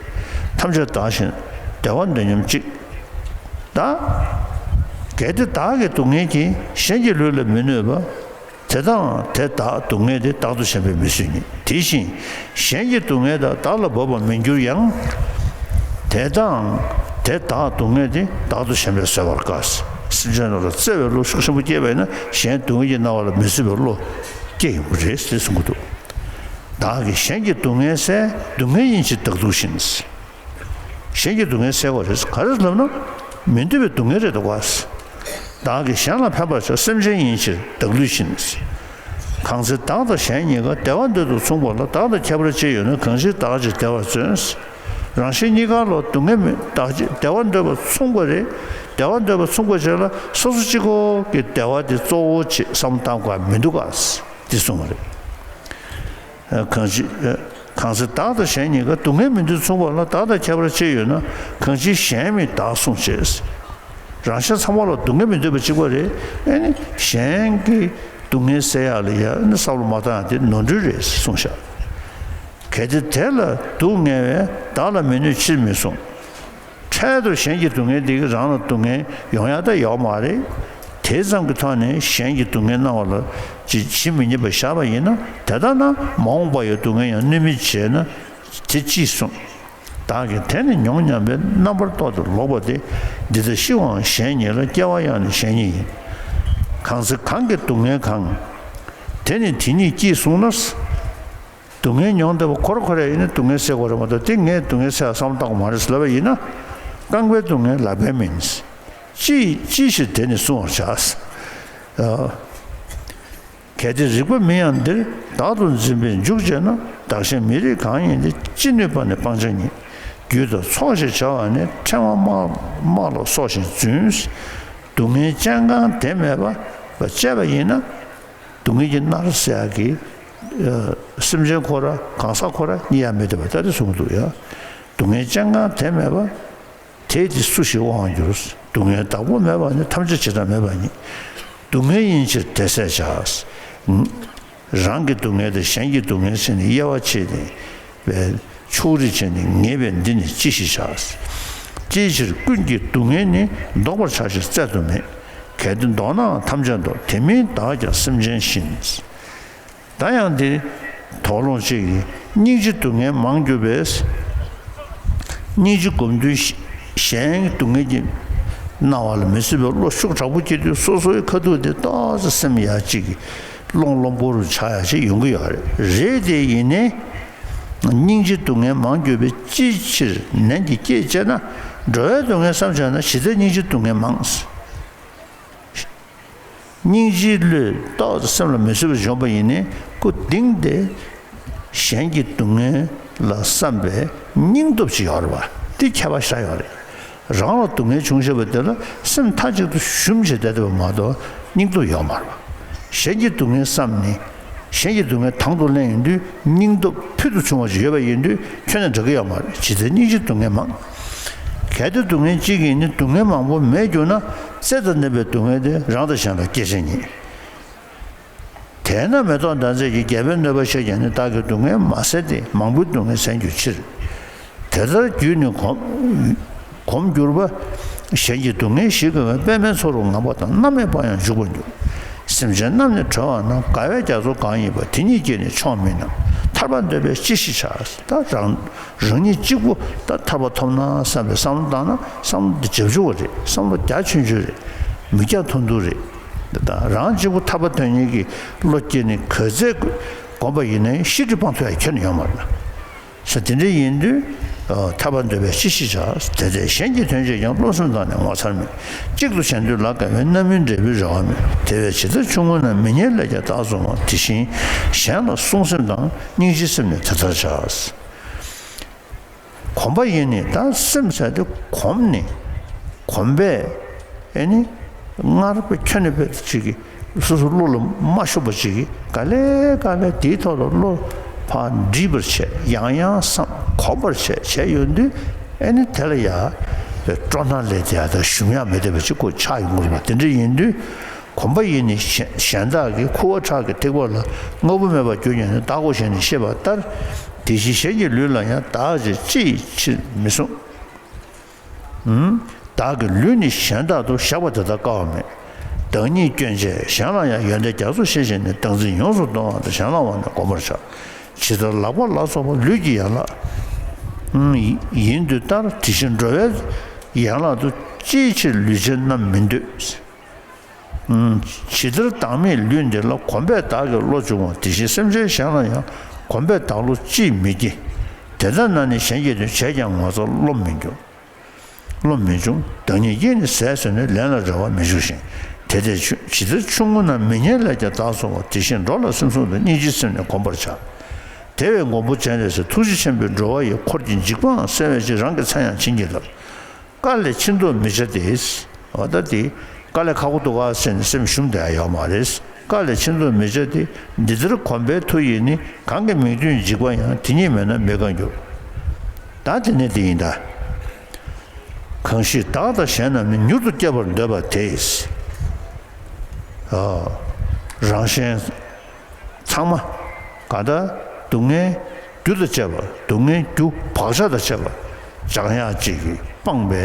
ཐམས་ཅད་བདག་བཞིན་བདེ་བ་འདོད་སྙོམས་གཅིག། ད་གལ་ཏེ་བདག་གི་སྡུག་བསྔལ་གྱིས། གཞན་གྱི་ལུས་ལ་མི་གནོད་པ། དེ་དང་དེ་བདག་སྡུག་བསྔལ་དེ། བདག་ཏུ་ཞེན་པས་མི་བཟོད་ཉིད། དེ་བཞིན་གཞན་གྱི་སྡུག་བསྔལ་དག། བདག་ལ་འབབ་པར་མི་འགྱུར་ཡང་། དེ་དང་དེ་བདག་སྡུག་བསྔལ་དེ། བདག་ཏུ་ཞེན་པས་བཟོད་པར་དཀའ། སེམས་ཅན་རྣམས་ལ་བརྩེ་བའི་བློ་ཤུགས་ཆེན་པོ་སྐྱེས་པས་ན། གཞན་སྡུག་བསྔལ་གྱི་སྣང་བ་ལ་མི་བཟོད་པའི་བློ་སྐྱེ་ཡོང་གི་རེད་ཟེར་གསུང་གི་འདུག། བདག་གིས་གཞན་གྱི་སྡུག་བསྔལ་བསལ། སྡུག་བསྔལ་ཡིན་ཕྱིར་བདག་སྡུག་བཞིན། གཞན་གྱི་སྡུག་བསྔལ་བསལ་བ་རེད། ག་རེ་ལབ་ན། མི་འདོད་པའི་སྡུག་བསྔལ་རེད་འདུག་ག། བདག་གིས་གཞན་ལ་ཕན་པར་བྱ། སེམས་ཅན་ཡིན་ཕྱིར་བདག་བསླུས་བཞིན། གང་ཚེ་བདག་དང་གཞན་གཉིས་ཀ། བདེ་བ་འདོད་དུ་མཚུངས་པ་ལ། བདག་དང་ཁྱད་པར་ཅི་ཡོད་ན། གང་ཕྱིར་བདག་ཅེས་བདེ་བར་བརྩོན། རང་གཞན་གཉིས་ཀ་ལོ་སྡུག་བསྔལ་མི། བདག་ཅེས་བདེ་བ་འདོད་པ་མཚུངས་པ་རེད། བདེ་བ་འདོད་པ་མཚུངས་པ་བྱས་ལ། སོ་སོ་གཅིག་པོ་གི་བདེ་བ་དེ་གཙོ་བོ་བྱེད་བསམ་བློ་བཏང་དགོས་མི་འདུག་ག། འདི་གསུངས་པ་རེད། གང་ཅི། གང་ཚེ་བདག་དང་གཞན་གཉིས་ཀ། སྡུག་བསྔལ་མི་འདོད་མཚུངས་པ་ལ། བདག་དང་ཁྱད་པར་ཅི་ཡོད་ན། གང་ཕྱིར་གཞན་མིན་བདག་བསྲུང་བྱེད། རང་གཞན་ཚང་མ་ལ་སྡུག་བསྔལ་མི་འདོད་པ་གཅིག་པ་རེད། ཨ་ནི་གཞན་གྱི་སྡུག་བསྔལ་སེལ་ཡག་ལ་ཡ་ཨ་ནི་བསམ་བློ་མ་བཏང་ཡག་དེ་ནོར་འཁྲུལ་རེད་གསུངས་ཤག། གལ་ཏེ་དེ་ལ་སྡུག་བསྔལ་བས། བདག་ལ་མི་གནོད་ཕྱིར་མི་བསྲུང་། འཕྲལ་དུ་གཞན་གྱི་སྡུག་བསྔལ་དེ་གིས་རང་ལ་སྡུག་བསྔལ་ཡོང་ཡག་ད་ཡོད་མ་རེད། དེ་ཙམ་གྱི་ཐོག་ནས་གཞན་གྱི་སྡུག་བསྔལ་སྣང་བ་ལ་ཇི་ཇི་མི་སྙམ་པར་བཞག་པ་ཡིན་ན། དེ་ལྟ་ན་མ་འོངས་པ་ཡི་སྡུག་བསྔལ་ཡང་གནོད་མིན་བྱས་ན། དེ་ཅིས་གསུངས། བདག་གིས་དེ་ནི་མྱོང་སྙམ་པའི། རྣམ་པར་རྟོག་སྟེ་ལོག་པ་སྟེ། འདི་ལྟར་ཤི་བའང་གཞན་ཉིད་ལ། སྐྱེ་བ་ཡང་ནི་གཞན་ཉིད་ཡིན། གང་ཚེ་གང་གི་སྡུག་བསྔལ་གང་། དེ་ནི་དེ་ཉིད་ཀྱིས་བཟུང་ན། སྡུག་བསྔལ་མྱོང་བསྡད་པ་ཁོ་ར་ཁོ་ར་ཡིན་ན་སྡུག་བསྔལ་སེལ་དགོས་རེད་མ་གཏོགས་དེ་ངས་སྡུག་བསྔལ་སེལ་བ་བསམ་བློ་བཏང་དགོས་མ་རེད་ཟེར་ལབ་པ་ཡིན་ན། རྐང་པའི་སྡུག་བསྔལ་ལག་པའི་མིན། ཅིའི་ཅིའི་ཕྱིར་དེ་ནི་བསྲུང་བར་བྱ། གལ་ཏེ་རིག་པ་མིན་ཡང་འདིར། བདག་ཏུ་འཛིན་པས་འཇུག་བྱེད་ན། བདག་གཞན་མི་རིགས་གང་ཡིན་ཏེ། ཅི་ནུས་པ་ནི་སྤང་བྱ་ཉིད། རྒྱུད་དུ་ཚོགས་ཞེས་བྱ་བ་ནི། ཕྲེང་བ་དམག་དམག་ལ་སོགས་ཤིང་རྫུན། སྡུག་བསྔལ་ཅན་གང་དེ་མེད་པ་བཅས་པ་ཡིན་ན། སྡུག་བསྔལ་གྱིས་མནར་ཟེར་ཡག་གི་སེམས་ཅན་ཁོ་ར་གང་ཟག་ཁོ་ར་རྙེད་ཡ་མེད་བསྡད་པ་ལྟ་དེ་གསུང་གི་འདུག་ཡ། སྡུག་བསྔལ་ཅན་གང་དེ་མེད་པ། དེས་དེ་སུ་ཞིག་དབང་བསྒྱུར། སྡུག་བསྔལ་བདག་པོ་མེད་པ་ནི། ཐམས་ཅད་བྱེ་བྲག་མེད་པ་ཉིད། སྡུག་བསྔལ་ཡིན་ཕྱིར་དེ་ཟད་བྱ། རང་གི་སྡུག་བསྔལ་དང་གཞན་གྱི་སྡུག་བསྔལ་ཟེར་ནས་དབྱེ་བ་ཕྱེ་ནས་པའི་ཕྱོགས་རིས་བྱས་ནས་ངེས་པས་འདི་ནི་ཅི་ཞིག་བྱ། ཅིའི་ཕྱིར་ཀུན་གྱི་སྡུག་བསྔལ་ནི། བཟློག་པར་བྱ་ཕྱིར་བཙལ་དུ་མེད། གལ་ཏེ་བཟློག་ནའང་ཐམས་ཅད་བཟློག། དེ་མིན་བདག་ཀྱང་སེམས་ཅན་བཞིན། ད་ཡང་འདིར་དོགས་སློང་གཅིག་གིས། སྙིང་རྗེ་སྡུག་བསྔལ་མང་གྱུར་པས། སྙིང་རྗེ་སྒོམ་དུས་གཞན་སྡུག་བསྔལ་གྱིས་མནར་བ་ལ་མི་བཟོད་པའི་བློ་ཤུགས་དྲག་པོ་སྐྱེ་དུས་སོ་སོའི་ཁ་ཐུག་དེ་ཏོག་ཙམ་སེམས་ཡག་གཅིག་གིས་བློང་བློང་པོ་རུ་ཆགས་ཡག་ཅིག་ཡོང་གི་ཡོད་རེད། རེད་དེ་ཡིན་ནའི། སྙིང་རྗེ་སྡུག་བསྔལ་མང་གྱུར་པས། ཅིའི་ཕྱིར་ནན་གྱིས་བསྐྱེད་ཅེ་ན། འགྲོ་བའི་སྡུག་བསྔལ་བསམ་བྱས་ན། ཇི་ལྟར་སྙིང་རྗེ་སྡུག་བསྔལ་མང་། སྙིང་རྗེའི་བློས་ཏོག་ཙམ་སེམས་ལ་མི་བཟོད་པ་བྱུང་བ་ཡིན་ནའི་སྐུ་གདེང་དེ་གཞན་གྱི་སྡུག་བསྔལ་ལ་བསམ་པའི་སྙིང་སྟོབས་ཅིག་ཡོད་རེད་པ། དེ་ཁྱད་པར་ཞེ་དྲག་ཡོད་རེད། རང་ལ་སྡུག་བསྔལ་བྱུང་བཞག་པ་དེ་ལ་སེམས་མཐའ་གཅིག་ཏུ་ཞུམ་བྱས་བསྡད་བསྡད་པ་མ་གཏོགས་སྙིང་སྟོབས་ཡོད་མ་རེད་པ། གཞན་གྱི་སྡུག་བསྔལ་བསམ་ནས། གཞན་གྱི་སྡུག་བསྔལ་དང་དུ་ལེན་ཡོང་དུས་སྙིང་སྟོབས་ཕུལ་དུ་བྱུང་བ་ཞིག་ཡོད་པ་ཡིན་དུས་ཁྱོན་ནས་འགྲིག་གི་ཡོད་མ་རེད། ཇི་ལྟར་སྙིང་རྗེ་སྡུག་བསྔལ་མང་། གལ་ཏེ་སྡུག་བསྔལ་གཅིག་ཡིན་ནི། སྡུག་བསྔལ་མང་པོ་མེད་གྱུར་ན། རྩེ་དང་ལྡན་པའི་སྡུག་བསྔལ་དེ་རང་དང་གཞན་ལ་སྐྱེད་བྱེད་ཉིད། དེས་ན་མེ་ཏོག་ཟླ་མཛེས་ཀྱིས། རྒྱལ་པོའི་གནོད་པ་ཞི་བྱེད་ནི། བདག་གི་སྡུག་བསྔལ་མ་བསལ་ཏེ། མང་པོའི་སྡུག་བསྔལ་བསལ་འགྱུར་ཕྱིར། དེ་ལྟར་རྒྱུད་ནི་གོམས་གོམས་གྱུར་པ། གཞན་གྱི་སྡུག་བསྔལ་ཞི་དགོས་པས། པདྨའི་ཚོགས་རུ་ངང་པ་དང་། རྣམ་སྨིན་པ་ཡང་འཇུག་པར་འགྱུར། སེམས་ཅན་རྣམས་ནི་གྲོལ་བ་ན། དགའ་བའི་རྒྱ་མཚོ་གང་ཡིན་པ། དེ་ཉིད་ཀྱིས་ནི་ཆོག་མིན་ནམ། ཐར་པ་འདོད་པས་ཅི་ཞིག་བྱ། ད་རང་རང་ཉིད་གཅིག་པུ་ད་ཐར་པ་ཐོབ་ན་བསམ་པའི་བསམ་བློ་བཏང་ན་བསམ་བློ་འདི་བྱབ་ཆུང་བ་རེད། བསམ་བློ་རྒྱ་ཆུང་ཆུང་རེད། མི་རྒྱ་ཐུང་ཐུང་རེད། ད་རང་གཅིག་པུ་ཐར་པ་དོན་གཉེར་གྱི་བློ་སྐྱེས་ནས་ག་ཚད་བསྒོམས་པ་ཡིན་ནའི་ཤི་དུས་སྤང་ཐུབ་ཡ་ཁྱོན་ནས་ཡོད་མ་རེད་ན། ས་དེ་འདྲ་ཡིན་དུས། ཐར་པ་འདོད་པས་ཅི་ཞིག་བྱ། དེ་ལྟས་གཞན་གྱི་དོན་བྱེད་ཀྱང་། རློམ་སེམས་དང་ནི་ངོ་མཚར་མོད། གཅིག་ཏུ་བྱེད་འདོད་ལ་དགའ་བས། རྣམ་སྨིན་འབྲས་བུའི་རེ་བ་མེད། དེ་བས་ཇི་ལྟར་ཆུང་ངུ་ན། མི་ཉེར་ལས་ཀྱང་བདག་བཟུང་བ། དེ་བཞིན་གཞན་ལ་བསྲུང་སེམས་དང་། སྙིང་རྗེའི་སེམས་ནི་དེ་ལྟར་བྱ། གོམས་པ་ཡིས་ནི་ད་སེམས་ཟེར་དེ་གོམས་ནི། གོམས་པས་ཨེ་ནི་སྔར་བས་ཁྱོན་ནས་བས་ཅིག་གི་སོ་སོ་བློ་ལ་མ་ཤོང་བ་ཅིག་གི་ག་ལེ་ག་ལེ་དེའི་ཐོག་ལ་བློ་ཕར་འདྲིས་པར་བྱས། ཡང་ཡང་བསམ་གོམས་པར་བྱས་བྱས་ཡོང་དུས་ཨེ་ནི་དེ་ལ་ཡ་སྤྲོ་སྣང་ལས་དེ་ཡ་ད་ཞུམ་ཡ་མེད་བསྡད་པ་ཅིག་ཁོ་ཆགས་ཡོང་གི་རེད་པ། དེ་འདྲ་ཡིན་དུས། གོམས་པ་ཡིས་ནི་གཞན་གཞན་དག་གི། ཁུ་བ་ཁྲག་གི་ཐིགས་པ་ལ། དངོས་པོ་མེད་པར་གྱུར་ཀྱང་ནི། བདག་གོ་ཞེས་ནི་ཤེས་པ་ལྟར། དེ་བཞིན་གཞན་གྱི་ལུས་ལ་ཡང་། བདག་ཅེས་ཅི་ཡི་ཕྱིར་མི་བཟུང་། ཨུམ། བདག་གི་ལུས་ནི་གཞན་དག་ཏུ། བཞག་པ་དེ་ལྟར་དཀའ་བ་མེད། བདག་ཉིད་སྐྱོན་བཅས་གཞན་ལ་ཡང་། ཡོན་ཏན་རྒྱ་མཚོ་ཤེས་བྱས་ནས། བདག་འཛིན་ཡོངས་སུ་གཏོང་བ་དང་། གཞན་ལ་དབང་ནི་བསྒོམ་པར་བྱ། ཇི་ལྟར་ལག་པ་ལ་སོགས་པ། ལུས་ཀྱི་ཡན་ལག་ཨུམ། ཡིན་དུ་ལྟར། དེ་བཞིན་འགྲོ་བའི་ཡན་ལག་ཏུ། ཅིའི་ཕྱིར་ལུས་ཅན་རྣམས་མི་འདོད། ཇི་ལྟར་བདག་མེད་ལུས་འདི་ལ། གོམས་པས་བདག་གི་བློ་འབྱུང་བ། དེ་བཞིན་སེམས་ཅན་གཞན་ལ་ཡང་། གོམས་པས་བདག་བློ་ཅིས་མི་སྐྱེ། དེ་ལྟ་ན་ནི་གཞན་གྱི་དོན། བྱས་ཀྱང་ངོ་ཚ་རློམ་མི་འགྱུར། རློམ་མི་འབྱུང་། བདག་ཉིད་ཀྱིས་ནི་ཟས་ཟོས་ནས། ལན་ལ་རེ་བ་མི་འབྱུང་ཞིང་། དེ་ལྟས་ཇི་ལྟར་ཆུང་ངུ་ན། མི་ཉེར་ལས་ཀྱང་བདག་བཟུང་བ། དེ་བཞིན་འགྲོ་ལ་སེམས་བཟུང་དང་། སྙིང་རྗེའི་སེམས་ནི་བསྒོམ་པར་བྱ། དེ་བས་མགོན་པོ་སྤྱན་རས་གཟིགས། ཐུགས་རྗེ་ཆེན་པོས་འགྲོ་བ་ཡི། འཁོར་གྱི་འཇིགས་པའང་སེལ་བའི་ཕྱིར། རང་གི་མཚན་ཡང་བྱིན་གྱིས་བརླབས། དཀའ་ལས་ཕྱིན་ཐོགས་མི་བྱ་སྟེ། འོ་ད་དེ་དཀའ་ལས་ཁག་པོ་འདུག་ག་ཟེར་ནས་སེམས་ཞུམ་བསྡད་ཡ་ཡོད་མ་རེད། དཀའ་ལས་ཕྱིན་ཐོགས་མི་བྱ་སྟེ། འདི་ལྟར་གོམས་པའི་མཐུ་ཡིས་ནི། གང་གིས་མིག་མཐོང་འཇིགས་པ་ཡང་། དེ་ཉིད་མེད་ན་མི་དགའ་འགྱུར། ད་དེ་ནས་དེ་ཡིན་ད། གང་ཞིག་བདག་དང་གཞན་རྣམས་ནི། མྱུར་དུ་སྐྱེ་བར་འདོད་པ་དེས། ཨ། རང་གཞན་ཚང་མ་གང་ལྟར་སྡུག་བསྔལ་རྒྱུ་དང་བཅས་པ། སྡུག་བསྔལ་རྒྱུ་བག་ཆགས་དང་བཅས་པ་སྦྱང་ཡག་ཅིག་གིས་སྤངས་པའི་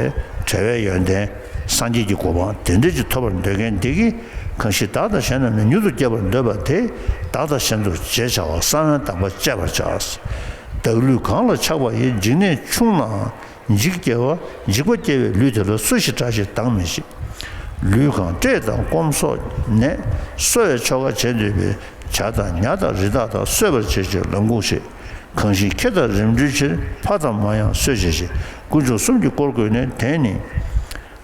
བྲལ་བའི་ཡོན་ཏན་སངས་རྒྱས་ཀྱི་གོ་འཕང་དེ་འདྲ་ཅིག་ཐོབ་པར་འདོད་མཁན་འདི་གིས། གང་ཞིག་བདག་དང་གཞན་རྣམས་ནི། མྱུར་དུ་སྐྱེ་བར་འདོད་པ་དེས། བདག་དང་གཞན་དུ་བརྗེ་བྱ་བ། ས་བོན་དམ་པ་བཅད་པར་བྱ། བདག་ལུས་གང་ལ་ཆགས་པ་ཡིས། འཇིགས་གནས་ཆུང་ནའང་འཇིགས་སྐྱེ་བ། འཇིགས་པ་སྐྱེ་བའི་ལུས་དེ་ལ། སུ་ཞིག་བཀྲ་ཤིས་སྡང་མི་བྱེད། ལུས་གང་བཀྲེས་དང་སྐོམ་སོགས་ནད། གསོ་བའི་ཆོ་ག་བྱེད་འདོད་པའི། བྱ་དང་ཉ་དང་རི་དྭགས་དང་གསོད་པར་བྱེད་ཅིང་ལམ་འགུགས་ཤིག་གང་ཞིག་ཁྱེད་དང་རིམ་གྲོའི་ཕྱིར། ཕ་དང་མ་ཡང་གསོད་བྱེད་ཅིག་དཀོན་མཆོག་གསུམ་གྱིས་བསྐོར་དགོས་ནས། དེ་ནི་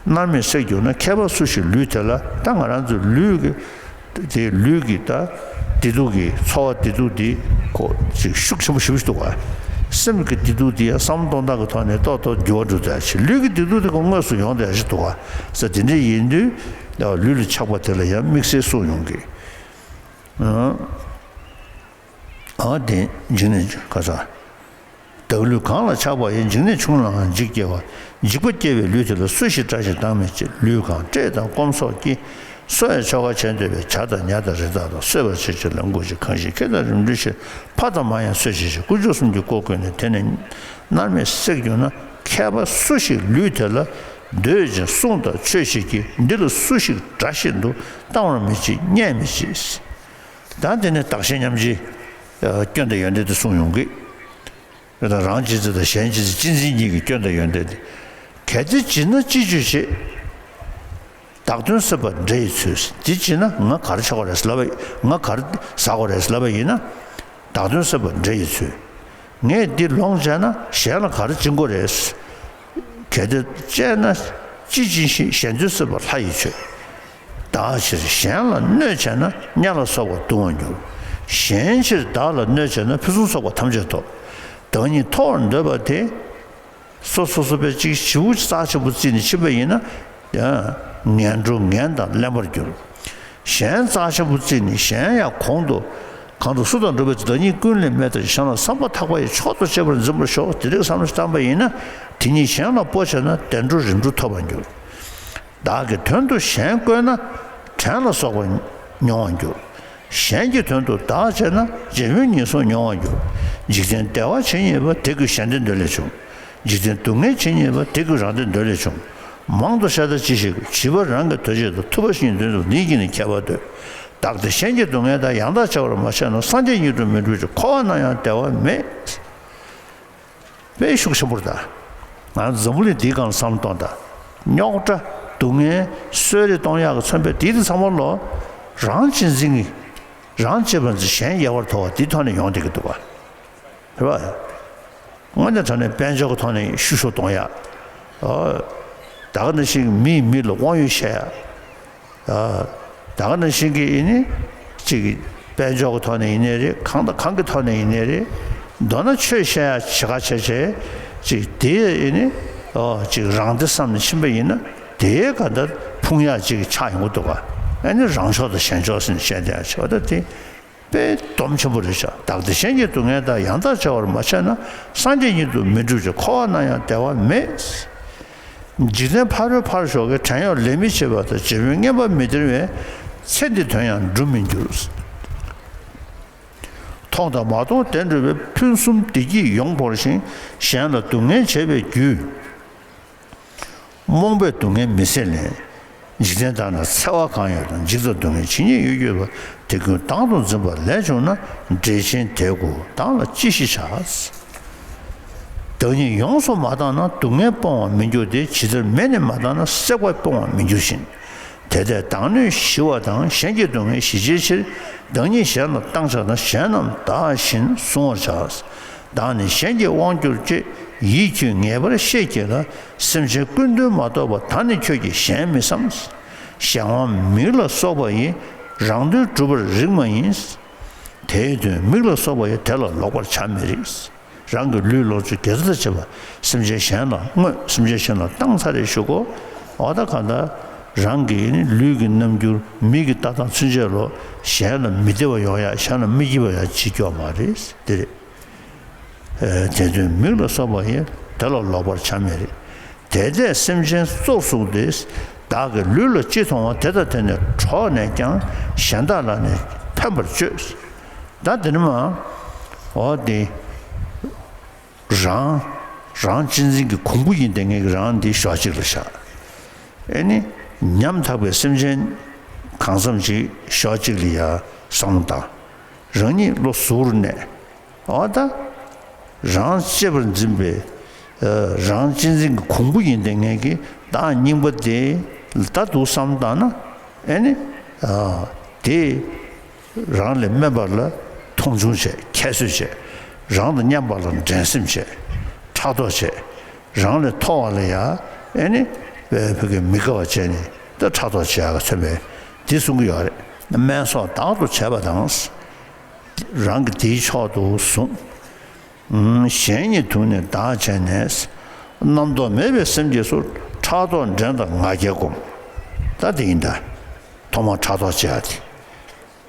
མནར་མེད་བསྲེགས་གྱུར་ན། མཁས་པ་སུ་ཞིག་ལུས་དེ་ལ། ད་ང་རང་ཚོའི་ལུས་ཀྱི་དེ་ལུས་ཀྱི་ད་བདེ་སྡུག་གི་ཚོར་བ་བདེ་སྡུག་འདི་ཁོ་ཅིག་ཤུགས་ཆེན་པོ་ཞེ་པོ་ཞིག་འདུག་ག་སེམས་ཀྱི་བདེ་སྡུག་འདི་ཡང་བསམ་བློ་གཏོང་སྟངས་ཀྱི་ཐོག་ནས་ཏོག་ཏོག་འགྱུར་བ་འགྲོ་ཚར་ཞིག་ལུས་ཀྱི་བདེ་སྡུག་འདི་ཁོ་དངོས་སུ་ཡོང་བསྡད་ཞིག་འདུག་ག་ས་དེ་འདྲ་ཡིན་དུས་ལུས་ལ་ཆགས་པ་དེ་ལ་ཡང་དམིགས་བསལ་གསུངས་ཡོང་གི་ཨ་དེ་འཇིགས་ནས་ག་ས། བདག་ལུས་གང་ལ་ཆགས་པ་ཡི། འཇིགས་ནས་ཆུང་ལའང་འཇིགས་སྐྱེ་བ། འཇིགས་པ་སྐྱེ་བའི་ལུས་དེ་ལ། སུ་ཞིག་དགྲ་ཞིག་སྡང་མི་བྱེད། ལུས་གང་བསྲེགས་དང་སྐོམ་སོགས་ཀྱིས། གསོ་བའི་ཆོ་ག་བྱེད་འདོད་པས། བྱ་དང་ཉ་དང་རི་དྭགས་དང་། གསོད་པར་བྱེད་ཅིང་ལམ་འགུགས་ཤིག་གང་ཞིག་ཁྱེད་དང་རིམ་གྲོའི་ཕྱིར། ཕ་དང་མ་ཡང་གསོད་བྱེད་ཅིག་དཀོན་མཆོག་གསུམ་གྱིས་བསྐོར་དགོས་ནས། དེ་ནི་མནར་མེད་བསྲེགས་གྱུར་ན། མཁས་པ་སུ་ཞིག་ལུས་དེ་ལ། འདོད་ཅིང་བསྲུང་དང་ཆོས་བྱེད་ཀྱི། འདི་ལ་སུ་ཞིག་དགྲ་བཞིན་དུ། བཏང་བར་མི་བྱེད་བརྙས་མི་བྱེད། ད་དེ་ནས་བདག་གཞན་མཉམ་བརྗེའི་སྐྱོན་དང་ཡོན་ཏན་དེ་གསུངས་ཡོང་གི་རེད། ད་རང་གཅེས་འཛིན་དང་གཞན་གཅེས་འཛིན་གཅེས་འཛིན་གཉིས་ཀྱི་སྐྱོན་དང་ཡོན་ཏན་དེ། གལ་ཏེ་བྱིན་ན་ཅི་བྱེད་ཅེས། བདག་དོན་སེལ་བ་འདྲེ་ཡི་ཚུལ། འདི་བྱིན་ན་ང་ག་རེ་བྱ་དགོས་རེད་ལབ་པ། ང་ག་རེ་ཟ་དགོས་རེད་ལབ་པ་ཡིན་ན། བདག་དོན་སེལ་བ་འདྲེ་ཡི་ཚུལ། ངས་འདི་ལོངས་སྤྱད་ན་གཞན་ལ་ག་རེ་བྱིན་དགོས་རེད། གལ་ཏེ་སྤྱད་ན་ཅི་བྱིན་ཞིང་། གཞན་དོན་སེལ་བ་ལྷ་ཡི་ཆོས། བདག་ཕྱིར་གཞན་ལ་གནོད་བྱས་ན། གཉའ་ལ་སོགས་པ་གདུང་བར་འགྱུར། གཞན་ཕྱིར་བདག་ལ་གནོད་བྱས་ན། ཕུན་སུམ་ཚོགས་པ་ཐམས་ཅད་ཐོབ། བདག་ཉིད་མཐོ་བར་འདོད་པ་དེ། སོ་སོ་སོ་པའི་གཅིག་བྱིའུ་རྩ་ཆེན་པོ་བརྩིས་ནས་ཕྱིན་པ་ཡིན་ན། ཡང་ངན་འགྲོ་ངན་དང་ལེན་པར་འགྱུར། གཞན་རྩ་ཆེན་པོ་བརྩིས་ནས་གཞན་ཡང་གོང་དུ། གང་དུ་སུ་དང་འགྲོགས་པའི་ཚེ། བདག་ཉིད་ཀུན་ལས་མེད་ལྟར་གྱུར། གཞན་ལ་བསམ་པ་ཐག་པ་ཡིས། མཆོག་ཏུ་གཅེས་པར་འཛིན་པར་ཤོག་དེ་རིགས་བསམ་བློ་བཏང་པ་ཡིན་ན། དེ་ཉིད་གཞན་ལ་སྤོ་བྱས་ན། བདེ་འགྲོ་རིམ་གྲོ་ཐོབ་པར་འགྱུར། བདག་གི་དོན་དུ་གཞན་བཀོལ་ན། བྲན་ལ་སོགས་པ་མྱོང་བར་འགྱུར། གཞན་གྱི་དོན་དུ་བདག་བྱས་ན། རྗེ་བོའི་ཉེས་སྲུང་མྱོང་བར་འགྱུར། འཇིག་རྟེན་བདེ་བ་ཇི་སྙེད་པ། དེ་ཀུན་གཞན་བདེ་འདོད་ལས་བྱུང་། འཇིག་རྟེན་སྡུག་བསྔལ་ཇི་སྙེད་པ། དེ་ཀུན་རང་བདེ་འདོད་ལས་བྱུང་། མང་དུ་བཤད་ད་ཅི་ཞིག་བྱིས་པ་རང་གི་དོན་ཆེད་དུ། ཐུབ་པ་གཞན་གྱི་དོན་དུ། འདི་ཉིད་ཀྱིས་ནི་ཁྱད་པར་འདོད། བདག་བདེ་གཞན་གྱི་སྡུག་བསྔལ་དག་ཡང་དག་བྱ་བར་མ་བྱས་ན། སངས་རྒྱས་ཉིད་དུ་མི་འགྲུབ་ཅིང་། འཁོར་བ་ན་ཡང་བདེ་བ་མེད། དཔེ་ཤུགས་ཆེན་པོ་རེད་ད། ང་འཛམ་བུ་གླིང་འདིའི་སྒང་ལ་བསམ་བློ་གཏོང་དང་། རྙོག་དྲ་སྡུག་བསྔལ་གསོད་རེས་གཏོང་ཡག་གི་མཚོན་དཔེ་དེ་དེ་ཚང་མ་ལོ། རང་གཅེས་འཛིན་གྱི། རང་གཅེས་པར་འཛིན་གཞན་ཡལ་བར་དོར་བ་འདིའི་ཐོག་ནས་ཡོང་བསྡད་ཀྱི་འདུག་བ། རེད་བ། དངོས་གནས་དྲང་གནས་དཔལ་འབྱོར་གྱི་ཐོག་ནས་བཤུ་གཞོག་གཏོང་ཡག་ཨོ། ད་ག་ནང་བཞིན་མིས་མི་ལ་དབང་ཡོད་བཤད་ཡག་ད་ག་ནང་བཞིན་གྱི་ཡིན་ནི། གཅིག་གི་དཔལ་འབྱོར་གྱི་ཐོག་ནས་ཡིན་ནའི་རེད། གང་དང་གང་གི་ཐོག་ནས་ཡིན་ནའི་རེད། མདོར་ན་ཆོས་བཤད་ཡ་བྱེད་ཁ་བྱས་བྱས། གཅིག་དེ་ཡིན་ནི། ཨོ་གཅིག་རང་བདེ་བསམ་ནས་ཕྱིན་པ་ཡིན་ན། དེའི་ག་ད་ཕུང་ཡ་གཅིག་ཆགས་ཡོང་གི་འདུག་ག་ཨ་ནི་རང་ཕྱོགས་དང་གཞན་ཕྱོགས་ཟེར་ནས་བཤད་བསྡད་ཡ་བྱེད་པ་ད་དེ། དཔེ་སྡོམ་ཆེན་པོ་རེད་ཤག་བདག་བདེ་གཞན་གྱི་སྡུག་བསྔལ་དག་ཡང་དག་བྱ་བར་མ་བྱས་ན། སངས་རྒྱས་ཉིད་དུ་མི་འགྲུབ་ཅིང་། འཁོར་བ་ན་ཡང་བདེ་བ་མེད། འཇིག་རྟེན་ཕ་རོལ་ཕར་ཞོག་གི། བྲན་གཡོག་ལས་མི་བྱེད་པ་དང་། རྗེ་བོའི་བསྙེན་པ་མི་སྟེར་བས། ཚེ་འདིའི་དོན་ཡང་འགྲུབ་མི་འགྱུར། མཐོང་དང་མ་མཐོང་བདེ་འགྲོ་བའི། ཕུན་སུམ་བདེ་སྐྱིད་ཡོངས་བོར་ཞིང་། གཞན་ལ་སྡུག་བསྔལ་བྱེད་པའི་རྒྱུ། རྨོངས་པས་སྡུག་བསྔལ་མི་བཟད་ལེན། འཇིག་རྟེན་དག་ན་འཚེ་བ་གང་ཡོད་དང་། འཇིགས་དང་སྡུག་བསྔལ་ཇི་སྙེད་ཡོད་གྱུར་པ། དེ་ཀུན་དང་དུ་འཛིན་པ་ལས་བྱུང་ན། འདྲེ་ཆེན་དེ་ཀུན་བདག་ལ་ཅི་ཞིག་བྱ། བདག་ཉིད་ཡོངས་སུ་མ་བཏང་ན། སྡུག་བསྔལ་སྤོང་བར་མི་འགྱུར་ཏེ། ཇི་ལྟར་མེ་ནི་མ་བཏང་ན། སྲེག་པ་སྤོང་བར་མི་འགྱུར་བཞིན། དེ་ལྟས་བདག་གནོད་ཞི་བ་དང་། གཞན་གྱི་སྡུག་བསྔལ་ཞི་བྱའི་ཕྱིར། བདག་ཉིད་གཞན་ལ་བཏང་བྱ་དང་། གཞན་རྣམས་བདག་བཞིན་བཟུང་བར་བྱ། བདག་ནི་གཞན་གྱི་དབང་གྱུར་ཅིག་ཡིད་ཀྱིས་ངེས་པར་ཤེས་བགྱིད་ལ། སེམས་ཅན་ཀུན་དོན་མ་གཏོགས་པ། ད་ནི་ཁྱོད་ཀྱིས་གཞན་མི་བསམ། གཞན་དབང་མིག་ལ་སོགས་པ་ཡིས། རང་དོན་སྒྲུབ་པར་རིགས་མ་ཡིན། དེའི་དོན་མིག་ལ་སོགས་པ་ཡིས། དེ་ལ་ལོག་པར་བྱ་མི་རིགས། རང་གི་ལུས་ལོངས་སྤྱོད་དགེ་རྩ་དང་བཅས་པ་སེམས་ཅན་གཞན་ལ་བསྔོས། སེམས་ཅན་གཞན་ལ་བཏང་ཚར་རེ་ཞུ་གོ །འོ་ད་གང་ལྟར་རང་གི་ནི་ལུས་ཀྱི་རྣམ་འགྱུར་མིག་གི་ལྟ་སྟངས་ཚུན་ཆད་ལོ། གཞན་ལ་མི་བདེ་བ་ཡོང་ཡ་གཞན་ལ་མི་སྐྱིད་པ་ཡ་བྱེད་རྒྱུ་མ་རེད་དེ་རེད། དེ་དོན་མིག་ལ་སོགས་པ་ཡིས། དེ་ལ་ལོག་པར་བྱ་མི་རིགས། དེ་ལྟས་སེམས་ཅན་སྲོག་བཟུང་སྟེ། བདག་གི་ལུས་ལ་ཅི་མཐོང་བ། དེ་དང་དེ་ནས་གྲོགས་ནས་ཀྱང་། གཞན་དག་ལ་ནི་ཕན་པར་སྤྱོད། ད་དེ་ནི་མ། འོ་དེ། རང་། རང་གཅེས་འཛིན་གྱི་གོང་བུ་ཡིན་ཏེ་ངེད་ཀྱི་རང་འདི་ཞོག་གཅིག་ལ་བཞག་ཨེ་ནི། ཉམ་ཐག་པའི་སེམས་ཅན་གང་འཚམ་ཅིག་ཞོག་གཅིག་ལ་ཡ་བསམ་བློ་བཏང་། རང་ཉིད་བློ་གཟུ་བོར་གནས། འོ་ད། རང་གཅེས་པར་འཛིན་པའི། ཨ། རང་གཅེས་འཛིན་གྱི་གོང་བུ་ཡིན་ཏེ་ངེད་ཀྱི་བདག་རྙིང་པ་དེ་ལ་ད་འདུག་བསམ་བཏང་ན། ཨེ་ནི། ཨ། དེ། རང་ལས་དམན་པ་ལ་མཐོང་ཆུང་བྱས། ཁྱད་གསོད་བྱས། རང་དང་མཉམ་པ་ལ་འགྲན་སེམས་བྱས། ཕྲག་དོག་བྱས། རང་ལས་མཐོ་བ་ལ་ཡང་ཨེ་ནི་བོད་ཀྱི་མི་དགའ་བ་བྱས་ནས་ད་ཕྲག་དོག་བྱེད་ཡག་མཚོན་པས་འདི་གསུང་གི་ཡོད་རེད། དམན་སོགས་བདག་ཏུ་བྱས་པ་དང་། རང་གི་དེའི་མཆོག་ཏུ་བཟུང་། གཞན་ཉིད་དུ་ནི་བདག་བྱས་ནས། རྣམ་རྟོག་མེད་པའི་སེམས་ཀྱིས་སུ། ཕྲག་དོག་འགྲན་དང་ང་རྒྱལ་བསྒོམ། ད་དེ་ཡིན་ད། ཐོག་མར་ཕྲག་དོག་བྱེད་ཡ་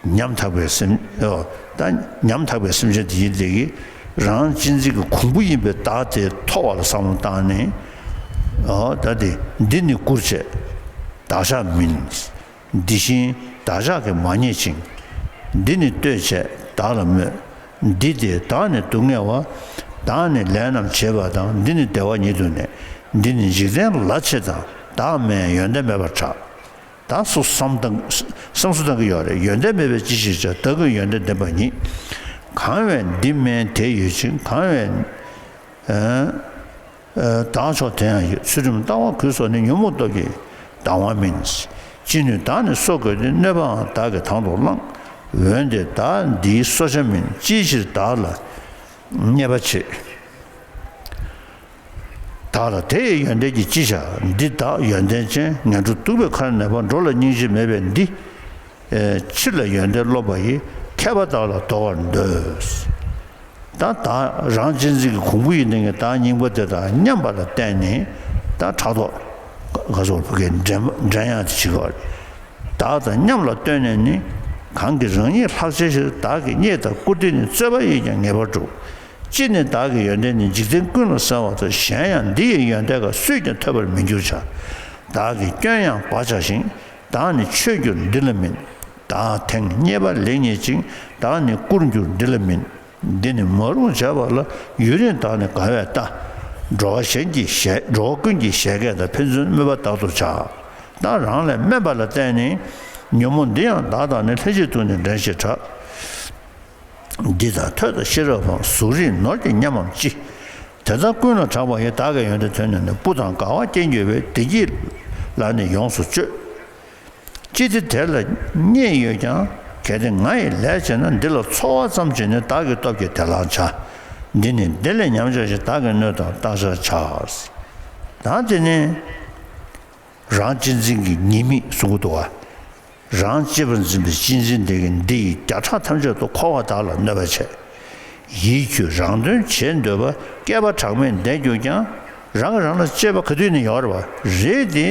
དེ། ཉམ་ཐག་པའི་སེམས། ཨོ། ད་ཉམ་ཐག་པའི་སེམས་ཅན་དེ་ཡིན་དེ་གིས་རང་གཅེས་འཛིན་གྱི་གོང་བུ་ཡིན་པའི་བདག་དེ་མཐོ་བ་ལ་བསམ་བློ་བཏང་ནས། ཨོ། ད་དེ་འདི་ནི་བཀུར་བྱས་བདག་ཅག་མིན། འདི་བཞིན་བདག་ཅག་གིས་མ་རྙེད་ཅིང་། འདི་ནི་བསྟོད་བྱས་བདག་ལ་སྨོད། འདི་སྟེ་བདག་ནི་སྡུག་བསྔལ་བ། བདག་ནི་ལས་རྣམས་བྱེད་པ་དང་། འདི་ནི་བདེ་བ་ཉིད་དུ་གནས། འདི་ནི་འཇིག་རྟེན་ལ་ཆེ་དང་། བདག་མེད་ཡོན་ཏན་མེད་པར་གྲགས། ད་སོ་བསམ་བཏང་། བསམ་བཟོ་བཏང་གི་ཡོད་རེད། ཡོན་ཏན་མེད་པས་ཅི་ཞིག་བྱ། བདག་གི་ཡོན་ཏན་ལྡན་པ་ཉིད། གང་བས་འདི་མེད་དེ་ཡོད་ཅིང་། གང་བས་བདག་མཆོག་དེ་ཡང་ཡོད། ཚུལ་ཁྲིམས་ལྟ་བ་གོས་སོགས་ནི། ཉོན་མོངས་སྟོབས་ཀྱིས་སྡང་བ་མིན། ཅི་ནུས་བདག་ནི་གསོ་དགོས་ཏེ། གནོད་པའང་བདག་གིས་དང་དུ་བླང་། འོན་ཏེ་བདག་འདིའི་གསོ་བྱ་མིན། ཅིའི་ཕྱིར་བདག་ལ་བརྙས་པ་བྱེད། བདག་ལ་དེ་ཡི་ཡོན་ཏན་གྱིས་ཅི་བྱ། འདི་བདག་ཡོན་ཏན་ཅན། ངན་འགྲོ་གདུག་པའི་ཁར་གནས་པ། འགྲོ་ལ་སྙིང་རྗེ་མེད་པས་འདི། ཕྱིར་ལ་ཡོན་ཏན་སློབ་པ་ཡིས། མཁས་པ་བདག་ལ་འདོར་བར་འདོད། ད་བདག་རང་གཅེས་འཛིན་གྱི་གོང་བུ་ཡིན་ནའི་བདག་རྙིང་པ་དེ་དང་མཉམ་པ་ལ་བརྟེན་ནས་ད་ཕྲག་དོག་ག་ཚོད་བུ་གའི་འགྲན་འགྲན་ཡག་དེ་བྱེད་དགོས་རེད། བདག་དང་མཉམ་ལ་ལྟོས་ནས་ནི། གང་གིས་རང་ཉིད་ལྷག་བྱའི་ཕྱིར། བདག་གིས་བརྙས་དང་བཀུར་སྟི་ནི། རྩོད་པ་ཡིས་ཀྱང་ངེས་པར་འགྲུབ། ཅི་ནས་བདག་གི་ཡོན་ཏན་ནི། འཇིག་རྟེན་ཀུན་ལ་གསལ་བ་ལྟར། གཞན་ཡང་འདི་ཡི་ཡོན་ཏན་དགའ། སུས་ཀྱང་ཐོས་པར་མི་འགྱུར་བྱ། བདག་གི་སྐྱོན་ཡང་སྦ་བྱ་ཞིང་། བདག་ནི་ཆོས་གྱུར་འདི་ལ་མིན། བདག་དེང་རྙེད་པ་ལེགས་རྙེད་ཅིང་། བདག་ནི་བཀུར་འགྱུར་འདི་ལ་མིན། འདི་ནི་མ་རུངས་བྱས་པ་ལ། ཡུན་རིང་བདག་ནི་དགའ་བས་ལྟ། འགྲོ་བ་གཞན་གྱི་བཞད། འགྲོ་བ་ཀུན་གྱི་བཞད་གད་དང་། ཕན་ཚུན་སྨོད་པ་བདག་ཏུ་བྱ། བདག་རང་ལས་དམན་པ་ལ་བརྟེན་ནས། ཉོན་མོངས་འདི་ཡང་བདག་དང་ནི། ལྷན་ཅིག་ཏུ་ནི་འགྲན་ཞེས་གྲགས། འདི་ལྟར་ཐོས་དང་ཤེས་རབ་འཕངས། གཟུགས་རིས་ནོར་གྱིས་ཉམས་པའམ་ཅི། དེ་དག་ཀུན་ལ་གྲགས་པ་ཡི། བདག་གི་ཡོན་ཏན་ཐོས་ནས་ནི། སྤུ་དང་དགའ་བ་སྐྱེ་འགྱུར་བས། བདེ་སྐྱིད་ལ་ནི་ཡོངས་སུ་སྤྱོད། ཅི་སྟེ་དེ་ལ་བརྙས་ཡོད་ཀྱང་། གལ་ཏེ་ང་ཡི་ལས་བྱས་ན། འདི་ལ་འཚོ་བ་ཙམ་བྱས་ནས། བདག་གི་སྟོབས་ཀྱིས་དེ་བླང་བྱ། འདི་ནི་བདེ་ལས་ཉམས་བྱ་ཞིང་། བདག་གི་སྣོད་དང་བརྟག་བྱར་བྱ། ད་དེ་ནི་རང་གཅེས་འཛིན་གྱི་ཉེས་དམིགས་གསུང་གི་འདུག་བ། རང་གཅེས་པར་འཛིན་པའི་གཅེས་འཛིན་དེ་གིས་འདི་ཡི་བརྒྱ་ཕྲག་ཐམས་ཅད་དུ་འཁོར་བ་དག་ལ་གནོད་པ་བྱེད། ཡིད་ཀྱིས་རང་དོན་བྱེད་འདོད་པ། བསྐལ་པ་གྲངས་མེད་འདས་གྱུར་ཀྱང་། རང་གིས་རང་ལ་གཅེས་པ་ག་དུས་ནས་ཡོད་རེད་བ། རེད་དེ།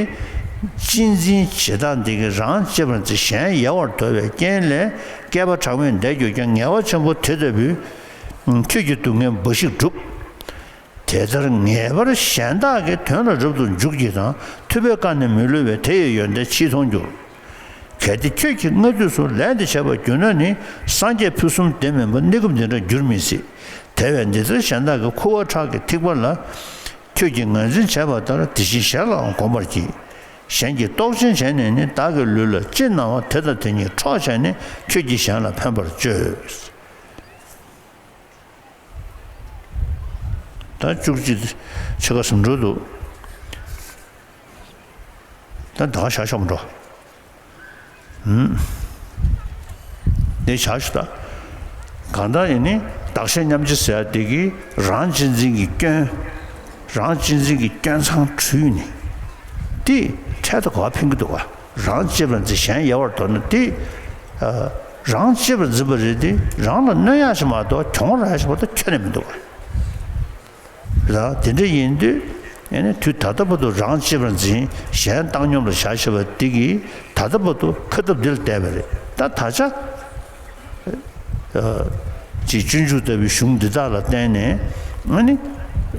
གཅེས་འཛིན་བྱེད་སྟངས་འདི་གིས་རང་གཅེས་པར་འཛིན། གཞན་ཡལ་བར་འདོར་བའི་རྐྱེན་ལས། བསྐལ་པ་གྲངས་མེད་འདས་གྱུར་ཀྱང་། ངལ་བ་ཆེན་པོ་དེ་ལྟ་བུས། ཁྱོད་ཀྱི་སྡུག་བསྔལ་འབའ་ཞིག་བསྒྲུབ། དེ་ལྟར་ངེས་པར་གཞན་དག་གི་དོན་ལ་རབ་ཏུ་འཇུག་གྱིས་དང་། ཐུབ་པས་བཀའ་ནི་མི་བསླུ་བས། དེ་ཡི་ཡོན་ཏན་ཕྱིས་མཐོང་འགྱུར། གལ་ཏེ་ཁྱོད་ཀྱིས་སྔ་དུས་སུ་ལས་འདི་བྱས་པར་གྱུར་ན་ནི། སངས་རྒྱས་ཕུན་སུམ་བདེ་མིན་པ། གནས་སྐབས་འདི་འདྲར་འགྱུར་མི་སྲིད། དེ་བས་འདི་ལྟར་གཞན་དག་གི་ཁུ་བ་ཁྲག་གི་ཐིགས་པ་ལ། ཁྱོད་ཀྱིས་ངོས་འཛིན་བྱས་པ་ལྟར། དེ་བཞིན་གཞན་ལའང་གོམས་པར་གྱིས། གཞན་གྱི་རྟོག་ཅན་བྱས་ནས་ནི། བདག་གི་ལུས་ལ་ཅི་སྣང་བ། དེ་དང་དེ་ཉིད་འཕྲོག་བྱས་ནས། ཁྱོད་ཀྱིས་གཞན་ལ་ཕན་པར་སྤྱོད། ད་བཅུ་གཅིག་ཕྱེད་ཀ་ཟིན་འགྲོ་འདུག། ད་ད་ག་བཞག་ཆོག་མི་འགྲོ། ཧུམ། འདི་བཞག་ཞུ་ད། གང་ལྟར་ཡིན་ནི་བདག་གཞན་མཉམ་བརྗེ་ཟེར་ཡ་འདི་གིས་རང་གཅེས་འཛིན་གྱི་སྐྱོན། རང་གཅེས་འཛིན་གྱི་སྐྱོན་མཚང་འཁྲུལ་ནི། འདི་འཕྲལ་དུ་ག་པར་འཕེན་གྱི་འདུག་ག། རང་གཅེས་པར་འཛིན། གཞན་ཡལ་བར་དོར་ན་དེ། ཨ། རང་གཅེས་པར་འཛིན་པ་རེད་དེ། རང་ལ་གནོད་ཡག་ཞིག་མ་གཏོགས། གྱོང་རག་ཡག་ཞིག་མ་གཏོགས་ཁྱོན་ནས་མི་འདུག་ག། རང་དེ་འདྲ་ཡིན་དུས། ཨ་ནི་དུས་ད་ལྟ་བར་དུ་རང་གཅེས་པར་འཛིན། གཞན་བཏང་སྙོམས་ལ་བཞག་ཤེས་པ་འདི་གིས་ད་ལྟ་བར་དུ་ཁ་ཐུབ་འདི་ལ་བསྡད་པ་རེད། ད་ད་ཆ། ཨ། ཅིག་སྤྱོད་འཇུག་ལྟ་བུའི་གཞུང་འདི་དག་ལ་བརྟེན་ནས། ཨ་ནི་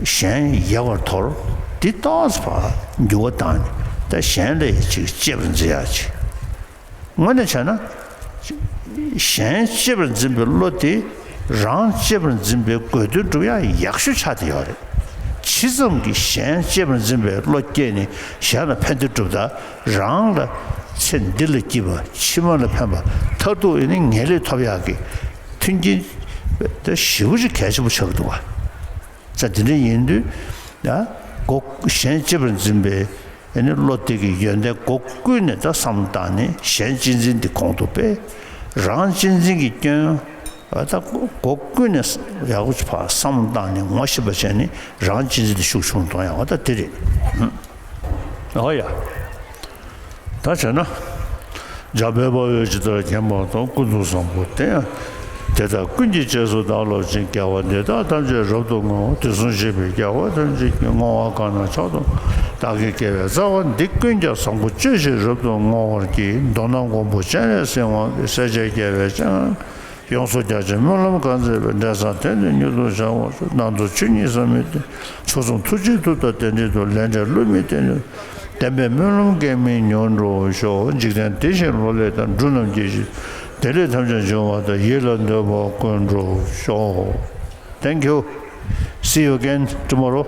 གཞན་ཡལ་བར་དོར། འདི་ཏོག་ཙམ་ཕར་འགྱུར་བ་བཏང་ནས། ད་གཞན་ལ་ཡང་ཅིག་གཅེས་པར་འཛིན་ཡག་ཅིག། དངོས་གནས་བྱས་ན། གཞན་གཅེས་པར་འཛིན་པའི་བློ་དེ་རང་གཅེས་པར་འཛིན་པའི་དགོས་དོན་སྒྲུབ་ཡག་ཡག་ཤོས་ཆགས་བསྡད་ཡོད་རེད། ཇི་ཙམ་གྱིས་གཞན་གཅེས་པར་འཛིན་པའི་བློ་སྐྱེས་ནས་གཞན་ལ་ཕན་བདེ་སྒྲུབ་དང་། རང་ལ་ཚེ་འདི་ལ་སྐྱིད་པ། ཕྱི་མ་ལ་ཕན་པ། མཐར་ཐུག་ཨེ་ནི་ངེས་ལེགས་ཐོབ་ཡག་གི་མཐུན་རྐྱེན་དེ་ཞེ་པོ་ཅིག་གལ་ཆེན་པོ་ཆགས་ཀྱི་འདུག་བ། ཙང་དེ་འདྲ་ཡིན་དུས། ཡ། གོ། གཞན་གཅེས་པར་འཛིན་པའི་ཨེ་ནི་བློ་དེ་གི་ཡོན་ཏན་སྒོ་ཀུན་ནས་ད་བསམ་བློ་བཏང་ནས། གཞན་གཅེས་འཛིན་འདི་གོང་དུ་སྤེལ། རང་གཅེས་འཛིན་གྱི་སྐྱོན། ད་སྒོ་ཀུན་ནས་ཡག་པོ་ཕར་བསམ་བློ་བཏང་ནས་ངོ་ཤེས་པ་བྱས་ནས་རང་གཅེས་འཛིན་དེ་ཤུགས་ཆུང་གཏོང་ཡག་པ་ད་དེ་རེད། ཨོ་ཡ། ད་བྱས་ན། འཇམ་དཔལ་དཔའ་བོས་ཇི་ལྟར་མཁྱེན་པ་དང་། ཀུན་ཏུ་བཟང་པོ་དེ་ཡང་དེ་དག་ཀུན་གྱི་རྗེས་སུ་བདག་སློབ་ཅིང་། དགེ་བ་འདི་དག་ཐམས་ཅད་རབ་ཏུ་བསྔོ། དུས་གསུམ་གཤེགས་པའི་རྒྱལ་བ་ཐམས་ཅད་ཀྱིས། བསྔོ་བ་གང་རྣམས་ཕྱག་ཏུ། བདག་གི་དགེ་བའི་རྩ་བ་འདི་ཀུན་ཀྱང་། བཟང་པོ་སྤྱོད་ཕྱིར་རབ་ཏུ་བསྔོ་བར་བགྱི། མདོར་ན་མགོན་པོ་སྤྱན་རས་གཟིགས་དབང་གིས། སྲས་བཅས་རྒྱལ་བའི་སྤྱན་སྔར། ཡོངས་སུ་རྒྱ་ཆེར་སྨོན་ལམ་གང་མཛད་པའི། འབྲས་བཟང་དེ་ནི་མྱུར་དུ་བྱ་བར་ཤོག། རྣམ་རྟོག་ཆོས་ཉིད་ཟད་མི་ལྡན། མཆོག་གསུམ་ཐུགས་རྗེའི་མཐུ་དང་རྟེན་འབྲེལ་དུ། ལས་འབྲས་བསླུ་མེད་བརྟན་ལ། བདེན་པའི་སྨོན་ལམ་གེགས་མེད་མྱུར་འགྲུབ་ཤོག། འཇིག་རྟེན་བདེ་ཞིང་ལོ་ལེགས་དང་། འབྲུ་རྣམས་རྒྱས་ཤིང་བདེ་ལེགས་ཐམས་ཅད་འབྱུང་བ་དང་། ཡིད་ལ་འདོད་པ་ཀུན་འགྲུབ་ཤོག། Thank you. See you again tomorrow.